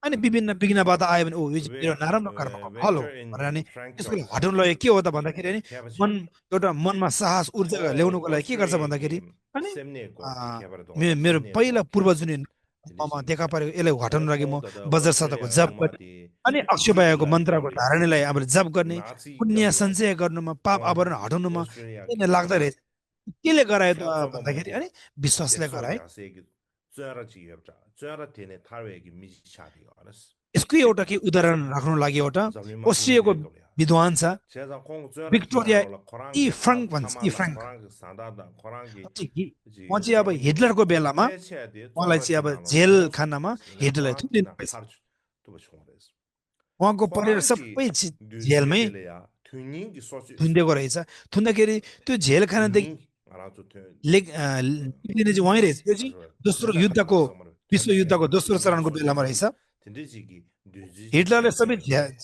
[SPEAKER 2] अनि विभिन्न विघ्न बाधा आयो भने ओ यो चाहिँ मेरो नराम्रो कर्मको फल हो
[SPEAKER 1] Victor
[SPEAKER 2] भनेर अनि
[SPEAKER 1] in
[SPEAKER 2] त्यसको लागि
[SPEAKER 1] Frankfurt
[SPEAKER 2] हटाउनु लग्यो के हो त भन्दाखेरि अनि मन
[SPEAKER 1] 개발지
[SPEAKER 2] एउटा मनमा साहस ऊर्जा ल्याउनुको लागि के गर्छ भन्दाखेरि
[SPEAKER 1] 오스트리아기
[SPEAKER 2] अनि
[SPEAKER 1] 셈네고 개발도
[SPEAKER 2] मेरो पहिला
[SPEAKER 1] 셈네고
[SPEAKER 2] पूर्वजुनी ममा
[SPEAKER 1] 진리지
[SPEAKER 2] देखा परेको यसलाई हटाउनु लागि म
[SPEAKER 1] 오다다
[SPEAKER 2] बजार सतको
[SPEAKER 1] 오스트리아
[SPEAKER 2] जप गर्ने
[SPEAKER 1] 롱마디
[SPEAKER 2] अनि अक्षयबायाको मन्त्रको
[SPEAKER 1] 슈글라
[SPEAKER 2] धारणीलाई अब जप गर्ने
[SPEAKER 1] 나치
[SPEAKER 2] पुण्य
[SPEAKER 1] 갑리아
[SPEAKER 2] सञ्चय गर्नुमा पाप आवरण हटाउनुमा किन
[SPEAKER 1] 오스트리아기
[SPEAKER 2] लाग्दो रहेछ केले गरायो त
[SPEAKER 1] 캡좀만
[SPEAKER 2] भन्दाखेरि अनि
[SPEAKER 1] 먹고
[SPEAKER 2] विश्वासले गराए
[SPEAKER 1] 제소자세기 쩌라 지엽자 쩌라 되네 타르에기 미치차디가 알았어
[SPEAKER 2] यसको एउटा के उदाहरण राख्नु लागि एउटा
[SPEAKER 1] 점이
[SPEAKER 2] ओस्ट्रियाको
[SPEAKER 1] 맞은 거야
[SPEAKER 2] विद्वान छ
[SPEAKER 1] 제가 공 쩌라
[SPEAKER 2] भिक्टोरिया
[SPEAKER 1] 디아로라
[SPEAKER 2] ई
[SPEAKER 1] 코랑게
[SPEAKER 2] फ्राङ्क भन्छ ई फ्राङ्क
[SPEAKER 1] 코랑게 सादा다 코랑게
[SPEAKER 2] म चाहिँ अब हिटलरको बेलामा उहाँलाई चाहिँ अब जेल खानामा हिटलरलाई थुनिनु भएछ उहाँको परिवार सबै जेलमै थुनिदिएको रहेछ थुन्दाखेरि त्यो जेल खानादेखि निक्लिने चाहिँ उहाँ रहेछ यो चाहिँ दोस्रो युद्धको विश्व युद्धको दोस्रो चरणको बेलामा रहेछ हिटलरले सबै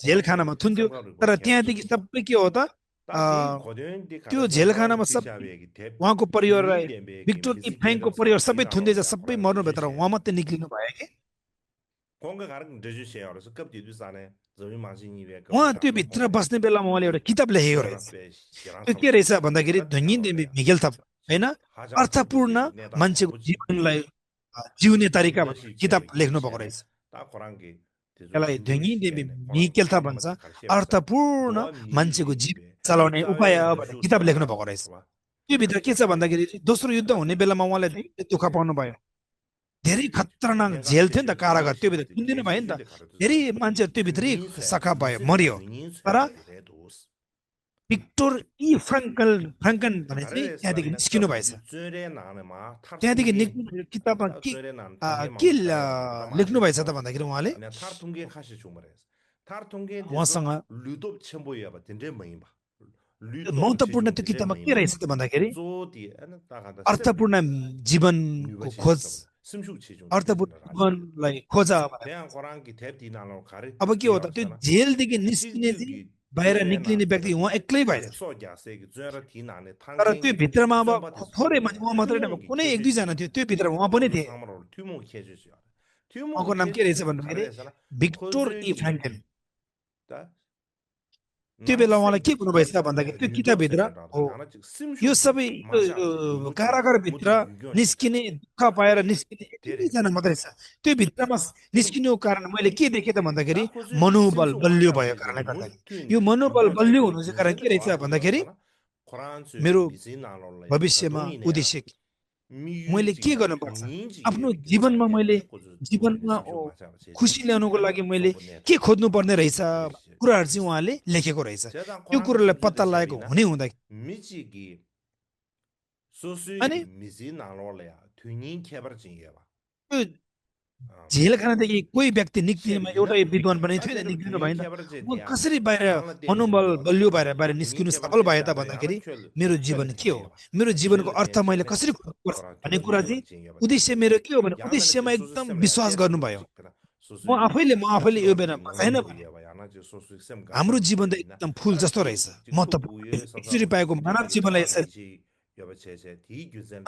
[SPEAKER 2] जेल खानामा थुन्थ्यो तर त्यहाँदेखि सबै के हो त त्यो जेल खानामा सबै उहाँको परिवारलाई भिक्टर ई फ्राङ्कको परिवार सबै थुन्दै सबै मर्नुभयो तर उहाँ मात्रै निक्लिनु भयो कि उहाँ त्यो भित्र बस्ने बेलामा उहाँले एउटा किताब लेखेको रहेछ त्यो के रहेछ भन्दाखेरि धुङ्गिन मिगेल थप होइन अर्थपूर्ण मान्छेको जीवनलाई जिउने तरिका भन्ने किताब लेख्नु भएको रहेछ यसलाई धुङ्गिन मिगेल थप भन्छ अर्थपूर्ण मान्छेको जीवन चलाउने उपाय भन्ने किताब लेख्नु भएको रहेछ त्यो भित्र के छ भन्दाखेरि दोस्रो युद्ध हुने बेलामा उहाँले धेरै दुःख पाउनु भयो धेरै खतरनाक जेल थियो नि त कारागार त्यो भित्र सुनिदिनु भयो नि त धेरै मान्छेहरू त्यो भित्रै सखा भयो मरियो तर भिक्टर ई फ्राङ्कन भने चाहिँ त्यहाँदेखि निस्किनु भएछ त्यहाँदेखि किताबमा के लेख्नु भएछ त भन्दाखेरि उहाँले उहाँसँग महत्त्वपूर्ण त्यो किताबमा के रहेछ त भन्दाखेरि अर्थपूर्ण जीवनको खोज अर्थपूर्ण जीवनलाई खोज अब के हो त त्यो जेलदेखि निस्किने चाहिँ बाहिर निक्लिने व्यक्ति उहाँ एक्लै भएर तर त्यो भित्रमा अब थोरै मान्छे उहाँ मात्रै नभए कुनै एक दुईजना थियो त्यो भित्र उहाँ पनि थिए उहाँको नाम के रहेछ भन्दाखेरि भिक्टर ई फ्राङ्कन त्यो बेला उहाँलाई के भन्नुभएछ भन्दाखेरि त्यो किताबभित्र हो यो सबै कारागारभित्र निस्किने दुःख पाएर निस्किने एकैजना मात्रै छ त्यो भित्रमा निस्किनुको कारण मैले के देखेँ त भन्दाखेरि मनोबल बलियो भएको कारणले गर्दाखेरि यो मनोबल बलियो हुनु चाहिँ कारण के रहेछ भन्दाखेरि मेरो भविष्यमा उद्देश्य मैले के गर्नुपर्छ आफ्नो जीवनमा मैले जीवनमा खुसी ल्याउनुको लागि मैले के खोज्नु पर्ने रहेछ कुराहरू चाहिँ उहाँले लेखेको रहेछ त्यो कुरालाई पत्ता लागेको हुने हुँदा
[SPEAKER 1] 미지기
[SPEAKER 2] अनि
[SPEAKER 1] 소수기 미지 나로래야 튜닝 개발 중이야 봐.
[SPEAKER 2] त्यो झेल खानादेखि कोही व्यक्ति निक्लिनुमा एउटा विद्वान पनि थियो निक्लिनु भएन म कसरी बाहिर मनोबल बलियो भएर बाहिर निस्किनु सफल भए त भन्दाखेरि मेरो जीवन के हो मेरो जीवनको अर्थ मैले कसरी खोज्नुपर्छ भन्ने कुरा चाहिँ उद्देश्य मेरो के हो भने उद्देश्यमा एकदम विश्वास गर्नुभयो म आफैले यो बेला छैन भने हाम्रो जीवन त एकदम फुल जस्तो रहेछ महत्त्वपूर्ण यसरी पाएको मानव जीवनलाई यसरी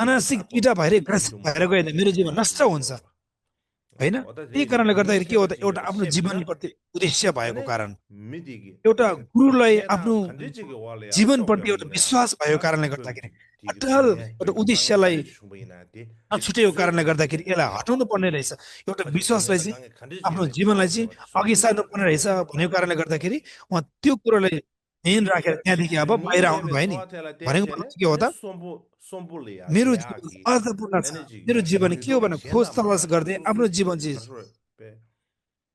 [SPEAKER 2] मानसिक पीडा भएर ग्रसित भएर गयो भने मेरो जीवन नष्ट हुन्छ होइन त्यही कारणले गर्दाखेरि के हो त एउटा आफ्नो जीवनप्रति उद्देश्य भएको कारण एउटा गुरुलाई आफ्नो जीवनप्रति एउटा विश्वास भएको कारणले गर्दाखेरि अटल एउटा उद्देश्यलाई नछुटेको कारणले गर्दाखेरि यसलाई हटाउनु पर्ने रहेछ एउटा विश्वासलाई चाहिँ आफ्नो जीवनलाई चाहिँ अघि सार्नु पर्ने रहेछ भनेको कारणले गर्दाखेरि उहाँ त्यो कुरोलाई मेन राखेर त्यहाँदेखि अब बाहिर आउनु भयो नि भनेको मतलब के हो त मेरो जीवन अर्थपूर्ण छ मेरो जीवन के हो भने खोज तलास गर्दै आफ्नो जीवन चाहिँ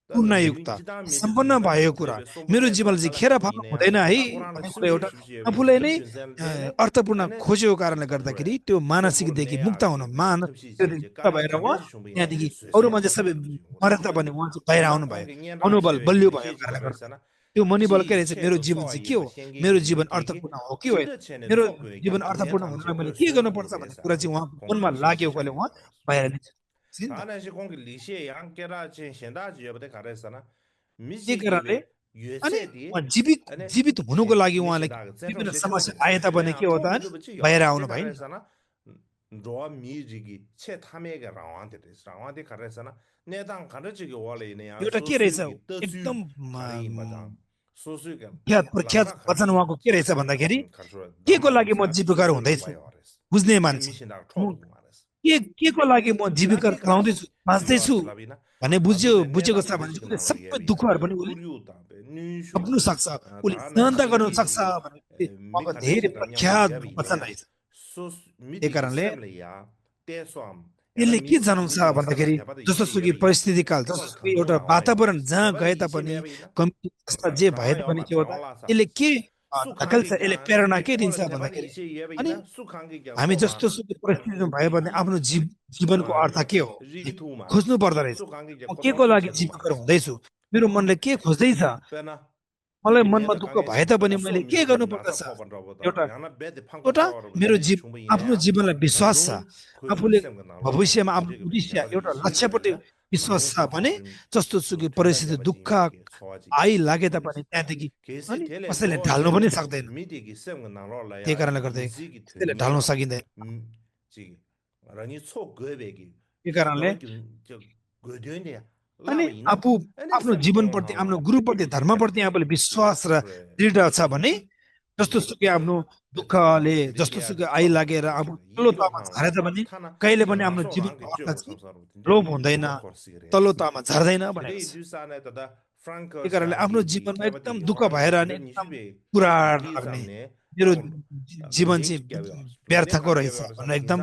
[SPEAKER 2] पूर्णयुक्त सम्पन्न भएको कुरा मेरो जीवनले चाहिँ खेर फाल्नु हुँदैन है भन्ने कुरा एउटा आफूलाई नै अर्थपूर्ण खोजेको कारणले गर्दाखेरि त्यो मानसिकदेखि मुक्त हुनु मुक्त भएर उहाँ त्यहाँदेखि अरू मान्छे सबै मरे तापनि उहाँ चाहिँ बाहिर आउनु भयो मनोबल बलियो भएको कारणले गर्दा त्यो मनोबल के रहेछ मेरो जीवन चाहिँ के हो मेरो जीवन अर्थपूर्ण हो कि होइन मेरो जीवन अर्थपूर्ण हुनलाई मैले के गर्नुपर्छ भन्ने कुरा चाहिँ उहाँको मनमा लाग्यो कहिले उहाँ बाहिर निस्किन्छ त्यही कारणले अनि जीवित हुनुको लागि उहाँले विभिन्न समस्या आए तापनि के हो त बाहिर आउनु भयो एउटा के रहेछ एकदम प्रख्यात वचन उहाँको के रहेछ भन्दाखेरि के को लागि म जीविका हुँदैछु बुझ्ने मान्छे के को लागि म जीविका चलाउँदैछु बाँच्दैछु भन्ने बुझेको छ भने सबै दुःखहरू पनि सक्नु सक्छ उसले सहनता गर्नु सक्छ भन्ने उहाँको धेरै प्रख्यात वचन रहेछ त्यही कारणले यसले के जनाउँछ भन्दाखेरि जस्तोसुकै परिस्थिति काल जस्तोसुकै एउटा वातावरण जहाँ गए तापनि कम्युनिटी जे भए तापनि के हो त यसले के ढकल्छ यसले प्रेरणा के दिन्छ भन्दाखेरि अनि हामी जस्तोसुकै परिस्थितिमा भयो भने आफ्नो जीवनको अर्थ के हो खोज्नु पर्दो रहेछ म के को लागि जीविका हुँदैछु मेरो मनले के खोज्दैछ मलाई मनमा दुःख भए तापनि मैले के गर्नु पर्दछ एउटा मेरो आफ्नो जीवनलाई विश्वास छ आफूले भविष्यमा आफ्नो उद्देश्य एउटा लक्ष्यपट्टि विश्वास छ भने जस्तो सुकै परिस्थिति दुःख आइ लागे तापनि त्यहाँदेखि कसैले ढाल्नु पनि सक्दैन त्यही कारणले गर्दा त्यसले ढाल्नु सकिँदैन त्यही कारणले अनि आफ्नो जीवनप्रति आफ्नो गुरुप्रति धर्मप्रति आफूले विश्वास र दृढ छ भने जस्तो सुकै आफ्नो दुःखले जस्तो सुकै आइ लागेर अब तल्लो तहमा झरे तापनि कहिले पनि आफ्नो जीवनको अर्थ लोभ हुँदैन तल्लो तहमा झर्दैन भनेको छ त्यही कारणले आफ्नो जीवनमा एकदम दुःख भएर एकदम कुरा लाग्ने मेरो जीवन चाहिँ व्यर्थको रहेछ भनेर एकदम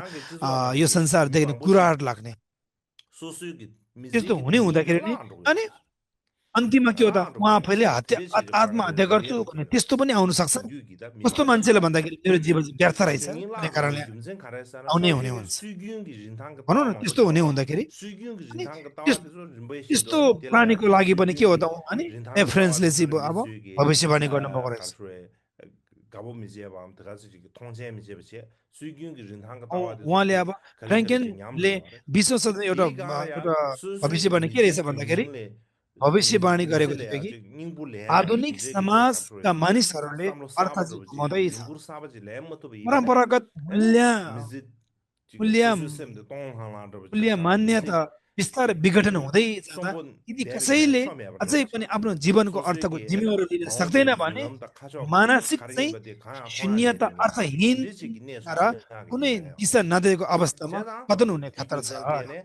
[SPEAKER 2] यो संसारदेखि कुराहरू लाग्ने त्यस्तो हुने हुँदाखेरि नि अनि अन्तिममा के हो त म आफैले आत्महत्या गर्छु भने त्यस्तो पनि आउन सक्छ कस्तो मान्छेले भन्दाखेरि मेरो जीवन व्यर्थ रहेछ भन्ने कारणले आउने हुने हुन्छ भनौँ न त्यस्तो हुने हुँदाखेरि त्यस्तो प्राणीको लागि पनि के हो त अनि रेफरेन्सले चाहिँ अब भविष्यवाणी गर्नुभएको रहेछ उहाँले अब फ्र्याङ्केनले विश्व एउटा भविष्यवाणी के रहेछ भन्दाखेरि भविष्यवाणी गरेको थियो कि आधुनिक समाजका मानिसहरूले अर्थ घुमाउँदैछ परम्परागत मूल्य मान्यता बिस्तारै विघटन हुँदै जाँदा
[SPEAKER 1] 손본
[SPEAKER 2] यदि
[SPEAKER 1] 대비기네
[SPEAKER 2] कसैले
[SPEAKER 1] 처음에
[SPEAKER 2] अझै
[SPEAKER 1] 버튼
[SPEAKER 2] पनि आफ्नो जीवनको अर्थको
[SPEAKER 1] 소수에게
[SPEAKER 2] जिम्मेवारी लिन सक्दैन
[SPEAKER 1] 마오베
[SPEAKER 2] भने
[SPEAKER 1] 율럼다 가져
[SPEAKER 2] मानसिक चाहिँ
[SPEAKER 1] 가르침버디 가
[SPEAKER 2] शून्यता
[SPEAKER 1] 고난데네
[SPEAKER 2] अर्थहीन
[SPEAKER 1] 딘디지 기네
[SPEAKER 2] र
[SPEAKER 1] 수수하게
[SPEAKER 2] कुनै
[SPEAKER 1] 되네요.
[SPEAKER 2] दिशा नदिएको अवस्थामा
[SPEAKER 1] 제가
[SPEAKER 2] पतन हुने खतरा छ
[SPEAKER 1] 디규전데네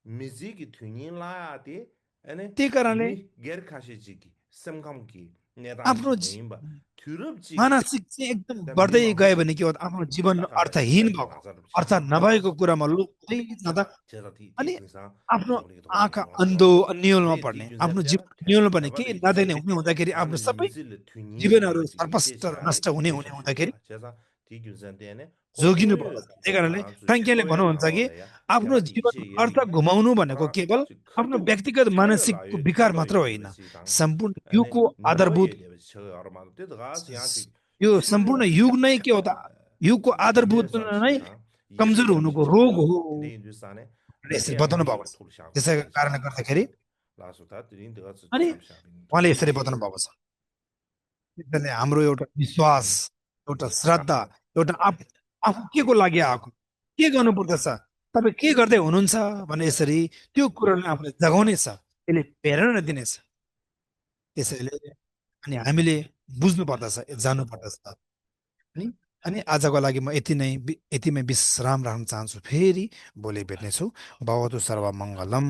[SPEAKER 1] 미지기 튜닝라야디 에네
[SPEAKER 2] त्यही कारणले
[SPEAKER 1] 미 게르카시지기 semkamki
[SPEAKER 2] आफ्नो
[SPEAKER 1] नेदांगि मोइम्बा थुरुपजिगी
[SPEAKER 2] मानसिक चाहिँ एकदम
[SPEAKER 1] द
[SPEAKER 2] बढ्दै गयो
[SPEAKER 1] मिमाहुसि
[SPEAKER 2] भने के हो त आफ्नो जीवन
[SPEAKER 1] ताका
[SPEAKER 2] अर्थहीन
[SPEAKER 1] सेम्पल
[SPEAKER 2] भएको
[SPEAKER 1] लाजार
[SPEAKER 2] अर्थ
[SPEAKER 1] छिया
[SPEAKER 2] नभएको कुरामा लोप्दै जाँदा
[SPEAKER 1] 제가 디
[SPEAKER 2] अनि
[SPEAKER 1] 등상
[SPEAKER 2] आफ्नो
[SPEAKER 1] 저번에 또
[SPEAKER 2] आँखा
[SPEAKER 1] 말씀하셨죠.
[SPEAKER 2] अन्धो अन्यलमा
[SPEAKER 1] 네
[SPEAKER 2] पर्ने आफ्नो
[SPEAKER 1] 디균센데나
[SPEAKER 2] जीवन अन्यलमा पर्ने केही
[SPEAKER 1] 대바대
[SPEAKER 2] नदेख्ने
[SPEAKER 1] 이체
[SPEAKER 2] हुने हुँदाखेरि आफ्नो
[SPEAKER 1] 나는
[SPEAKER 2] सबै
[SPEAKER 1] 미질
[SPEAKER 2] जीवनहरू
[SPEAKER 1] 튜닝라야지
[SPEAKER 2] सर्पष्ट
[SPEAKER 1] 이체샤네
[SPEAKER 2] नष्ट हुने हुने हुँदाखेरि
[SPEAKER 1] 이체슈야 제가 디균센데네
[SPEAKER 2] जोगिनु पर्दछ
[SPEAKER 1] 고통을
[SPEAKER 2] त्यही कारणले
[SPEAKER 1] 아주
[SPEAKER 2] फ्रेङ्केले
[SPEAKER 1] 처야
[SPEAKER 2] भन्नुहुन्छ कि
[SPEAKER 1] 나와야
[SPEAKER 2] आफ्नो
[SPEAKER 1] 제가
[SPEAKER 2] जीवनको
[SPEAKER 1] 이체
[SPEAKER 2] अर्थ
[SPEAKER 1] 예리기네
[SPEAKER 2] गुमाउनु भनेको
[SPEAKER 1] 가
[SPEAKER 2] केवल आफ्नो
[SPEAKER 1] 커도
[SPEAKER 2] व्यक्तिगत मानसिकको
[SPEAKER 1] 처여라요
[SPEAKER 2] विकार मात्र
[SPEAKER 1] 텔로에
[SPEAKER 2] होइन
[SPEAKER 1] 되버시당
[SPEAKER 2] सम्पूर्ण
[SPEAKER 1] 아니
[SPEAKER 2] युगको आधारभूत
[SPEAKER 1] 너에 되버시 저 여러분 때다가 지한테
[SPEAKER 2] यो सम्पूर्ण
[SPEAKER 1] 심로
[SPEAKER 2] युग नै के हो त युगको आधारभूत नै
[SPEAKER 1] 인내상시상
[SPEAKER 2] कमजोर हुनुको
[SPEAKER 1] 예배점시죠.
[SPEAKER 2] रोग हो
[SPEAKER 1] 근데 인도산에
[SPEAKER 2] भनेर यसरी
[SPEAKER 1] 미디어
[SPEAKER 2] बताउनु भएको
[SPEAKER 1] 미디어
[SPEAKER 2] छ
[SPEAKER 1] 토르샤고
[SPEAKER 2] त्यसै कारणले
[SPEAKER 1] 시작하고
[SPEAKER 2] गर्दाखेरि
[SPEAKER 1] 라스다 드린 데가
[SPEAKER 2] अनि
[SPEAKER 1] 참샤빈
[SPEAKER 2] उहाँले
[SPEAKER 1] 토르
[SPEAKER 2] यसरी बताउनु भएको छ एकदमै हाम्रो एउटा विश्वास एउटा श्रद्धा एउटा आफू के को लागि आएको के गर्नु पर्दछ तपाईँ के गर्दै हुनुहुन्छ भने यसरी त्यो कुरोलाई आफूले जगाउनेछ त्यसले प्रेरणा दिनेछ त्यसैले अनि हामीले बुझ्नु पर्दछ जान्नु पर्दछ अनि अनि आजको लागि म यतिमै विश्राम राख्न चाहन्छु फेरि भोलि भेट्नेछु भवतु सर्वमङ्गलम